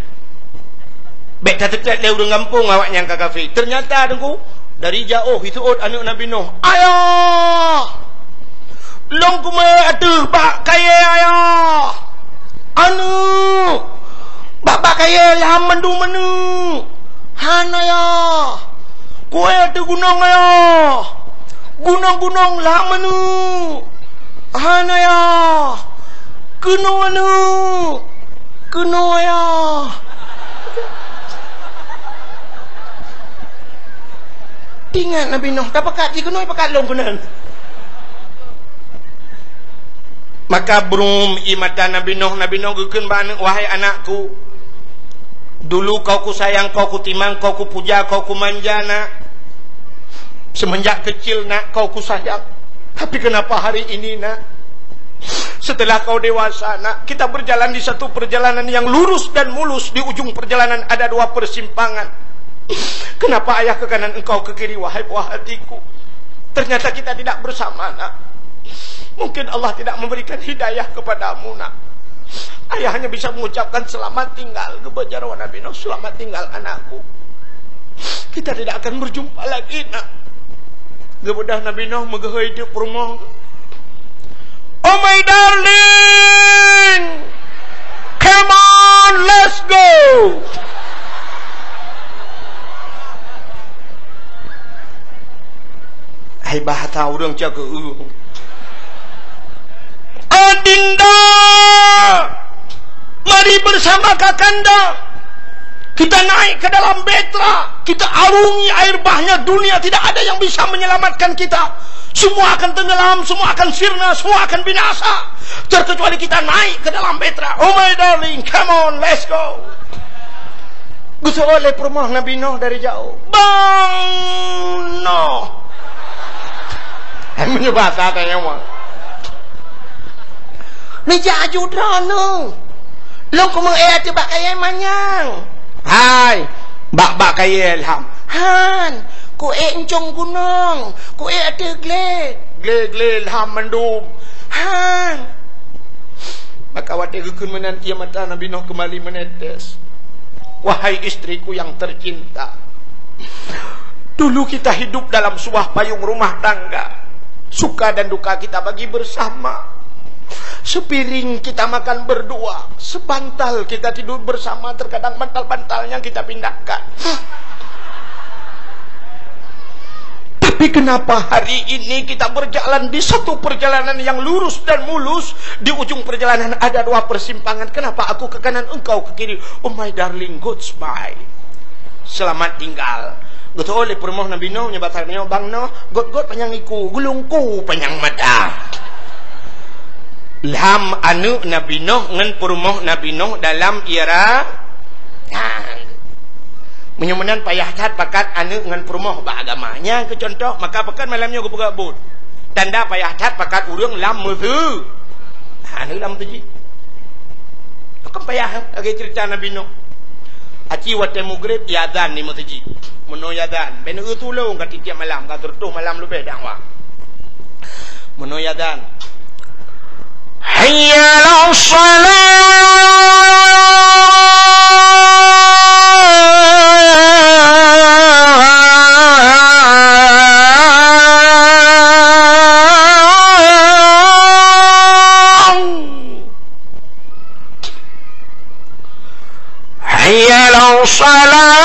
Bék tateutab lé ureuëng gampông awaknyan ka kafé. Ternyata, Teungku, dari jaoh jiseuôt aneuëk Nabi Nuh, "Ayah! Lôn kumé ateueh bak kayée, Ayah! Aneuëk! Bak, bak kayée lam mandum aneuëk! Han, Ayah! Kué ateueh gunong, Ayah! Gunong-gunong lam aneuëk! Han, Ayah! Keunoe aneuëk! Keunoe, Ayah!" Teuingat Nabi Nuh, tapakat jih keunoe pakat lôn keunan. Maka brum ié mata Nabi Nuh, Nabi Nuh geukheun bak aneuëk, "Wahai anakku, dulu kau kusayang, kau kutimang, kau kupuja, kau kumanja, Nak. Semenjak kecil, Nak, kau kusayang. Tapi kenapa hari ini, Nak, setelah kau dewasa, Nak, kita berjalan di satu perjalanan yang lurus dan mulus, di ujung perjalanan ada dua persimpangan. Kenapa Ayah ke kanan, engkau ke kiri, wahai buah hatiku? Ternyata kita tidak bersama, Nak. Mungkin Allah tidak memberikan hidayah kepadamu, Nak." Ayah hanya bisa mengucapkan, "Selamat tinggal," geuba jaroe Nabi Nuh, "Selamat tinggal, anakku. Kita tidak akan berjumpa lagi, Nak." Geubeudôh Nabi Nuh meugeuhôi teuk peurumoh. "Oh my darling, come on, let's go." Hai bahasa ureuëng cakeuh. "Adinda, mari Istri bersama kakanda. Kita naik ke dalam bahtera, kita arungi air bahnya dunia, tidak ada yang bisa menyelamatkan kita. Semua akan tenggelam, semua akan sirna, semua akan binasa. Terkecuali kita naik ke dalam bahtera. Oh my darling, come on, let's go. Geuseuôt lé peurumoh Nabi Nuh dari jauh. Bang Nuh. Hai, meunyoe basa tanyong. Neujak aju droeneuh. Lôn keumeung ék ateueh bak kayèe manyang. Hai, bak-bak kayèe lham. Han, kuék euncong gunong, kuék ateueh glé. Glé-glé lham mandum. Han. Maka watèe geukheun meunan, ié mata Nabi Nuh keumbali meunetes. Wahai istriku yang tercinta, dulu kita hidup dalam sebuah payung rumah tangga. Suka dan duka kita bagi bersama. Sepiring kita makan berdua, sebantal kita tidur bersama, terkadang bantal-bantalnya kita pindahkan. Tapi kenapa hari ini kita berjalan di satu perjalanan yang lurus dan mulus, di ujung perjalanan ada dua persimpangan. Kenapa aku ke kanan, engkau ke kiri? Oh my darling, goodbye. Selamat tinggal. Geuteuôt lé peurumoh Nabi Nuh, nyoe basa nyoe, Bang Nuh, gôt-gôt panyang iku, geulungku panyang mata. Lham aneuk Nabi Nuh ngon peurumoh Nabi Nuh dalam ira-, ha. Meunyoe meunan payah that pakat aneuk ngon peurumoh bak agama. Nyan keu cuntoh, maka pakon malam nyoe geupeugah buet. Tanda payah that pakat ureueng lam meuseu-, ha, aneuk lam meuseuji. Pakon payah, lagèe cerita Nabi Nuh. Aci watèe mugreb, iazan di meuseuji. Meunoe iazan, bèk neueu tulông ka tiep-tiep malam, ka sireutôh malam leubeh dakwah. Meunoe iazan. Hayya 'alas shalah. Hayya 'alas shalah.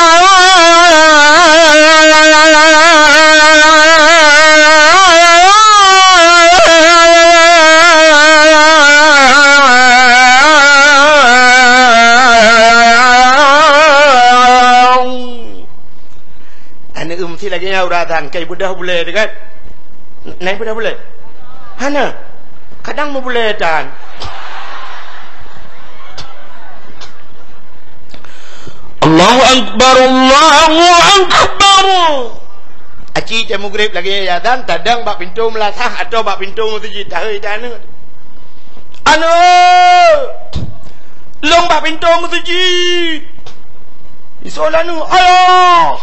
Aneuk eu meusti lagèe nyan uroe azan, ka ibeudôh bulèe teuh kan? Na ibeudôh bulèe? Hana. Kadang meubulèe tan. Allahu Akbar, Allahu Akbar. Aci teuh mugreb lagèe azan, tadong bak pintoe meulasah atau bak pintoe meuseujid, tahôi tan aneuk. Aneuk! Lôn bak pintoe meuseujid. Isoe lanu, "Ayah!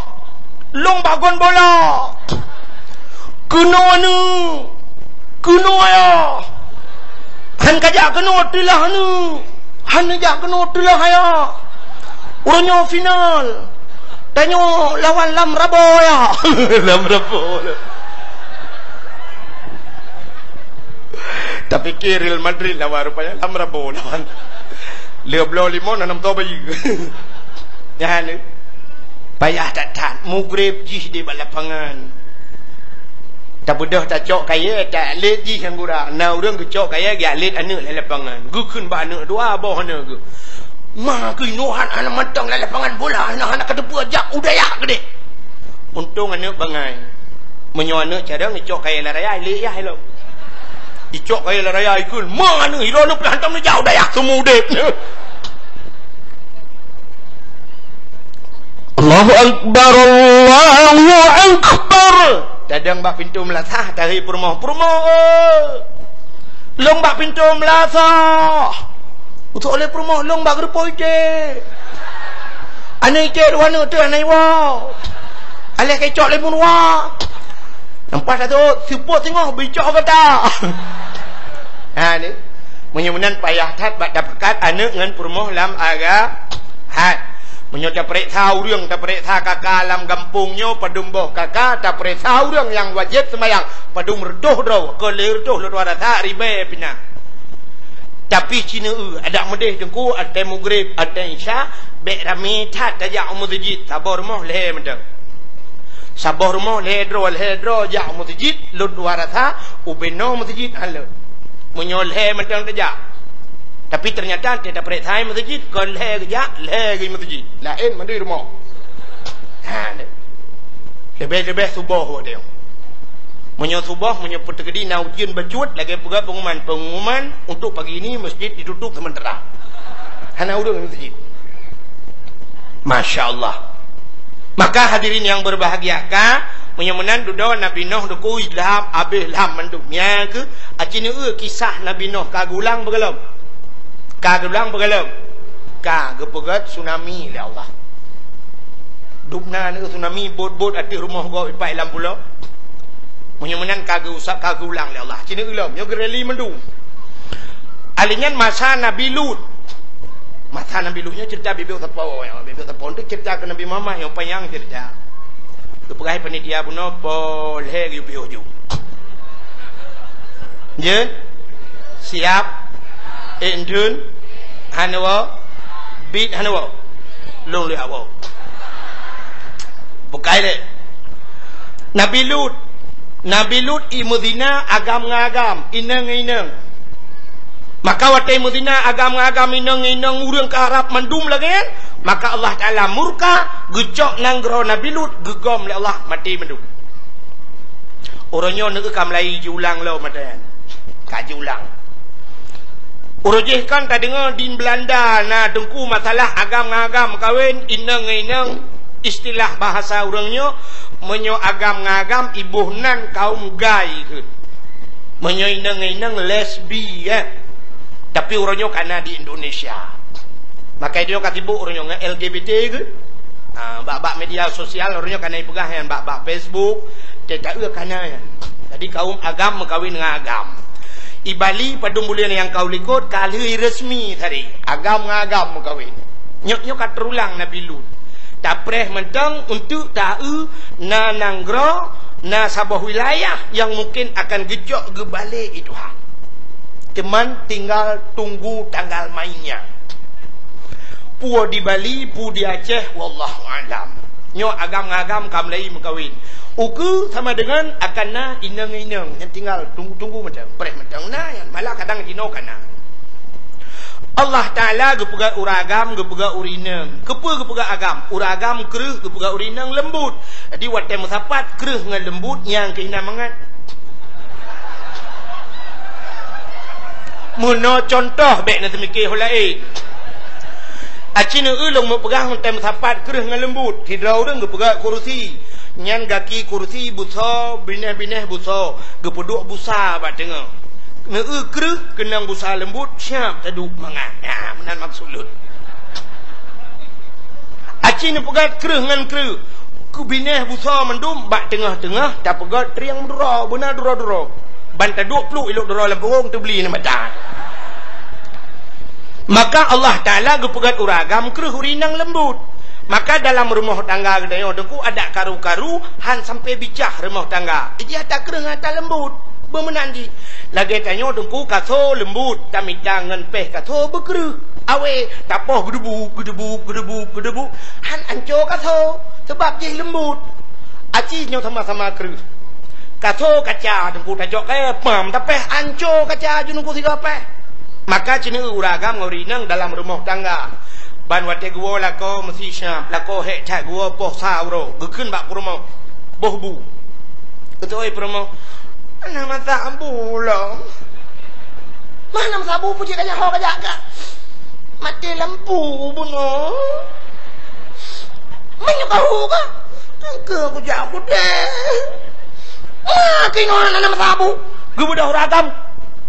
Lôn bak gon bola!" Keunoe aneuk! Keunoe ayah! Han kajak keunoe teulah aneuk! Han neujak keunoe teulah ayah! Uroe nyoe final! Tanyoe lawan Lam Rabo ayah! Lam Rabo. Tapike Real Madrid lawan, rupanya Lam Rabo lawan. Lheuh bloe limong, na nam toh bayeue. Nyan, payah that-that. Mugreb jih di bak lapangan. Tabeudôh tacok kayèe, talet jih nyang gura. Na ureueng geucok kayèe, geulet aneuk lam lapangan. Geukheun bak aneuk dua boh aneuk geuh. Ma keunoe hana mantong lam lapangan bola, hana, hana kateupeue jak u dayah keudeh. Untông aneuk bangai. Meunyoe aneuk carông, icok kayèe lam raya, ilèe yah ilong. Icok kayèe lam raya, ikheun, "Ma aneuk, ilong aneuk pih hantom neujak u dayah, seumeu udép." Allahu Akbar, Allahu Akbar. Tadong bak pintoe meulasah, tahôi peurumoh, "Peurumoh, eh! Lôn bak pintoe meulasah." Utok lé peurumoh, "Lôn bak geureupoh ité." Aneuk ité dua aneuk teuh, aneuk iwoe. Alah keu icok lé meuruwa. Nampak satu, seupôt singoh bicok gata. Ha, ni. Meunyoe meunan payah that bak tapakat aneuk ngon peurumoh lam aga-, hat. Meunyoe tapareksa ureueng, tapareksa kaka lam gampông nyoe, padum boh kaka, tapareksa ureueng nyang wajéb seumayang, padum reutôh droe, kon lhèe reutôh lôn tuan rasa ribèe pih na. Tapi ci neu-eu, adak meudeh teungku, watèe mugreb, watèe isya, bèk ramé that tajak u meuseujid, saboh rumoh lhèe mantong. Saboh rumoh lhèe droe, lhèe droe jak u meuseujid, lôn tuan rasa, ubé noe meuseujid han lôn. Meunyoe lhèe mantong tajak. Tapi ternyata teuh tapreh hai meuseujid, kon lhèe geujak, lhèe geuh meuseujid. Laén mandum rumoh. Ha, leubeh-leubeh suboh watèe nyoe. Meunyoe suboh, meunyoe peuteukedi na ujeuen bacut, lagèe peugah pengumuman, pengumuman untuk pagi ini masjid ditutup sementara. Hana ureueng meuseujid. Masya Allah. Maka hadirin yang berbahagia, ka, meunyoe meunan dudoe Nabi Nuh dikui lham, abéh lham mandum. Nyan keuh, aci neueu kisah Nabi Nuh ka geulang beugalom. Ka geulang beugalom. Ka geupeugèt tsunami lé Allah. Dubna neueu tsunami, bot-bot ateueh rumoh gob ipat lam pulo. Meunyoe meunan ka geuusap, ka geulang lé Allah. Ci neueu lom, nyoe geureli mandum. Alèh nyan masa Nabi Lut. Masa Nabi Lut nyoe cerita bibit sapo, ya. Bibit sapo tu cerita keu Nabi Muhammad, nyoe panyang cerita. Geupeugah panitia bunoe, po lhèe geuyue piôh ju. Jeuet? Siap? Ék dum? Hana woe? Bit hana woe? Lôn lé awoe. Bukai lé. Nabi Lut. Nabi Lut i meuzina agam ngon agam, inong ngon inong. Maka watèe meuzina agam ngon agam, inong ngon inong, ureueng ka rab mandum lagèe nyan, maka Allah Taala murka, geucok nanggroe Nabi Lut, geugom lé Allah, maté mandum. Uroe nyoe neueu ka mulai jiulang lom mata nyan. Ka jiulang. Uroe jih kan tadeungoe di Belanda na teungku masalah agam ngon agam meukawen, inong ngon inong, istilah bahasa ureueng nyoe, meunyoe agam ngon agam iboh nan kaum gay keuh. Meunyoe inong ngon inong lesbi, eh. Tapi uroe nyoe ka na di Indonesia. Maka nyoe ka sibuk uroe nyoe ngon L G B T keuh. Ha, bak-bak media sosial uroe nyoe ka na ipeugah nyan, bak-bak Facebook, teuka eu ka na nyan. Jadi kaum agam meukawen ngon agam. I Bali padum buleuen nyang ka u likot ka lheueh resmi tadi. Agam ngon agam meukawen. Nyoe, nyoe ka teurulang Nabi Lut. Tapreh mantong untuk taeu na nanggroe, na saboh wilayah nyang mungken akan geucok geubalek i Tuhan. Teuma tinggal tunggu tanggal mainnya. Peue di Bali, peue di Aceh, wallahu a'lam. Nyoe agam ngon agam ka mulai meukawen. Ukeue sama dengan akan na inong ngon inong, nyang tinggal tunggu-tunggu mantong, preh mantong na, malah kadang jinoe ka na. Allah Taala geupeugah ureueng agam, geupeugah ureueng inong. Keupeue geupeugah agam? Ureueng agam kreueh, geupeugah ureueng inong leumbut. Jadi watèe meusapat kreueh ngon leumbut, nyang keuh hina mangat. Meunoe cuntoh, bèk na teumike ho laén. Aci neueu lôn meupeugah watèe meusapat kreueh ngon leumbut. Sidroe ureueng geupeugah kursi. Nyan gaki kursi busoe, binéh-binéh busoe, geupeuduek busa bak teungoh. Neueu kreueh keunong busa leumbut, siap taduek mangat. Nyan meunan maksud lôn. Aci neupeugah kreueh ngon kreueh. Keu binéh busoe mandum bak teungoh-teungoh tapeugah trieng duro, beuna duro-duro. Ban taduek pluek ilok duro lam pungong teubli na mata. Maka Allah Taala geupeugah ureueng agam kreueh, ureueng inong leumbut. Maka dalam rumoh tangga geutanyoe teungku adak karu-karu han sampai bicah rumoh tangga. Iji ata kreueh ngon ata leumbut. Beumeunan jih. Lagèe tanyoe teungku kaso leumbut, tamita ngon péh kaso beukreueh. Awé, tapoh geudeubu, geudeubu, geudeubu, geudeubu. Han anco kaso, seubab jih leumbut. Aci nyoe sama-sama kreueh. Kaso kaca teungku tacok kayèe, pam tapéh anco kaca ju teungku sigoe péh. Maka ci neueu ureueng agam ngon ureueng inong dalam rumoh tangga. Ban watèe geuwoe lakoe meusi siap, lakoe hék that geuwoe poh sa uroe, geukheun bak peurumoh, boh bu. Geuteu'oh peurumoh, "Hana meusabu lom." "Mah hana meusabu, peue jih kajak ho kajak ka? Maté lampu bunoe." "Meunyoe ka hu ka, keu kujak kudeh." "Mah keunoe hana meusabu." Geubeudôh ureueng agam,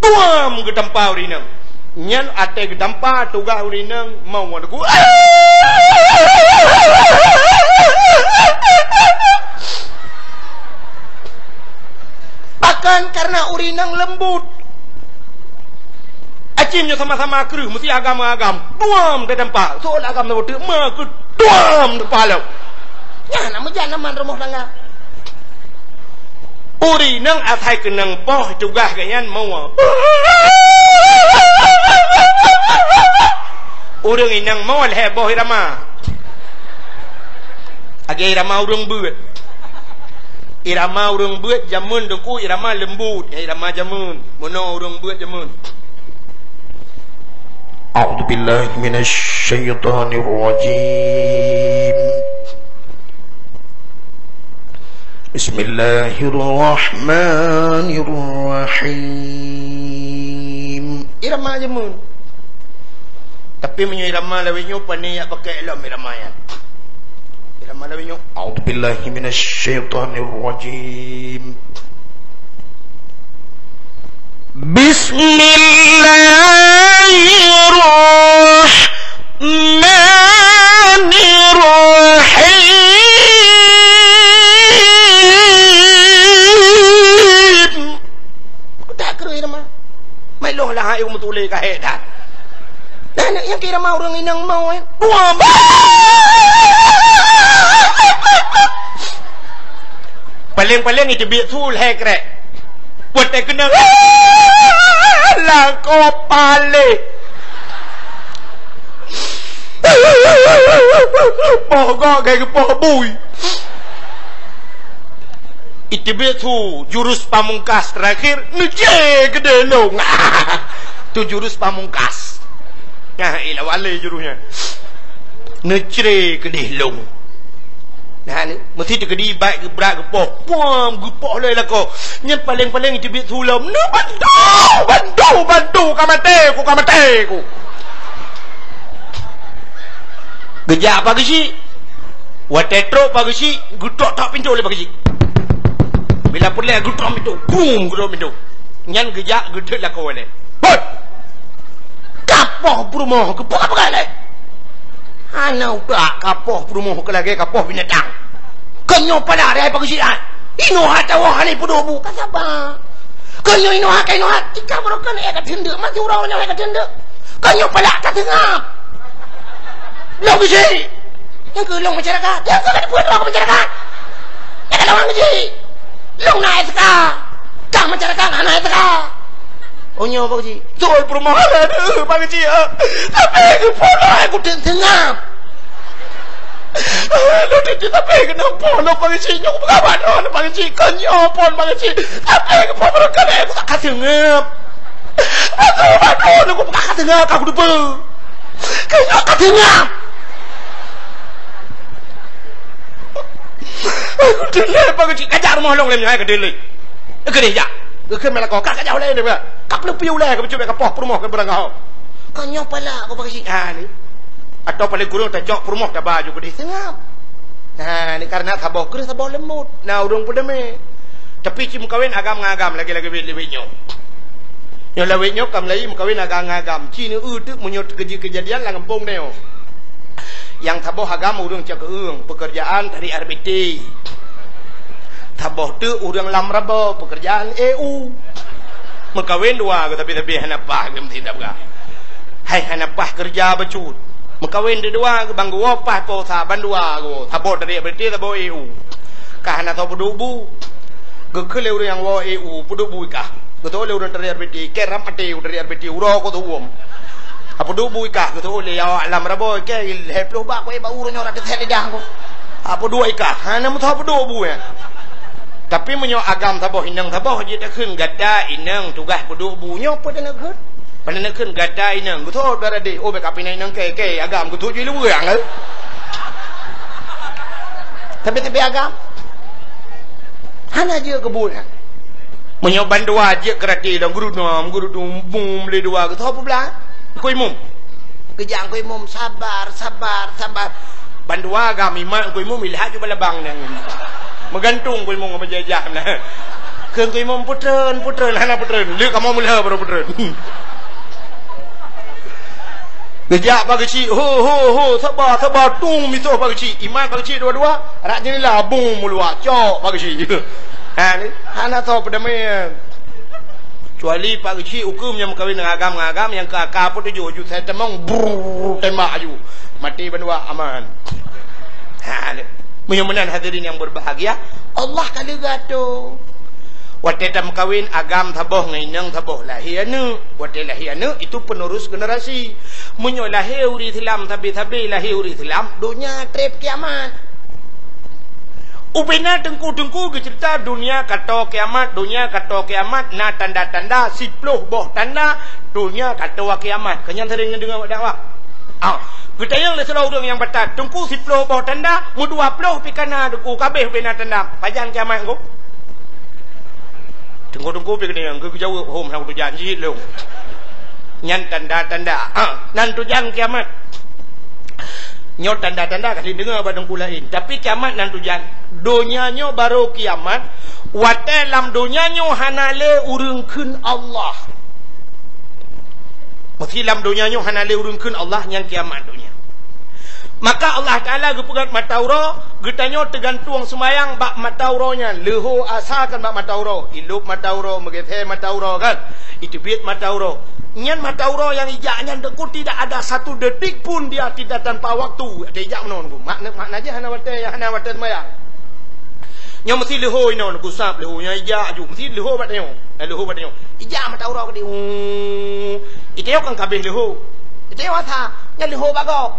tuam geutampa ureueng inong. Nyan até geutampa tugaih ureueng inong mau wan ku. Pakon? Karena ureueng inong leumbut. Aci nyoe sama-sama kreueh, meusi agam-agam. Tuam geutampa. Soe agam na beutôi, ma keu tuam tampa lom. Nyan na meujan aman rumoh tangga. Ureueng inong asai keunong poh tugaih geuh nyan moe. Ureueng inong moe lhèe boh irama. Lagèe irama ureueng beuet. Irama ureueng beuet jameun teungku irama leumbut, irama jameun. Meunoe ureueng beuet jameun. أعوذ بالله من الشيطان الرجيم. بسم الله الرحمن الرحيم. Irama jameun. Tapi meunyoe irama lawét nyoe, pane jak pakai lom irama nyan. Irama lawét nyoe. أعوذ بالله من الشيطان الرجيم. بسم الله الرحمن الرحيم. Kutak krui nama. Mai loh lah hai meutuléh ka hék that. Nah, nak nyang kira mau ureueng inong mau, eh. Dua ba-, Paléng-paléng iteubiet su lhèe krek. Watèe keunong, lakoe paléh. Poh gok gai geupoh bui. Iteubiet su jurus pamungkas terakhir, neucre keudéh lôn. Tu jurus pamungkas. Nah, ilah walé jurus nyan. Neucre keudéh lôn. Nah, ni, meusti teukeudi bak geubrat geupoh. Puam, geupoh lé lakoe. Nyan paléng-paléng iteubiet su lom. Neubantu, bantu, bantu, ka maté ku, ka maté ku. Geujak Pak Geuchik. Watèe trok Pak Geuchik, geutok-tok pintoe lé Pak Geuchik. Bila peureulèe geutok pintoe, bum, geutok pintoe. Nyan geujak geudeuet lakoe lé. Hoi! Kapoh peurumoh, keupeue ka peugah lé? Hana utak kapoh peurumoh keu lagèe kapoh binatang. Keu nyoe pala raya Pak Geuchik ai. Inoe hana tawoe hana peuduek bu, ka saba. Keu nyoe inoe hana, keu inoe hana, tika baroe keuneuk ka teundeuk, mati uroe nyoe ka teundeuk. Keu nyoe pala ka teungab. Lôn Geuchik. Nyang keu lôn masyarakat. Nyang keu ka dibuet lôn keu masyarakat. Nyang ka lôn Geuchik. Lôn na S K. Kah masyarakat hana S K. Oh, nyoe Pak Geuchik. Beutôi peurumoh lôn, Pak Geuchik, eh. Tapi keupeue lôn keu teungab. Aduh, tapi kenapa nak Pak Geuchik? Nyoe bukan badan Pak Geuchik, kan nyoe pun Pak Geuchik. Tapi kenapa mereka ni? Aku tak kata ngap. Aku badan aku bukan kata ngap, aku lupa. Kata ngap. Aku delai Pak Geuchik, kajak rumoh long lem nyai kedelai. Kedelai jak. Ke melakau, kajak ulai dia. Kap lebih ulai ke becut ka poh perumoh ke berangau. Kan nyoe pala aku Pak Geuchik. Ha ni. Atau paling kurang tajok peurumoh taba ju keudeh seungab. Nah, ni karena saboh keureun saboh leumbot. Nah, ureueng peudamé. Tapi ci meukawen agam ngon agam lagèe-lagèe wét-wét nyoe. Nyoe lawét nyoe ka meulayeue meukawen agam ngon agam. Ci neueu teuk meunyoe teukeujeuet keujadian lam gampông nyoe. Nyang saboh agam ureueng cakeueng, pekerjaan tarik R B T. Saboh teuk ureueng lam raba, pekerjaan E U. Meukawen dua geuh tapi-tapi hana paih geuh meusidab gah. Hai hana paih keureuja bacut. Meukawen deudua geuh bang geuwoe paih po sa ban dua geuh. Saboh dari R B T saboh E U. Ka hana soe peuduek bu. Geukheun lé ureueng nyang woe E U peuduek bu i kah. Geutôh lé ureueng dari R B T, kèe ram até dari R B T uroe ko tuwom. Apa duek bu i kah geutôh lé awak lam raba kèe lhèe ploh bak ko e bak uroe nyoe rak teuthèe lidah ko. Apa duek i kah? Hana meusoe peuduek bu nyan. Tapi meunyoe agam saboh inong saboh jeuet takheun gata inong tugaih peuduek bu nyoe peue taneuk kheun? Peue taneuk kheun gata inong geutôh dara deh, oh bèk ka pinah inong kèe, kèe agam geutôh ju lé ureueng. Tapi-tapi agam hana jeuet keu buet nyan. Meunyoe bandua jeuet keu rati lom geurunom, geurunom, bum lé dua geusoe peublah. Engkui mum. Geujak Engkui Mum, sabar, sabar, sabar. Bandua agam imat Engkui Mum ilhat ju balabang nyan. Meugantung Engkui Mum ngon meujajah na. Keu Engkui Mum peutreun, peutreun, hana peutreun. Lheueh kamoe meulheueh baru peutreun. Geujak Pak Geuchik, ho, ho, ho, sabar, sabar, tung misoh Pak Geuchik. Imat Pak Geuchik dua-dua, rak jeunela bum meuluwa, cok Pak Geuchik. Ha, ni, hana soe peudamé. Kecuali Pak Geuchik ukeue meunyoe meukawen ngon agam-agam nyang keu aka peutujoh ju sai tamong, brrrr, tembak aju. Maté bandua aman. Ha, lé. Meunyoe meunan hadirin yang berbahagia, Allah ka leuga tu. Watèe tameukawen agam saboh ngon inong saboh lahé aneuk. Watèe lahé aneuk itu penerus generasi. Meunyoe lahé ureueng Islam sabe-sabe lahé ureueng Islam, donya trép kiamat. Ubena teungku-teungku geuceurita, "Donya ka toe kiamat, donya ka toe kiamat, na tanda-tanda, siploh boh tanda, donya ka toe kiamat." Keu nyan sering neudeungoe bak dakwah. Ah, geutanyong lé sidroe ureuëng nyang batat, "Teungku, siploh boh tanda, meudua ploh pih ka na, teungku, ka abéh ubena tanda. Pajan kiamat, teungku?" Teungku-teungku pih geutanyong, geujaweueb, "Hom, hana tujan cit lôn." Nyan tanda-tanda. Ah, nan tujan kiamat. Nyoe tanda-tanda ka lheueh deungoe bak teungku laén. Tapi kiamat nan tujan. Donya nyoe barô kiamat. Watée lam donya nyoe hana lé ureuëng kheun Allah. Meusé lam donya nyoe hana lé ureuëng kheun Allah, nyan kiamat donya. Maka Allah Taala geupeugét mata uroe, geutanyoe teugantueng seumayang bak mata uroe nyan. Leuho asa kan bak mata uroe, ilôb mata uroe, meugeusé mata uroe kan. Iteubiet mata uroe. Nyan mata uroe nyang ijak nyan, teungku, tidak ada satu detik pun dia tidak tanpa waktu. Ata ijak meunoe, teungku. Makna, makna jih hana watée, hana watée seumayang. Nyoe meusé leuho inoe, teungku, sab leuho nyan ijak aju. Meusé leuho bak tanyoe. Eh, leuho bak tanyoe. Ijak mata uroe keudéh. Uh, itanyoe kan ka abéh leuho. Itanyoe asa, nyan leuho bak gob.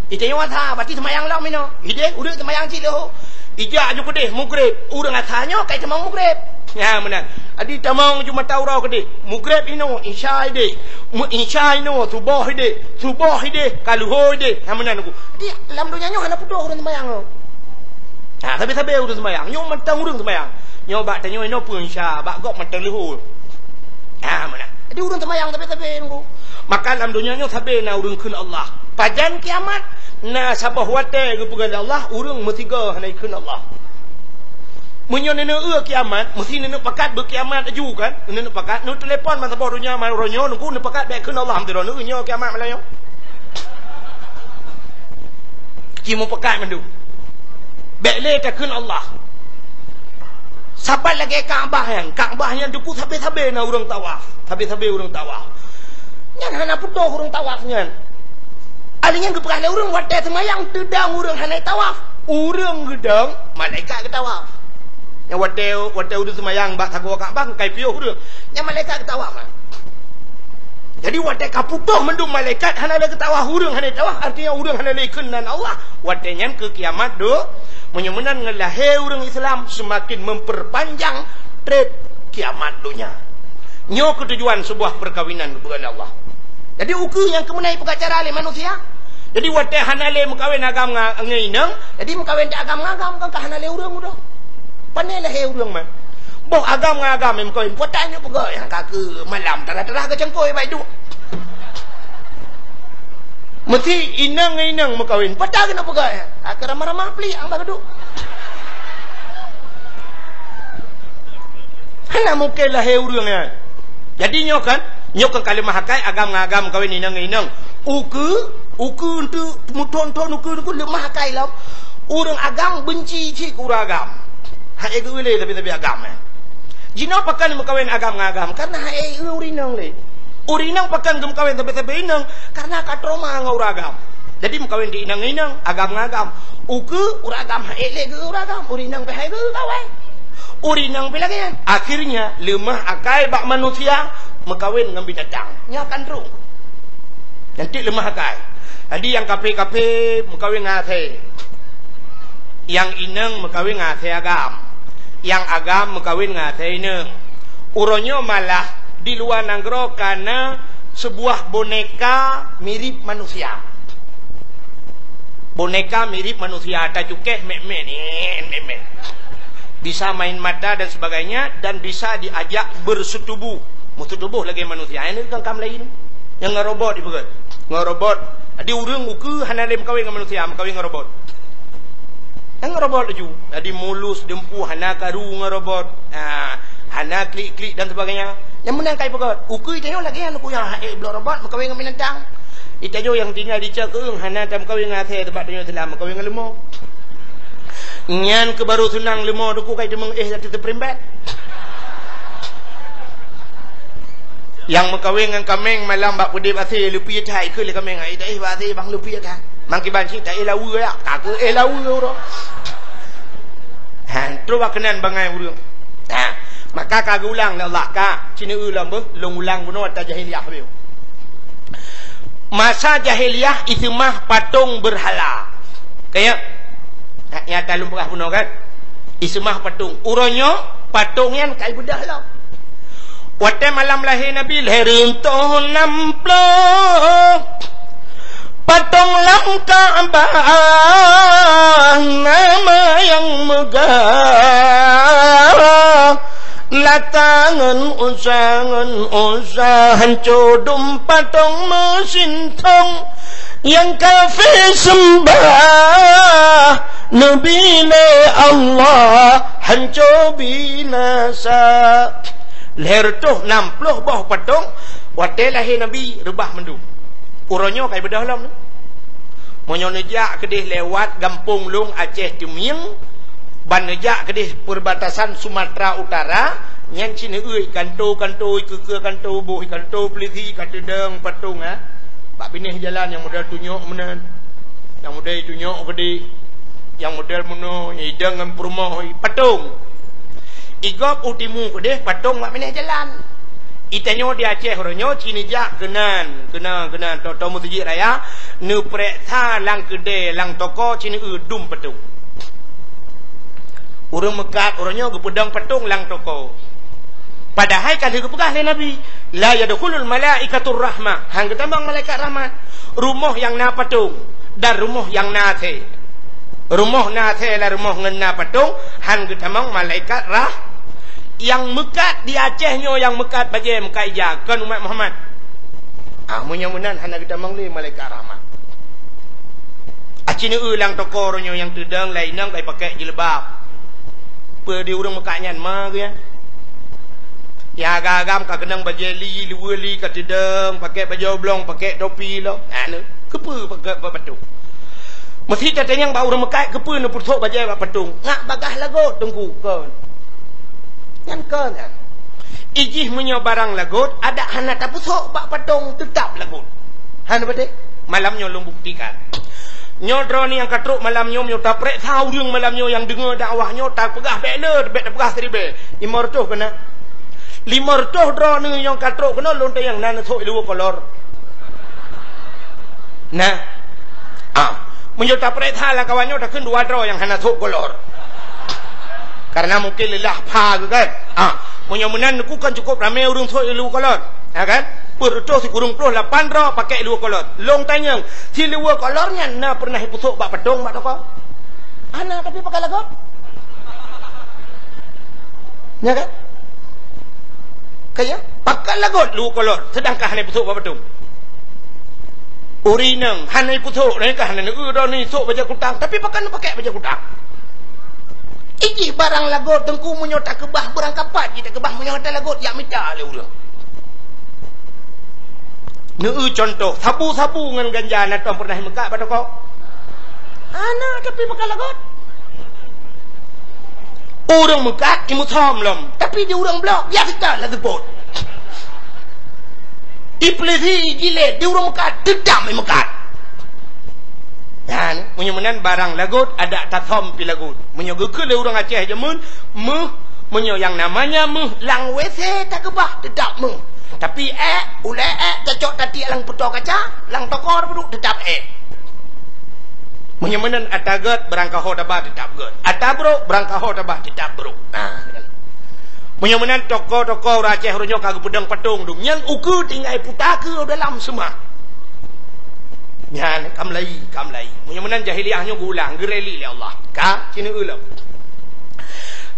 Itanyoe asa, berarti seumayang lom inoe. Ideh, ureuëng seumayang cit leuho. Ijak aju keudéh, mugreb. Ureuëng asa nyoe ka itamong mugreb. Nyan meunan. Jadi tamong ju mata uroe keudéh. Mugreb inoe, isya ideh. Meu-, isya inoe, suboh ideh. Suboh ideh, ka leuho ideh. Nyan meunan, teungku. Jadi lam donya nyoe hana putôh ureuëng seumayang nyoe. Ha, sabe-sabe ureuëng seumayang. Nyoe mantong ureuëng seumayang. Nyoe bak tanyoe inoe peue isya, bak gob mantong leuho. Ha, meunan. Jadi ureuëng seumayang sabe-sabe, teungku. Maka lam donya nyoe sabe na ureuëng kheun Allah. Pajan kiamat? Na saboh watée geupeugah lé Allah, ureuëng meusigoe hana ikheun Allah. Meunyoe neuneuk eu kiamat, meusé neuneuk pakat beukiamat laju kan? Neuneuk pakat, neutelepon masa boh donya, masa uroe nyoe, teungku, neupakat bék kheun Allah, meusidroe neueu nyoe kiamat malam nyoe. Ci meupakat mandum. Bék lé takheun Allah. Saban lagée Ka'bah nyan, Ka'bah nyan, teungku, sabe-sabe na ureuëng tawaf, sabe-sabe ureuëng tawaf. Nyan hana putôh ureuëng tawaf nyan. Ahli nyan geupeugah lé ureuëng, watée seumayang teudong ureuëng hana tawaf. Ureuëng geudong, malaikat geutawaf. Nyang watée, watée ureuëng seumayang bak sagoe Ka'bah, kai piôh ureuëng. Nyang malaikat geutawaf. Jadi watée ka putôh mandum malaikat hana lé geutawaf, ureuëng hana tawaf, artinya ureuëng hana lé kheun nan Allah. Watée nyan keu kiamat do. Meunyoe meunan ngon lahé ureuëng Islam seumaken memperpanjang treb kiamat donya. Nyoe keutujuan seubuah peukawinan geupeugah lé Allah. Jadi ukeue nyang keumeunai peugah cara lé manusia. Jadi watée hana lé meukawen agam nga-, ngon inong, jadi meukawen di agam ngon agam, kan ka hana lé ureuëng udah. Pane lahé ureuëng man. Boh agam ngon agam meukawen, peue ta nyoe peugah nyang ka keu malam tarah-tarah geucangkôi bak iduek. Meusi inong ngon inong meukawen, peue ta keuneuk peugah nyang ka keu ramah-ramah plik nyang bak geuduek. Hana mungken lahé ureuëng nyan. Jadi nyoe kan, nyoe kan ka leumah akai agam ngon agam meukawen inong ngon inong. Ukeue, ukeue eunteuk meuthon-thon ukeue, ukeue leumah akai lom. Ureuëng agam beunci cit keu ureuëng agam. Hai geu lé tapi-tapi agam, eh. Jinoe pakon meukawen agam ngon agam, karena hai ureuëng inong lé. Ureuëng inong pakon geumeukawen sabe-sabe inong, karena ka trauma ngon ureuëng agam. Jadi meukawen di inong ngon inong, agam ngon agam. Ukeue ureuëng agam hai lé geu ureuëng agam, ureuëng inong pih hai geu kawen. Ureuëng inong pih lagée nyan. Akhirnya leumah akai bak manusia meukawen ngon binatang. Nyan kan droe. Nyantik leumah akai. Jadi nyang kaphé-kaphé meukawen ngon asèe. Nyang inong meukawen ngon asèe agam. Nyang agam meukawen ngon asèe inong. Uroe nyoe malah di luwa nanggroe ka na seubuah boneka mirip manusia. Boneka mirip manusia, tacukéh mèk-mèk, nyen, mèk-mèk. Bisa main mata dan sebagainya, dan bisa diajak bersetubuh. Meusetubuh lagèe manusia. Nyan kan kam laén. Nyang ngon robot dipeugah. Ngon robot. Jadi ureueng ukeue hana lé meukawen ngon manusia, meukawen ngon robot. Nyang ngon robot laju. Jadi mulus, dumpeue, hana karu ngon robot. Ha, hana klik-klik dan sebagainya. Nyang meunan ka ipeugah. Ukeue tanyoe lagèe nyan, ukeue nyang hana ék bloe robot, meukawen ngon binatang. Di tanyoe nyang tinggai di Cot Keueung hana tameukawen ngon asèe, teuma tanyoe Islam meukawen ngon leumo. Nyan keuh barô seunang leumo, teungku, ka iteumeung éh ateueh teuprimbet. Nyang meukawen ngon kaméng malam bak peudép asèe, leupie that, ikheun lé kaméng, "Ai, taéh bak asèe, bang, leupie that." Mangkiban cit taéh laweue, ya, ka keuh éh laweue uroe. Ha, trok bak keunan bangai ureueng. Ha, maka ka geuulang lé Allah, ka, ci neueu lom beuh, lôn ulang bunoe ata jahiliyah beuh. Masa jahiliyah iseumah patong beurhala. Kaya, Nyata lôn peugah bunoe kan? Iseumah patong. Uroe nyoe patong nyan ka ibeudôh lom. Watée malam lahé Nabi, lhée reutôh nam ploh, patong lam Ka'bah nama nyang meugah. Lata ngon Uzza, ngon Uzza, hanco dum patong meusintong. Nyang kafé seumbah Nabi lé Allah, hanco binasa. Lhée reutôh nam ploh boh patong, watée lahé Nabi reubah mandum. Uroe nyoe ka ibeudôh lom. Meunyoe neujak keudeh lewat gampông lôn Aceh Teumieng, ban neujak keudeh perbatasan Sumatera Utara, nyan cit neueu kanto-kanto, ikeue-keue kanto, boh kanto peulisi ka teudong patong, ha. Bak binéh jalan nyang model tunyok meunan, nyang model tunyok geude, nyang model meunoe, nyang idong ngon peurumoh, patong. Igob u timu keudeh, patong bak binéh jalan. Itanyoe di Aceh uroe nyoe ci neujak keunan, keunan, keunan, to-, to meuseujid raya, neupeureksa lam keudè, lam toko, ci neueu dum patong. Ureuëng meukat uroe nyoe geupeudong patong lam toko. Padahai ka lheueh geupeugah lé Nabi, "La yadkhulul malaikatur rahmah," han geutamong malaikat rahmat. Rumoh nyang na patong dan rumoh nyang na asèe. Rumoh na asèe lam rumoh ngon na patong, han geutamong malaikat rah-, nyang meukat di Aceh nyoe, nyang meukat bajèe, meukat ija, kon umat Muhammad. Ah, meunyoe meunan hana geutamong lé malaikat rahmat. Aci neueu lam toko uroe nyoe nyang teudong lé inong ka ipakék jilbab. Peue di ureuëng meukat nyan ma geuh nyan? Nyang agam-agam ka keunong bajèe li, luweue li ka teudong, pakék bajèe oblong, pakék topi lom. Nah, neu, keupeue pakék bak patong? Meusi tatanyong bak ureuëng meukat, keupeue neupeusok bajèe bak patong? Ngat bagaih lagot, Teungku, kon. Nyan kon nyan. Ijih meunyoe barang lagot, adak hana tapeusok bak patong, teutap lagot. Hana beutôi? Malam nyoe lôn buktikan. Nyoe droeneuh nyang ka trok malam nyoe, meunyoe tapareksa ureuëng malam nyoe nyang deungoe dakwah nyoe, tapeugah bèk le, bèk tapeugah siribèe. Limong reutôh keunan. Limong reutôh droeneuh nyang ka trok keunoe lôn tanyong na neusok i luweue kolor. Nah. Ah, meunyoe tapareksa lam kawan nyoe takheun dua droe nyang hana sok kolor. Karena mungkin leulah pha geuh kan. Ah, meunyoe meunan neuku kan cukup ramé ureuëng sok i luweue kolor. Ya kan? Peuet reutôh sikureueng ploh lapan droe pakék luweue kolor. Lôn tanyong, si luweue kolor nyan na peureunah ipeusok bak patong bak toko? Hana, tapi pakat lagot. Ya kan? Kaya, pakat lagot luweue kolor, seudangkan hana ipeusok bak patong. Ureuëng inong hana ipeusok, nyan ka hana neueu droeneuh isok bajèe kutang, tapi pakat neupakék bajèe kutang. Ijih barang lagot, Teungku, meunyoe takeubah beurangkapat jih takeubah, meunyoe hana lagot jak mita lé ureuëng. Neueu cuntoh, sabu-sabu ngon ganja na tom peureunah imeukat bak toko? Hana, tapi pakat lagot. Ureuëng meukat imeusom lom, tapi di ureuëng blok biasa that laju pot. Ipeulisi jilét di ureuëng meukat, teudam imeukat. Nyan, meunyoe meunan barang lagot adak tasom pi lagot. Meunyoe geukheun lé ureuëng Aceh jameun, meuh, meunyoe nyang namanya meuh lam WC takeubah, teutap meuh. Tapi ék, ulée ék tacok tatiek lam peutoe kaca, lam toko tapeuduk, teutap ék. Meunyoe meunan ata gét, beurangkaho taba teutap gét. Ata brok, beurangkaho taba teutap brok. Nah, meunyoe meunan toko-toko ureuëng Aceh uroe nyoe ka geupeudong patong dum. Nyan ukeue tinggai puta keu dalam seumah. Nyan, ka meulayi, ka meulayi. Meunyoe meunan jahiliyah nyoe geuulang, geureli lé Allah. Ka, ci neueu lom.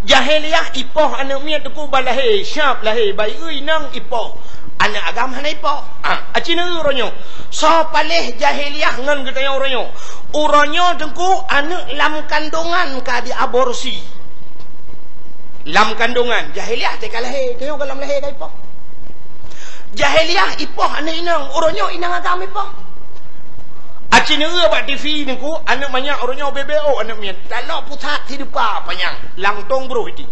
Jahiliyah ipoh aneuëk miet teungku bak lahé, siab lahé, bayeue inong ipoh. Aneuëk agam hana ipoh. Ah, aci neueu uroe nyoe. Soe paléh jahiliyah ngon geutanyoe uroe nyoe? Uroe nyoe teungku aneuëk lam kandongan ka diaborsi. Lam kandongan, jahiliyah teuka lahé, tanyoe ka lam lahé ka ipoh. Jahiliyah ipoh aneuëk inong, uroe nyoe inong agam ipoh. Aci neueu bak TV teungku, aneuëk manyak uroe nyoe bebe oh aneuëk miet. Talok pusat sideupa panyang, lam tong broh iti.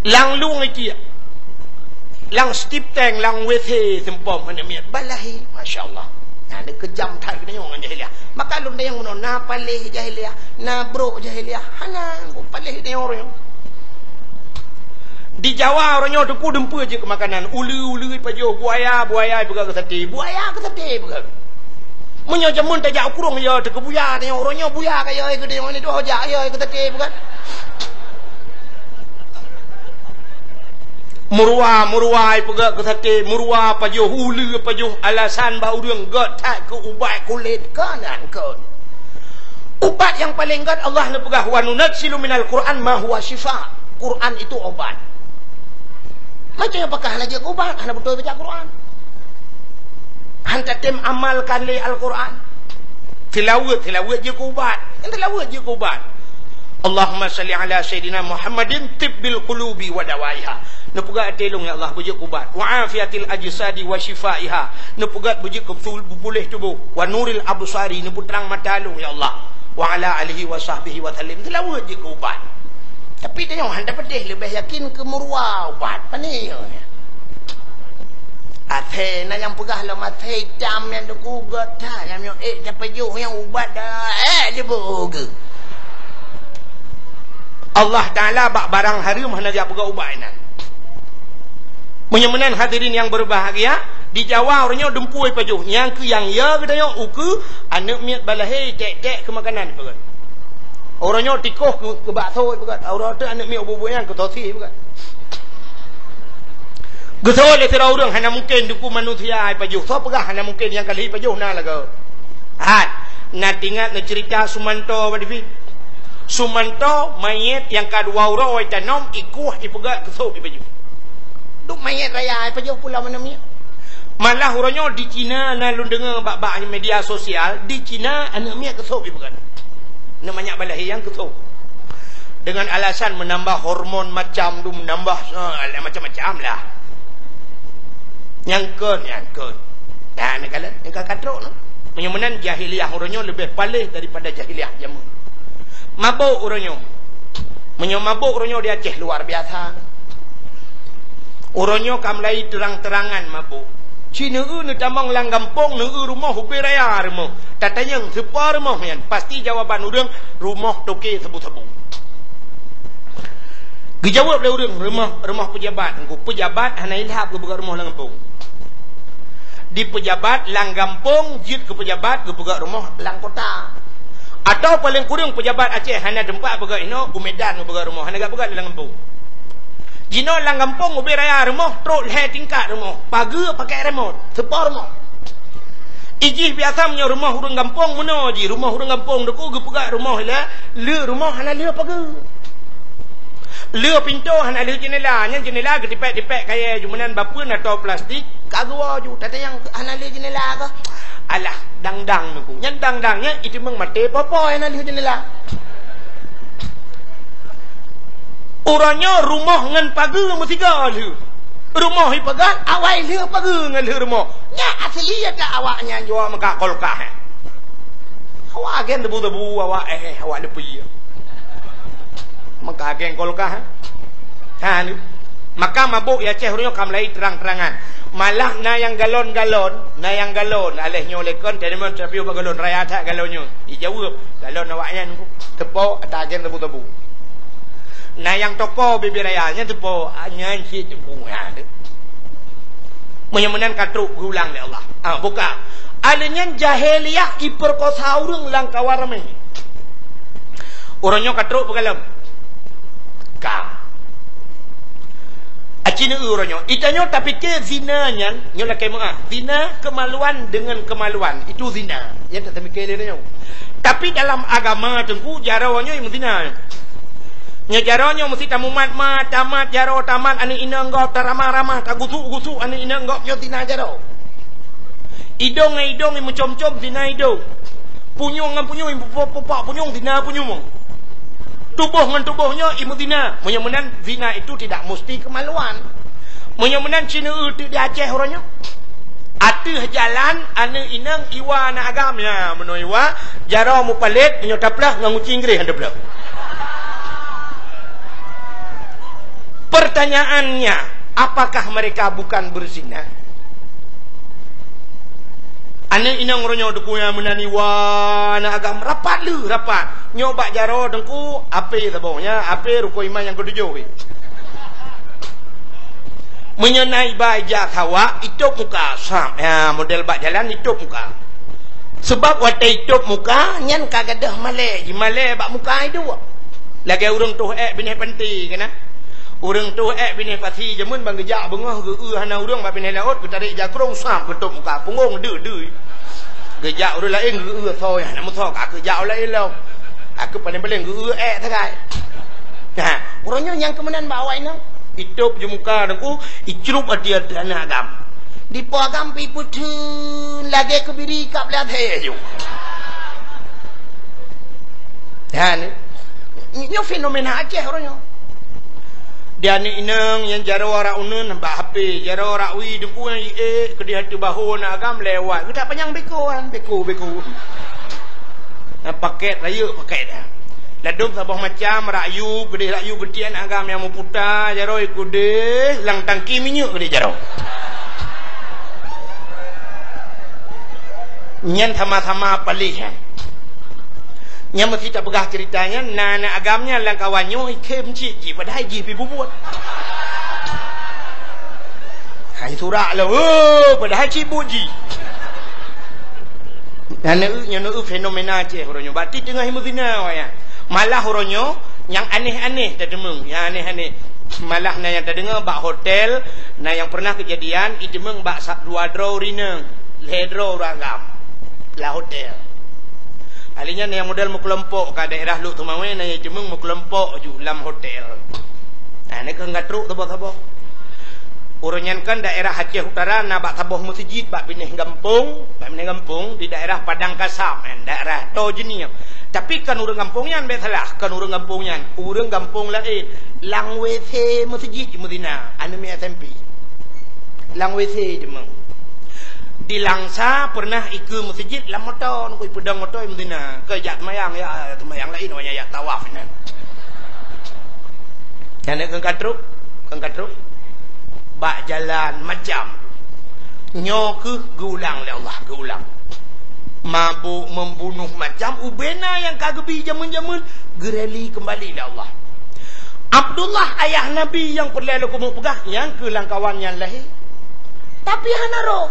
Lam lueng iti. Lam stip tank, lam WC seumpom aneuëk miet. Bak lahé, masya Allah. Nah, ni keujam that geutanyoe ngon jahiliyah. Maka lôn tanyong bunoe, na paléh jahiliyah, na brok jahiliyah. Hana, paléh geutanyoe uroe nyoe. Di Jawa uroe nyoe teungku dumpeue jeuet keu makanan. Uleue-uleue ipajoh, buaya, buaya ipeugah keu saté. Buaya keu saté ipeugah. Meunyoe jameun tajak u krueng, ya, teuka buya, tanyoe uroe nyoe buya ka, ya, keu tanyoe ni tuh jak, ya, keu teuke, bukan? Meuruwa, meuruwa ipeugöt keu saté, meuruwa pajoh, uleue pajoh, alasan bak ureuëng gét that keu ubat kulét, keunan kön. Ubat nyang paleng gét Allah neupeugah, "Wa nunazzilu minal Qur'an ma huwa syifa." Quran itu obat. Macam nyang pakah hana jeuet keu ubat, hana beutôi baca Quran. Han tatem amalkan lé Al-Quran. Tilaweuet, tilaweuet jeuet keu ubat. Nyang tilaweuet jeuet keu ubat. Allahumma salli ala Sayyidina Muhammadin tibbil qulubi wa dawaiha. Neupeugah até lôn, ya Allah, beujeuet keu ubat. Wa afiatil ajsadi wa syifaiha. Neupeugah beujeuet keu beutôi, beupuléh tuboh. Wa nuril absari, neupeutrang mata lôn, ya Allah. Wa ala alihi wa sahbihi wa sallim. Tilaweuet jeuet keu ubat. Tapi tanyoe han tapeudeh, leubeh yakin keu meuruwa ubat. Pane nyoe? Asèe na nyang peugah lom, asèe itam nyan teuku gét that, nyang nyoe ék tapajoh nyang ubat dah, ék leubeh geuh. Allah Taala bak barang hareuem hana geujak peugah ubat inan. Meunyoe meunan hadirin nyang berbahagia, di Jawa uroe nyoe dumpeue ipajoh, nyang keu nyang ya geutanyoe ukeue aneuk miet balahé tek-tek keu makanan ipeugöt. Uroe nyoe tikoh keu, keu bakso ipeugöt, uroe teuk aneuk miet ubeut-ubeut nyan keu sosis ipeugöt. Geusoe lé sidroe ureuëng hana mungken dukue manusia ipajoh. Soe peugah hana mungken, nyang ka lheueh ipajoh na lagoe. Hat, na teuingat neuceurita Sumanto bak TV? Sumanto manyét nyang ka dua uroe tanom ikueh ipeugöt keu sop ipajoh. Duek manyét raya ipajoh pula aneuk miet. Malah uroe nyoe di Cina na lôn deungoe bak, bak media sosial, di Cina aneuk miet keu sop ipeugöt. Aneuk manyak balahé nyang keu sop. Dengan alasan menambah hormon macam tu, menambah, eh, macam-macam lah. Nyang kön, nyang kön. Nah, neukalon, nyang ka katrok tu. Meunyoe meunan jahiliyah uroe nyoe leubeh paléh daripada jahiliyah jameun. Mabök uroe nyoe. Meunyoe mabök uroe nyoe di Aceh luar biasa. Uroe nyoe ka mulai terang-terangan mabök. Ci neueu neutamong lam gampông, neueu rumoh ubé raya rumoh. Tatanyong sipa rumoh nyan, pasti jawaban ureuëng rumoh toke sabu-sabu. Geujaweueb lé ureuëng, rumoh, rumoh peujabat. Engko peujabat hana ilhab geupeugah rumoh lam gampông. Di peujabat lam gampông jeuet keu peujabat geupeugah rumoh lam kota. Atawa paleng kureueng peujabat Aceh hana teumpat peugah inoe, u Medan geupeugah rumoh, hana geupeugah lam gampông. Jinoe lam gampông ubé raya rumoh trok lhée tingkat rumoh, pageue pakai remote, seupôt rumoh. Ijih biasa meunyoe rumoh ureuëng gampông meunoe jih, rumoh ureuëng gampông teuku geupeugah rumoh ilée, le rumoh hana le pageue. Le pintoe hana le jeunela, nyan jeunela geutipék-tipék kayée ju meunan bapeue na tô plastik, ka geuwoe ju, tatanyong hana le jeunela kah? Alah, dang-dang teuku. Nyan dang-dang nyan iteumeung maté popo hana le jeunela. Uroe nyoe rumoh ngon pageue meusigoe lheueh. Rumoh ipeugah awai lheueh pageue ngon lheueh rumoh. Nyan asli ata awak nyan jua meuka kulkas. Awak agen tebu-tebu, awak éh, awak leupie. Meuka agen kulkas. Ha ni. Maka mabök di Aceh uroe nyoe ka mulai terang-terangan. Malah na nyang galon-galon, na nyang galon. Aléh nyoe lé kon, teurimong tapi bak galon raya that galon nyoe. Ijaweueb, galon awak nyan teupo ata agen tebu-tebu. Na nyang toko bibir raya nyan teupo, nyan cit teuku nyan. Meunyoe meunan ka trok geulang lé Allah. Ah, buka. Aléh nyan jahiliyah ipeurkosa ureuëng lam kawan ramé. Uroe nyoe ka trok peugalom. Ka. Aci neueu uroe nyoe. Itanyoe tapike zina nyan, nyoe lakée meuah. Zina kemaluan dengan kemaluan. Itu zina. Nyan tatamike lé nyoe. Tapi dalam agama teungku, jaroe nyoe meuzina. Nyoe jaroe nyoe meusti tamumat-mat, tamat jaroe, tamat aneuk inong gob, taramah-ramah, tagusuk-gusuk aneuk inong gob, nyoe zina jaroe. Idong ngon idong imeucom-com, zina idong. Punyueng ngon punyueng, imeupupak-pupak punyueng, zina punyueng. Tuboh ngon tuboh nyoe imeuzina. Meunyoe meunan, zina itu tidak musti kemaluan. Meunyoe meunan, ci neueu teuk di Aceh uroe nyoe. Ateueh jalan, aneuk inong iwa aneuk agam. Nyan, meunoe iwa, jaroe mupalét, meunyoe taplah ngon guci Inggréh han taplah. Pertanyaannya, apakah mereka bukan berzina? Aneuk inong uroe nyoe teuku nyang meunan iwa aneuk agam rapat lheueh, rapat. Nyoe bak jaroe teungku, apé saboh nyan, apé rukon iman nyang keutujôh. Meunyoe na iba ija sawak, itôb muka, sab. Ya, model bak jalan itôb muka. Sabab watée itôb muka, nyan ka gadôh malée, jimalée bak muka iduek. Lagée ureuëng toh ék binéh panti, kan? Ureuëng toh ék binéh pasi jameun ban geujak beungoh geu-eu hana ureuëng bak binéh laôt, geutarek jakrong sam geutôb muka, punggong deuh-deuh. Geujak ureuëng laén geu-eu soe nyang hana meusoe, ka geujak ureuëng laén lom. Ka paléng-paléng geu-eu ék sagai. Nah, uroe nyoe nyang keumeunang bak awak inong, itôb ju muka teungku, icrup ati-ati aneuk agam. Dipo agam pi peutheun lagée keubiri kab lé até ju. Nyan, nyoe fenomena Aceh uroe nyoe. Di aneuk inong nyang jaroe arak uneuen bak H P, jaroe arak wie deungoe nyang jiék keudeh ateueh bahô aneuk agam lewat. Geutak panyang beko kan, beko, beko. Nah, paket rayeuk paket dah. Ladôm saboh macam, rak yub, keudeh rak yub beutiek aneuk agam nyang meuputa, jaroe keudeh, lam tangki minyeuk keudeh jaroe. Nyan sama-sama paléh nyan. Nyang meusti tapeugah ceurita nyan, na aneuk agam nyan lam kawan nyoe, ikhém cit jih, padahai jih pi bubuet. Hai surak lom, oh, padahai cit buet jih. Nyan neu-, nyoe neu-, fenomena Aceh uroe nyoe. Bati teungoh meuzina awaknyan. Malah uroe nyoe nyang aneh-aneh tateumeung, nyang aneh-aneh. Malah na nyang tadeungoe bak hotel, na nyang pernah keujadian, iteumeung bak sa-, dua droe ureuëng inong, lhée droe ureuëng agam. Lam hotel. Ahli nyan nyang model meukeulompok ka daerah Lhokseumawe, na nyang iteumeung meukeulompok ju lam hotel. Nah, nyoe keuh ka trok saboh-saboh. Uroe nyan kan daerah Aceh Utara na bak saboh meuseujid bak binéh gampông, bak binéh gampông di daerah Padang Kasam, eh, daerah Toh Jeunieng. Tapi kan ureuëng gampông nyan, bék salah, kan ureuëng gampông nyan, ureuëng gampông laén. Lam W C meuseujid meuzina, aneuk miet S M P. Lam W C deungoe. Di Langsa pernah ikeue meuseujid lam moto, nunggu ipeudong moto meuzina. Keu jak seumayang, ya, seumayang laén, awaknyan jak tawaf nyan. Nyan keuh ka trok, keuh ka trok. Bak jalan macam. Nyoe keuh geuulang lé Allah, geuulang. Mabök, membunuh, macam ubena nyang ka geubi jameun-jameun, geureli keumbali lé Allah. Abdullah, ayah Nabi nyang peureulée lôn keumeung peugah, nyan keuh lam kawan nyan lahé. Tapi hana roh.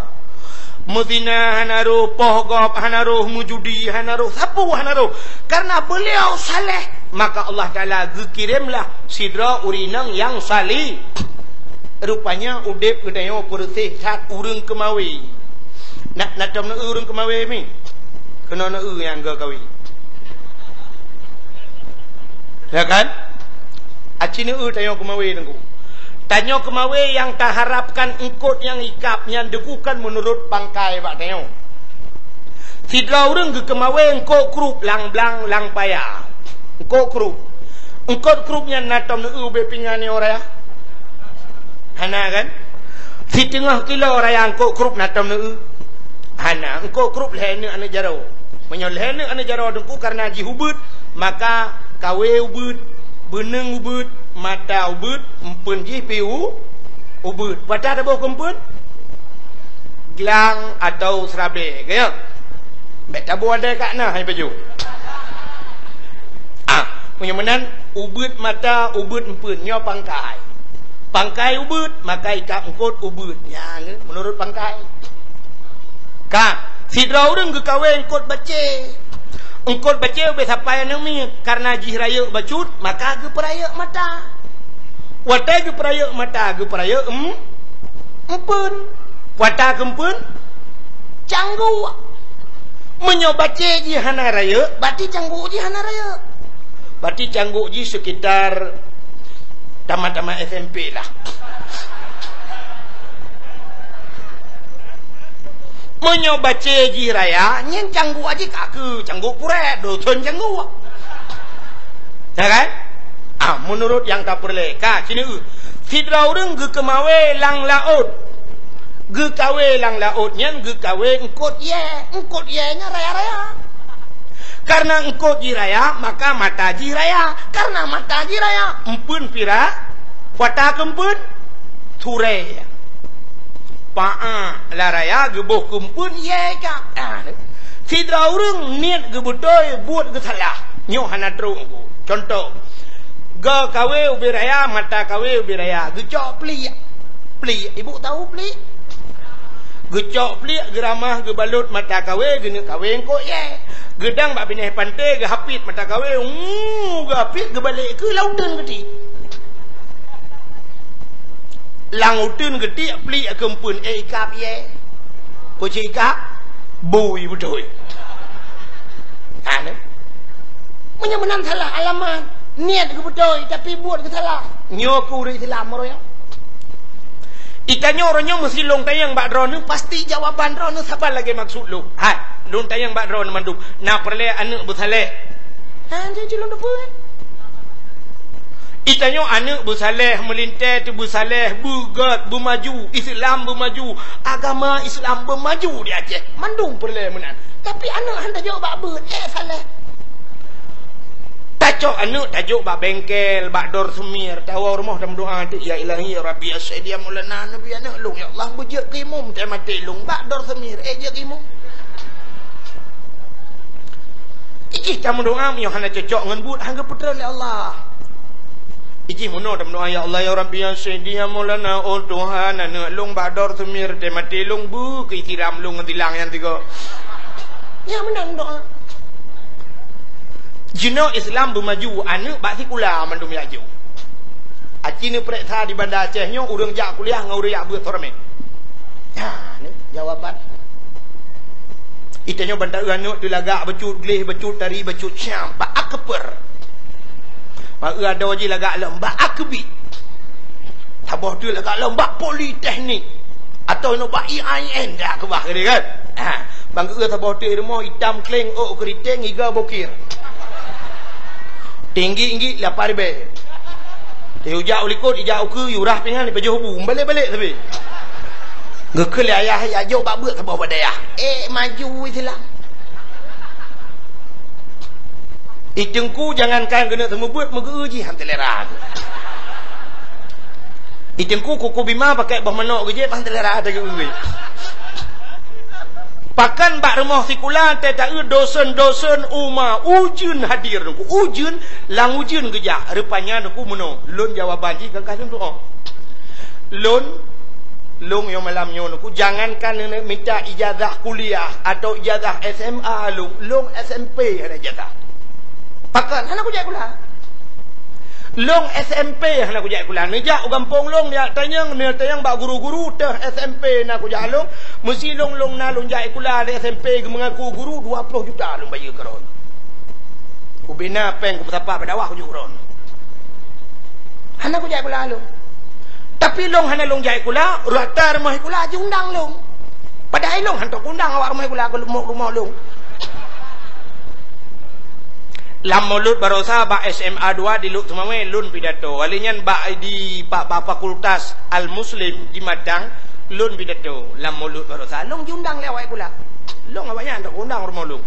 Meuzina hana roh, poh gob hana roh, meujudi hana roh, sapeue hana roh. Karena beliau saleh, maka Allah Taala geukiremlah sidroe ureuëng inong nyang saleh. Rupanya udeb geutanyoe peureuséh that ureuëng keumawe. Na, na tom neu-eu ureuëng keumawe mi? Keunoe neu-eu nyang geukawe. Ya kan? Aci neu-eu tanyoe keumawe teungku. Tanyoe keumawe nyang taharapkan eungkot nyang ikab nyan teungku kan meunurot pangkai bak tanyoe. Sidroe ureuëng geukeumawe eungkot krup lam blang lam paya. Eungkot krup. Eungkot krup nyan na tom neu-eu ubé pingan nyoe raya? Hana kan? Siteungoh kilo raya eungkot krup na tom neu-eu? Hana, eungkot krup lhée neuk aneuk jaroe. Meunyoe lhée neuk aneuk jaroe teungku karena jih ubeuet, maka kawe ubeuet, beuneueng ubeuet, mata ubeuet, eumpeuen jih pi u-, ubeuet. Watée taboh keu eumpeuen? Glang atau seurabée, ka nyo? Bék taboh adai ka na hai pajoh. Ah, meunyoe meunan, ubeuet mata, ubeuet eumpeuen, nyoe pangkai. Pangkai ubeuet, maka ikab eungkot ubeuet. Nyan, meunurot pangkai. Ka, sidroe ureuëng geukawe eungkot bacée. Eungkot bacée ubé sapai aneuk miet, karena jih rayeuk bacut, maka geupeurayeuk mata. Watée geupeurayeuk mata, geupeurayeuk em-, eumpeuen. Watée keu eumpeuen, cangguk. Meunyoe bacée jih hana rayeuk, berarti cangguk jih hana rayeuk. Berarti cangguk jih sekitar tamat-tamat S M P lah. Meunyoe bacée jih raya, nyan cangguk jih ka keu cangguk purée, dusun cangguk. Ya kan? Ah, meunurot nyang ka peureulée, ka, sinoe, sidroe ureuëng geukeumawe lam laôt. Geukawe lam laôt nyan geukawe eungkot yée. Eungkot yée nyan raya-raya. Karena eungkot jih raya, maka mata jih raya. Karena mata jih raya, eumpeuen pira, watée keu eumpeuen, surée. Paa lam raya geuboh keu eumpeuen yée ka. Ah, sidroe ureuëng niet geubeutôi buet geusalah. Nyoe hana trok. Contoh, geukawe ubé raya, mata kawe ubé raya, geucok pliek. Pliek, ibu tahu pliek? Geucok pliek, geuramah, geubalot mata kawé, geuneuk kawé eungkôt yèe. Geudang bak binéh panté, geuhapit mata kawé, uu, geuhapit, geubalek keu lam uteuen geuti. Lam uteuen geuti pliek keumpun, eh, ikab yèe. Kuci ikab, bui beutôi. Ha, nè? Meunyoe meunan salah alamat, niet geubeutôi, tapi buet geusalah. Nyoe keu ureueng Islam meuraya. Itanyoe uroe nyoe meusilông tanyong bak droeneuh, pasti jawaban droeneuh saban lagèe maksud lôn. Hai, lôn tanyong bak droeneuh mandum, na peureulèe aneuk beusaleh? Ha, jeuet lôn teupeue. Itanyoe aneuk beusaleh, meulintèe teubeusaleh, beugèt, beumaju, Islam beumaju, agama Islam beumaju di Aceh. Mandum peureulèe meunan. Tapi aneuk han tajok bak beuet, eh, saleh. Tacok aneuk tajok bak bengkel, bak dor seumir, tawoe rumoh tameudoa teuk, "Ya Ilahi, ya Rabbi, ya Sayyidi, ya Maulana, neubi aneuk lôn, ya Allah, beujeuet keu imum, teuh maté lôn bak dor seumir, eh, jeuet keu imum." Ijih tameudoa meunyoe hana cocok ngon buet, han geupeutreun lé Allah. Ijih meunoe tameudoa, "Ya Allah, ya Rabbi, ya Sayyidi, ya Maulana, oh Tuhan, aneuk lôn bak dor seumir, teuh maté lôn, beu keu siram lôn ngon silang nyang tiga." Nyan meunan doa. Jinoe Islam beumaju, aneuk bak sikula mandum jak jok. Aci neupareksa di Banda Aceh nyoe ureueng jak kuliah ngon ureueng jak beuet soe ramé. Nyan jawaban. Itanyoe ban taeu aneuk teulagak bacut, gleh bacut, tari bacut, siam bak akper. Bak eu adoe jih lagak lom bak akbi. Saboh teuk lagak lom bak politeknik. Atawa inoe bak I A I N dak keubah keudeh kan? Ha, ban geu-eu saboh teuk rumoh itam kleng ôk keuriteng iga bokir. Tinggi-tinggi lapan ribèe. Teuh ijak u likot, ijak u keue, yurah pingan, ipajoh bu, balek-balek sabe. Geukheun lé ayah, "Jak jok bak beuet saboh bak dayah." Eh, maju Islam. I teungku jangankan keuneuk seumeubeuet, meugeu-eu jih han teulera. I teungku kuku bima pakai boh manok geujép han teulera tageu-eu. Pakon bak rumoh sikula teuh taeu dosen-dosen uma ujeuen hadir teungku. Ujeuen, lam ujeuen geujak. Rupanya teungku meunoe. Lôn jawaban jih ka lôn tu'oh. Lôn Lôn nyoe malam nyoe teungku, jangankan neuk mita ijazah kuliah atau ijazah S M A lôn, lôn S M P hana ijazah. Pakon hana kujak sikula? Lôn S M P hana kujak sikula. Neujak u gampông lôn, neujak tanyong, neutanyong bak guru-guru teuh S M P na kujak lôn. Meusi lôn, lôn na lôn jak sikula di S M P geumeungaku guru dua ploh juta lôn bayeue keudroe. Ubena péng kupeusapat bak dakwah kujak keudroe. Hana kujak sikula lôn. Tapi lôn hana lôn jak sikula, rata rumoh sikula jiundang lôn. Padahai lôn hantom kuundang awak rumoh sikula keu rumoh, rumoh lôn. Lam Mulod Barosa bak S M A dua di Lhokseumawe lôn pidato. Kali nyan bak di, bak, bak Fakultas Al-Muslim di Matang lôn pidato. Lam Mulod Barosa lôn jiundang lé awak sikula. Lôn awak nyan hantom kuundang rumoh lôn.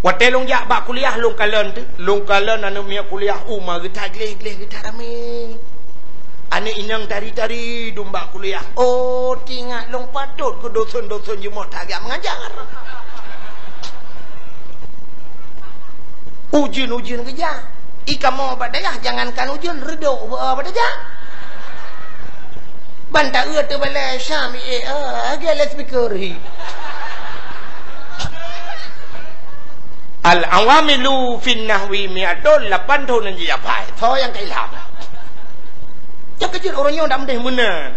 Watèe lôn jak bak kuliah, lôn kalon teuk, lôn kalon aneuk miet kuliah uma geuta gleh-gleh, geuta ramé. Aneuk inong tari-tari dum bak kuliah. Oh, teuingat lôn patot keu dosen-dosen jeumoh tajak meungajar. Ujeuen-ujeuen geujak. I kamoe bak dayah jangankan ujeuen, reudôk bak dayah. Ban taeu teubalai Syam, eh, eh, lagèe loudspeaker hi. Al-awamilu fin nahwi mi'atun, lapan thôn nyang jijak phai. Soe nyang ka ilham? Nyang keujeuet uroe nyoe dak meudeh meunan.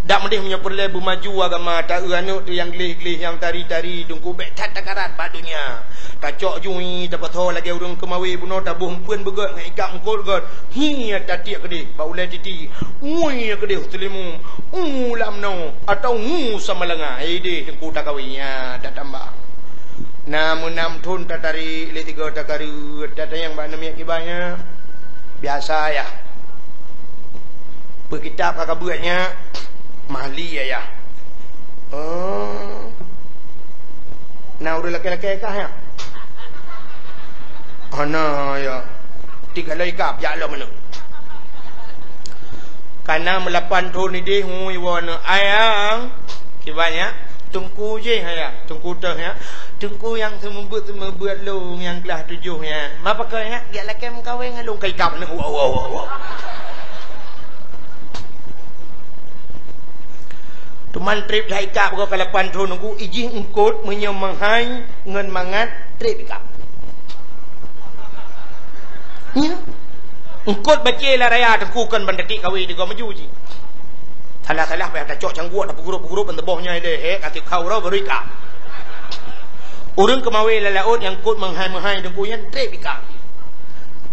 Dak meudeh meunyoe peureulèe beumaju agama, taeu aneuk teuh nyang gleh-gleh, nyang tari-tari, teungku bèk that takarat bak donya. Tacok jui, tapasoe lagèe ureueng keumawe bunoe, taboh eumpeuen beugèt ngon ikab eungkôt gèt. Hi tatiek keudeh bak ulèe titi. Ngui keudeh u Seulimeum. U lam noe atau ngu Samalanga. Ideh teungku takawé nyan tatamba. Na meunam thôn tatarek lé tiga takareuet, tatanyong bak aneuk miet kiban nyan. Biasa yah. Peu kitab ka kabeuet nyan, Mahli ayah. Oh. Na ureueng lakèe-lakèe kah nyan? Hana, ya. Tiga loi kab jak lom aneuk. Kana meulapan thôn ideh, hu, iwoe aneuk, "Ayang." Kiban nyan, teungku jih, ayah. Teungku teuh nyan. Teungku nyang seumeubeuet-seumeubeuet lôn nyang klah tujoh nyan. Ma pakon nyan, jak lakèe meukawen ngon lôn, ka ikab aneuk. Wa, wa, wa, wa. Teuma trép that ikab goe ka lapan thon Teungku, ijih eungkôt meunyoe meuhai ngon mangat trép ikab. Nyo. Eungkôt bacé lam raya Teungku kon ban teutik kawé tiga maju jih. Salah-salah payah tacok cangguek, tapeugurup-gurup ban teuboh nyoe lé, he, ka tiep kha uroe baru ikab. Ureueng keumawé lam laôt nyang eungkôt meuhai-meuhai Teungku nyan trép ikab.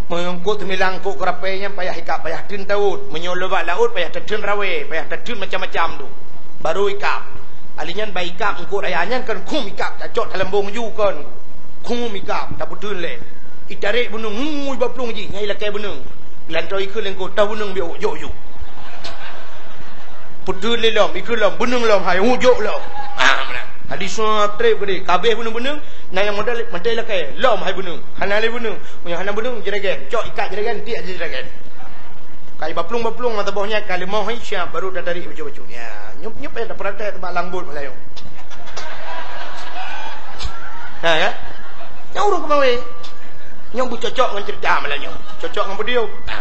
Meunyoe eungkôt teumilang eungkôt keurapée nyan payah ikab, payah teun taôt. Meunyoe le bak laôt payah tateun rawée, payah tateun macam-macam tu. Baru ikab. Ali nyan bak ikab eungkôt raya nyan kon khum ikab, tacok taleumbong ju kon. Khum ikab, tapeuteun lé. Itarek beuneueng, ngui bak plueng jih, nyang ilakée beuneueng. Lantoe ikheun lé eungkôt, "Toh beuneueng biôh, jok ju." Peuteun lé lom, ikheun lom, beuneueng lom hai, ujok lom. Ah, meunan. Hadi soe trép geude, kabeh beuneueng-beuneueng, na nyang modal mantong ilakée, lom hai beuneueng. Hana lé beuneueng. Meunyoe hana beuneueng, jeragen. Cok ikat jeragen, tiek jeragen. Kai baplueng-baplueng mata boh nyan, ka leumoh hai siap, baru tatarik bacut-bacut. Ya, nyup-nyup ya, tapeurantai bak langbot malam nyoe. Ha, ya? Nyang ureueng keumawé. Nyang beucocok ngon cerita malam nyoe. Cocok ngon podium. Ha.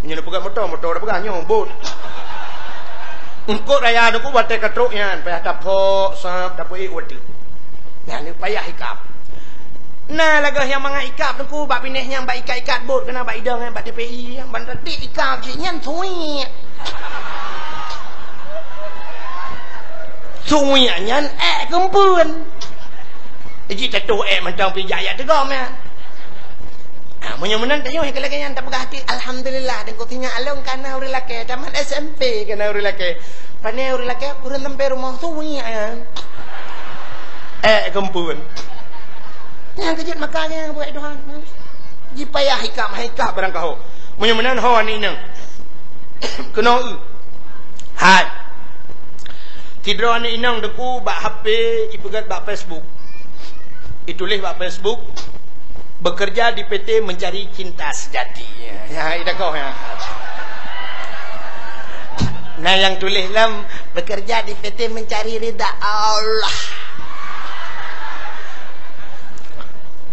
Nyoe neupeugah moto, moto dah peugah nyoe, bot. Eungkôt raya Teungku watée ka trok nyan, payah tapok, sab, tapeuék watée. Nyan payah ikab. Na lagée nyang mangat ikab Teungku bak binéh nyang bak ikat-ikat bot keunan bak idong nyan bak T P I, ban teutik ikab cit nyan suwiek. Suwiek nyan ék keumpeuen. Jih tatuh ék mantong pih jak-jak teugom nyan. Ah, meunyoe meunan tanyoe nyang lagée nyan tapeugah até, "Alhamdulillah, Teungku sinyak lôn kana ureueng lakée, tamat S M P kana ureueng lakée." Pane ureueng lakée, ureueng sampai rumoh suwiek nyan. Ék keumpeuen. Nyang keujeuet maka nyang buet Tuhan. Jipayah ikab, hai ikab barang kaho. Meunyoe meunan ho aneuk inong. Keunoe. Hai. Sidroe aneuk inong Teungku bak H P ipeugét bak Facebook. Ituléh bak Facebook, "Bekerja di P T mencari cinta sejati." Ya, ida koh ya. Nah, nyang tuléh lom, "Bekerja di P T mencari ridha Allah."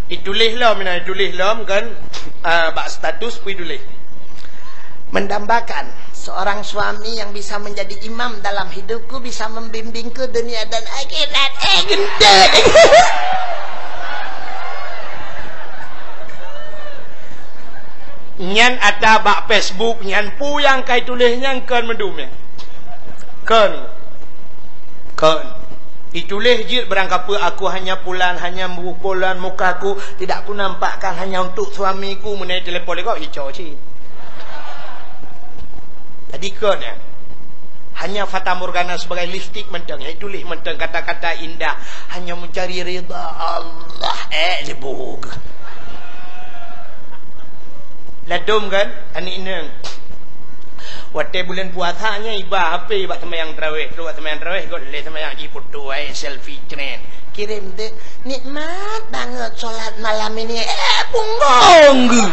Ituléh lom, nah, ituléh lom kan, ah, bak status pih ituléh. Mendambakan seorang suami yang bisa menjadi imam dalam hidupku, bisa membimbingku dunia dan akhirat. Eh, gendek. Nyan ata bak Facebook nyan, peue nyang kai tuléh nyan kon meudum nyan. Kon. Kon. Ituléh jeuet barangkapeue, "Aku hanya pulan, hanya memukul dan mukaku tidak kunampakkan hanya untuk suamiku," meunai telepon lé gob, ico cit. Jadi kon nyan. Hanya fatamorgana sebagai lipstik mantong, nyang ituléh mantong kata-kata indah, hanya mencari ridha Allah. Eh, dibuk. Ladom kan, aneuk inong. Watée buleuen puasa nyan iba H P bak seumayang tarawéh, trok bak seumayang tarawéh, got lé seumayang jih foto, eh, selfie tren. Kirém dek, "Nikmat banget sholat malam ini." Eh, punggong geuh.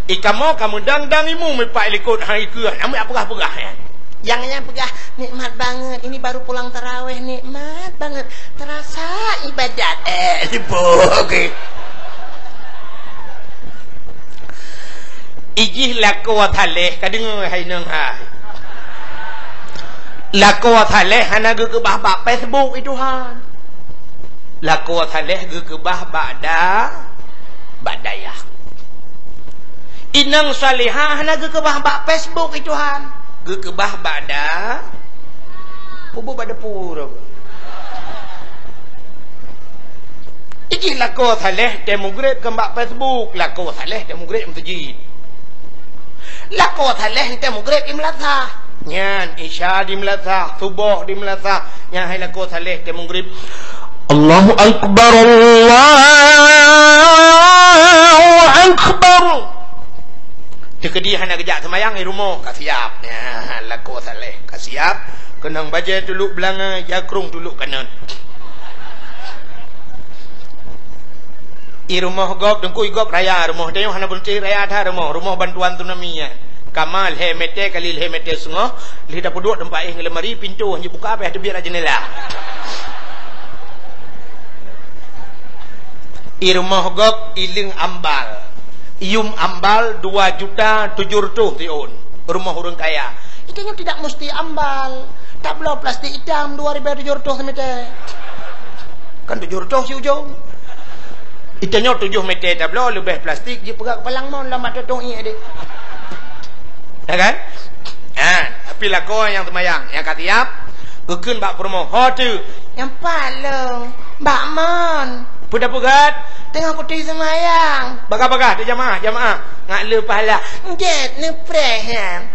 Ikamoe ka meudang-dang imu mipak likot hai keuh, amu peugah-peugah, ya. Nyang nyan peugah, "Nikmat banget, ini baru pulang tarawéh, nikmat banget. Terasa ibadat." Eh, dibok. Ijih lakoe saléh, ka deungoe hai nong hai. Lakoe saléh hana geukeubah bak Facebook, i Tuhan. Lakoe saléh geukeubah bak da-, bak dayah. Inong salihah hana geukeubah bak Facebook, i Tuhan. Geukeubah bak da-, pubuet bak depu. Ijih lakoe saléh teuh mugreb kon bak Facebook, lakoe saléh teuh mugreb meuseujid. Lakoe saléh teuh mugreb di meulasah. Nyan, Isya di meulasah, Suboh di meulasah. Nyan hai lakoe saléh teuh mugreb. Allahu Akbar, Allahu Akbar. Teukeudi hana geujak seumayang di rumoh, ka siap. Nyan, lakoe saléh, ka siap. Keunong bajée tulok beulangö, jakrong tulok kanöt. I rumoh gob, Teungku, i gob raya rumoh. Tanyoe hana beureuti raya that rumoh. Rumoh bantuan tsunami nyan. Kama lhée mètè kali lhée mètè seungoh, lheueh tapeuduek teumpat éh ngon lemari, pintoe hana jibuka, payah teubiet lam jeundela. I rumoh gob, i leung ambal. Yum ambal dua juta tujoh reutôh siôn. Rumoh ureuëng kaya. Itu nyoe tidak mesti ambal. Tabloe plastik itam dua ribèe tujoh reutôh simité. Kan tujoh reutôh si ujong. Itu nyoe tujoh meter tabloe leubeh plastik jipeugah keupalang mon lam bak tutong ié deh. Ya kan? Ha, tapi lakoe nyang seumayang, nyang ka siap, geukheun bak peurumoh, "Ho teuh?" "Nyang pat lôn, bak mon." "Peue tapeugah?" "Teungoh kuturi seumayang." "Bagah-bagah teu jamaah, jamaah. Ngat le pahala." "Jeuet neupreh nyan."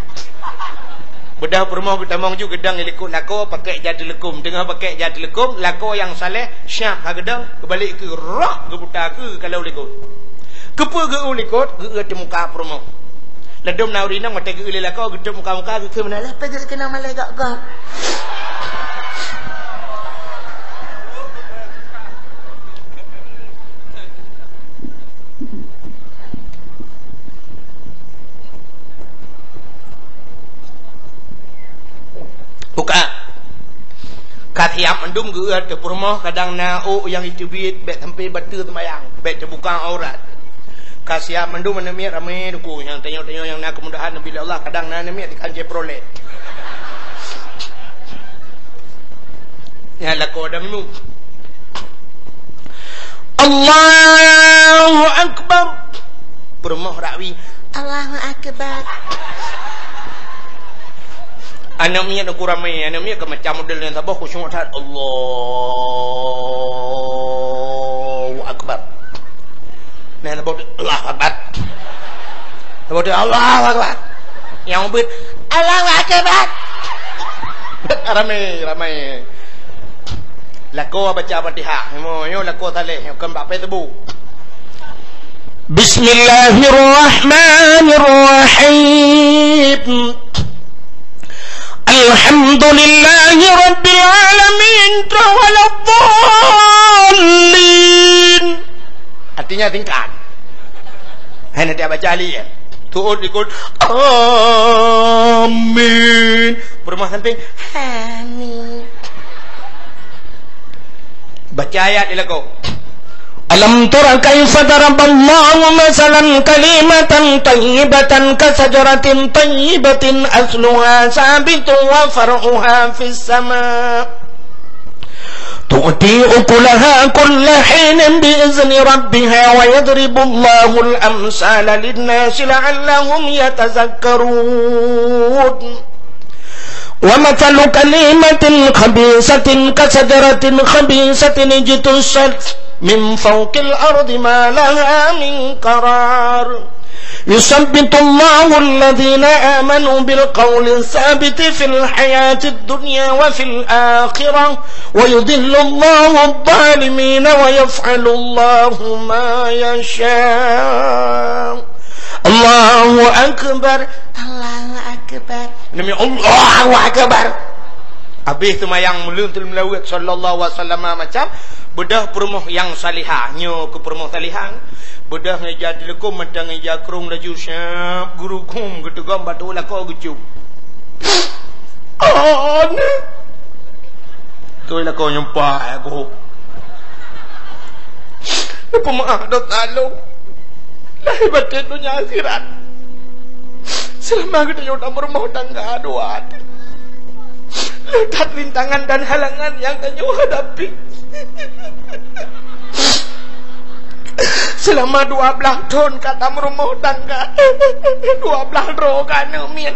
Beudôh peurumoh geutamong ju geudong di likot lakoe, pakèk ja teuleukom. Teungoh pakèk ja teuleukom, lakoe nyang saleh, siap ka geudong, geubalek keu rok geuputa keu kalau likot. Keupeue geu-eu likot, geu-eu teuh muka peurumoh. Ladôm na ureuëng inong watèe geu-eu lé lakoe, geutôp muka-muka, geukheun meunan, "Peue geu-eu keunoe malèe gok-gok?" Buka. Ka siap mandum geu-eu ateueh peurumoh, kadang na ôk nyang jiteubiet, bèk sampai bateue seumayang, bèk teubuka aurat. Ka siap mandum aneuk miet ramé teungku, nyang tanyoe-tanyoe nyang na keumudahan neubi lé Allah, kadang na aneuk miet di kancé Chevrolet. Nyan lakoe dam imum. Allahu Akbar. Peurumoh rakwi. Allahu Akbar. Aneuk miet teungku ramé, aneuk miet ka macam model nyang saboh khusyuk that. Allahu Akbar. Nah, saboh tu, Allahu Akbar. Saboh tu, Allahu Akbar. Nyang ubit, Allahu Akbar. Ramé, ramé. Lakoe baca Fatihah. Nyoe, nyoe lakoe saleh, nyoe kon bak Facebook. Bismillahirrahmanirrahim. Alhamdulillahi rabbil alamin. Waladdallin. Artinya singkat. Hai nanti baca alif ya. Tuut ikut. Amin. Peurumoh samping. Amin. Baca ayat di lakoe. Alam tara kaifa daraballahu masalan kalimatan thayyibatan kasajaratin thayyibatin asluha sabitun wa far'uha fis sama. Tu'ti ukulaha kulla hinin bi izni rabbiha wa yadribullahul amsala linnasi la'allahum yatazakkarun. Wa mathalu kalimatin khabisatin kasajaratin khabisatin ijtussat min fawqil ardi ma laha min qarar. Yuthabbitullahu alladhina amanu bil qawli tsabiti fil hayatid dunya wa fil akhirah, wa yudhillullahu adh-dhalimina wa yaf'alullahu ma yasha. Allahu Akbar. Allahu Akbar. Demi Allahu Akbar. Habéh seumayang meuleueng teuleueng meulaweuet sallallahu alaihi wasallam macam, beudôh peurumoh nyang salihah, nyoe keu peurumoh salihah. Beudôh ngon ija teuleukom mantong ija krông laju siap geurukom geuteugom bak tuet lakoe geucum. Aneuk. Tuet lakoe nyumpah aku. Neupeumaaf dosa lôn. Lahé batén donya akhirat. Seulama geutanyoe tameurumoh tangga dua, le that rintangan dan halangan nyang tanyoe hadapi. Seulama dua blaih thon ka tameurumoh tangga, dua blaih droe ka aneuk miet.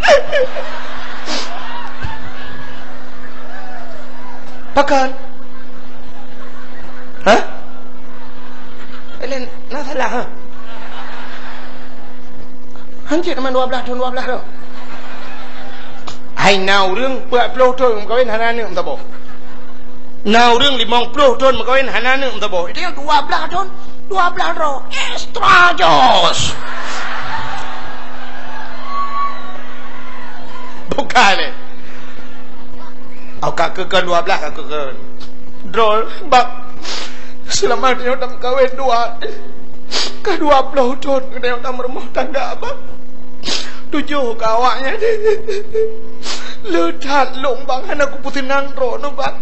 Pakon? Hah? Laén na salah, ha? Hanjeuet teuma dua blaih thon, dua blaih droe. Hai na ureuëng peuet ploh thon meukawen hana aneuk meusaboh. Na ureuëng limong ploh thon meukawen hana aneuk meusaboh. Itu nyang dua blaih thon, dua blaih droe. Extra jos. Bukan, eh. Au ka keu kon dua blaih, ka keu kon. Droe, bak seulama tanyoe tameukawen dua, ka dua ploh thon tanyoe tameurumoh tangga, bak tujoh ka awaknyan. Le that lôn, bak, hana kupeuseunang droeneuh, bak.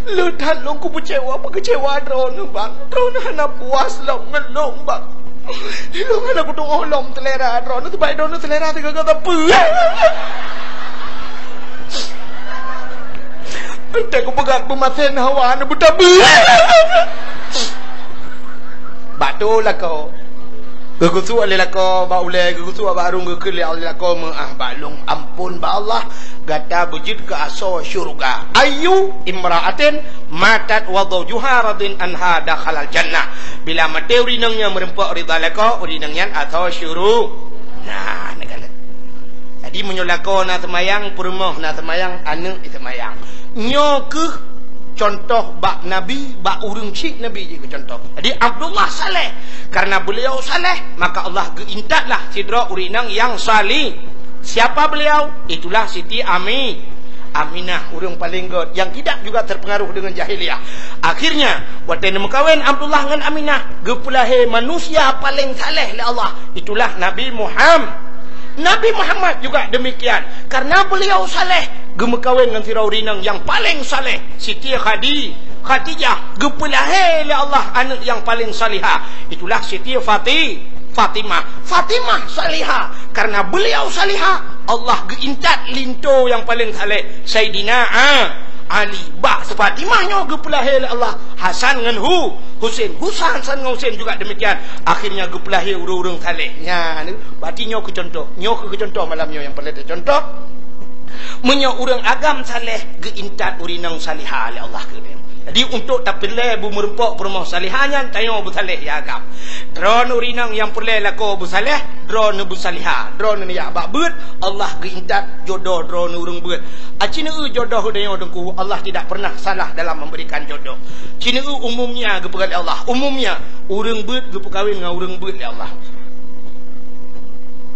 Le that lôn kupeucewa, peukeucewa droeneuh, bak. Droeneuh hana puas lom ngon lôn, bak. Ilong hana kutu'oh lom selera droeneuh, sebab droeneuh selera teugaga sapeue. Entah kupeugah peumasen hawa na beutabeue. Bak tu lakoe. Geugusuk lé lakoe bak ulée, geugusuk bak arung, geukheun lé lakoe meu'ah bak lôn. Ampôn bak Allah, gata beujeuet keu asoe syeuruga. Ayyu imra'atin matat wa zawjuha radin anha dakhalal jannah. Bila maté ureuëng inong nyang meureumpok ridha lakoe, ureuëng inong nyan asoe syeuruga. Nah, neukalon. Jadi, meunyoe lakoe na seumayang, peurumoh na seumayang, aneuëk seumayang. Nyoe kheueh contoh bak Nabi, bak ureuëng chik Nabi jih keu contoh. Jadi, Abdullah saleh. Karena beliau saleh, maka Allah geuintatlah sidroe ureuëng inong nyang salih. Siapa beliau? Itulah Siti Ami-, Aminah, ureuëng paleng gét, yang tidak juga terpengaruh dengan jahiliyah. Akhirnya, watée neumeukawen Abdullah ngon Aminah, geupeulahé manusia paleng saleh lé Allah. Itulah Nabi Muham-, Nabi Muhammad juga demikian. Karena beliau saleh, geumeukawen ngon sidroe ureuëng inong nyang paleng saleh, Siti Khadi-, Khadijah. Geupeulahé lé Allah aneuëk nyang paleng salihah. Itulah Siti Fati-, Fatimah. Fatimah salihah. Karena beliau salihah, Allah geuintat linto nyang paleng saleh, Saidina A-, Ali. Bak Fatimah nyoe geupeulahé lé Allah Hasan ngon Hu-, Husein. Husa-, Hasan ngon Husein juga demikian. Akhirnya geupeulahé ureuëng-ureuëng saleh. Nyan, berarti nyoe keu contoh. Nyoe keu contoh malam nyoe nyang peureulée teucontoh. Meunyoe ureuëng agam saleh, geuintat ureuëng inong salihah lé Allah keu geutanyoe. Jadi, untuk tapeureulée beumeureumpok peurumoh salihah nyan, tanyoe beusaleh ya agam. Droeneuh ureuëng inong nyang peureulée lakoe beusaleh, droeneuh beusalihah. Droeneuh neujak bak beuet, Allah geuintat jodoh droeneuh ureuëng beuet. Aci neueu jodoh geutanyoe Teungku, Allah tidak pernah salah dalam memberikan jodoh. Ci neueu umumnya geupeugah lé Allah. Umumnya, ureuëng beuet geupeukawen ngon ureuëng beuet lé Allah.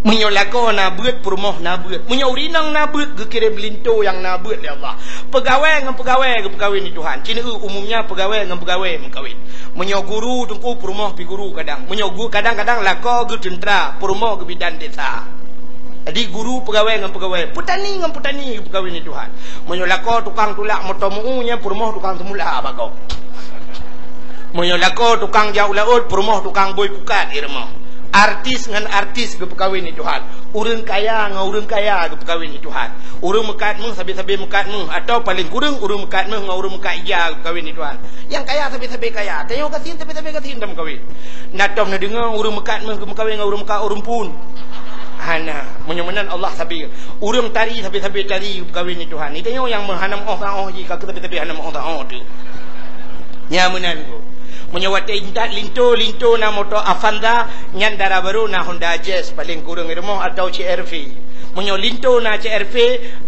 Meunyoe lakoe na beuet, peurumoh na beuet. Meunyoe ureuëng inong na beuet, geukirém linto nyang na beuet lé Allah. Peugawée ngon peugawée geupeukawen lé Tuhan. Ci neueu umumnya peugawée ngon peugawée meukawen. Meunyoe guru Teungku, peurumoh pih guru kadang. Meunyoe gu-, kadang-kadang lakoe geuteuntra, peurumoh geubidan desa. Jadi guru peugawée ngon peugawée, peutani ngon peutani geupeukawen lé Tuhan. Meunyoe lakoe tukang tulak moto meu-u, nyan peurumoh tukang seumula bak gob. Meunyoe lakoe tukang jak u laôt, peurumoh tukang bui pukat di rumoh. Artis ngon artis geupeukawen lé Tuhan. Ureuëng kaya ngon ureuëng kaya geupeukawen lé Tuhan. Ureuëng meukat méuh sabe-sabe meukat méuh, atawa paleng kureueng ureuëng meukat méuh ngon ureuëng meukat ija geupeukawen lé Tuhan. Nyang kaya sabe-sabe kaya, tanyoe gasien sabe-sabe gasien tameukawen. Na tom neudeungoe ureuëng meukat méuh geumeukawen ngon ureuëng meukat ureuëng phon? Hana. Meunyoe meunan Allah sabe. Ureuëng tari sabe-sabe tari geupeukawen lé Tuhan. Tanyoe nyang meuhana meu'oh saôh jih, ka keuh sabe-sabe hana meu'oh saôh teuh. Nyan meunan keuh. Meunyoe watée intat linto, linto na moto Avanza, nyan dara barô na Honda Jazz paleng kureueng di rumoh atawa C R V. Meunyoe linto na C R V,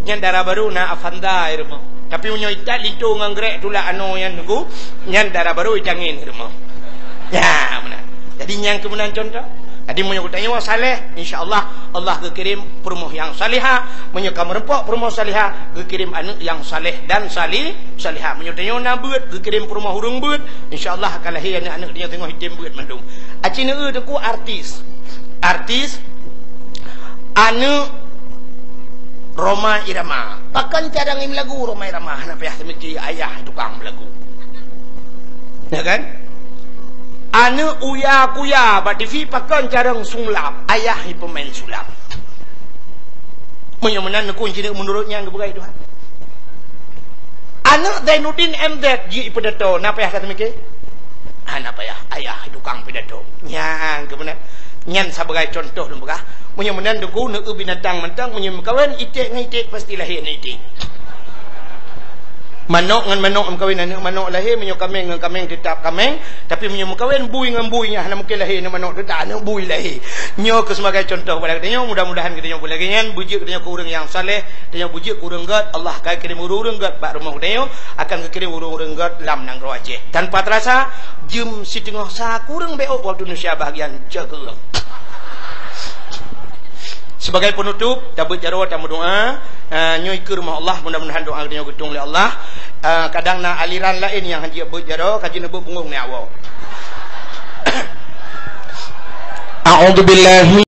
nyan dara barô na Avanza di rumoh. Tapi meunyoe intat linto ngon grék tulak anoe nyan Teungku, nyan dara barô itangen di rumoh. Nyan meunan. Jadi nyan keuh meunan contoh. Jadi meunyoe geutanyoe saleh, insya Allah, Allah geukirém peurumoh nyang salihah. Meunyoe ka meureumpok peurumoh salihah, geukirém aneuëk nyang saleh dan sali-, salihah. Meunyoe tanyoe na beuet, geukirém peurumoh ureuëng beuet, insya Allah ka lahé aneuëk-aneuëk tanyoe singoh item beuet mandum. Aci neueu Teungku artis. Artis, aneuëk Rhoma Irama. Pakon cara ngieng lagu Rhoma Irama? Hana payah teumiki, ayah tukang lagu. Ya kan? Aneuëk Uya Kuya bak T V, pakon cara sulap? Ayah peumain sulap. Meunyoe meunan Teungku, ci neueu meunurot nyan geupeugah Tuhan. Aneuëk Zainuddin M Z jeuet pidato, na payah ka teumiki? Hana payah, ayah tukang pidato. Nyan keuh meunan. Nyan sabagai contoh lôn peugah. Meunyoe meunan Teungku, neueu binatang mantong, meunyoe meukawen iték ngon iték, pasti lahé aneuëk iték. Manok ngon manok meukawen, aneuëk manok lahé, meunyoe kaméng ngon kaméng, teutap kaméng, tapi meunyoe meukawen bui ngon bui, nyan hana mungken lahé aneuëk manok, teutap aneuëk bui lahé. Nyoe keuh sebagai contoh bak geutanyoe, mudah-mudahan geutanyoe bak lagée nyan, beujeuet geutanyoe keu ureuëng nyang saleh, geutanyoe beujeuet keu ureuëng gét, Allah ka kirém ureuëng-ureuëng gét bak rumoh geutanyoe, akan geukirém ureuëng-ureuëng gét lam nanggroe Aceh. Tanpa terasa, jeuem siteungoh sa kureueng bacut waktu Indonesia bahagian ceukeureueng. Sebagai penutup, tabeuet jaroe tameudoa. Ah, nyoe keuh rumoh Allah, mudah-mudahan doa geutanyoe geutueng lé Allah. Ah, kadang na aliran laén nyang hanjeuet beuet jaroe, ka jeuet neubeuet bungong nyan awak. A'udzubillahi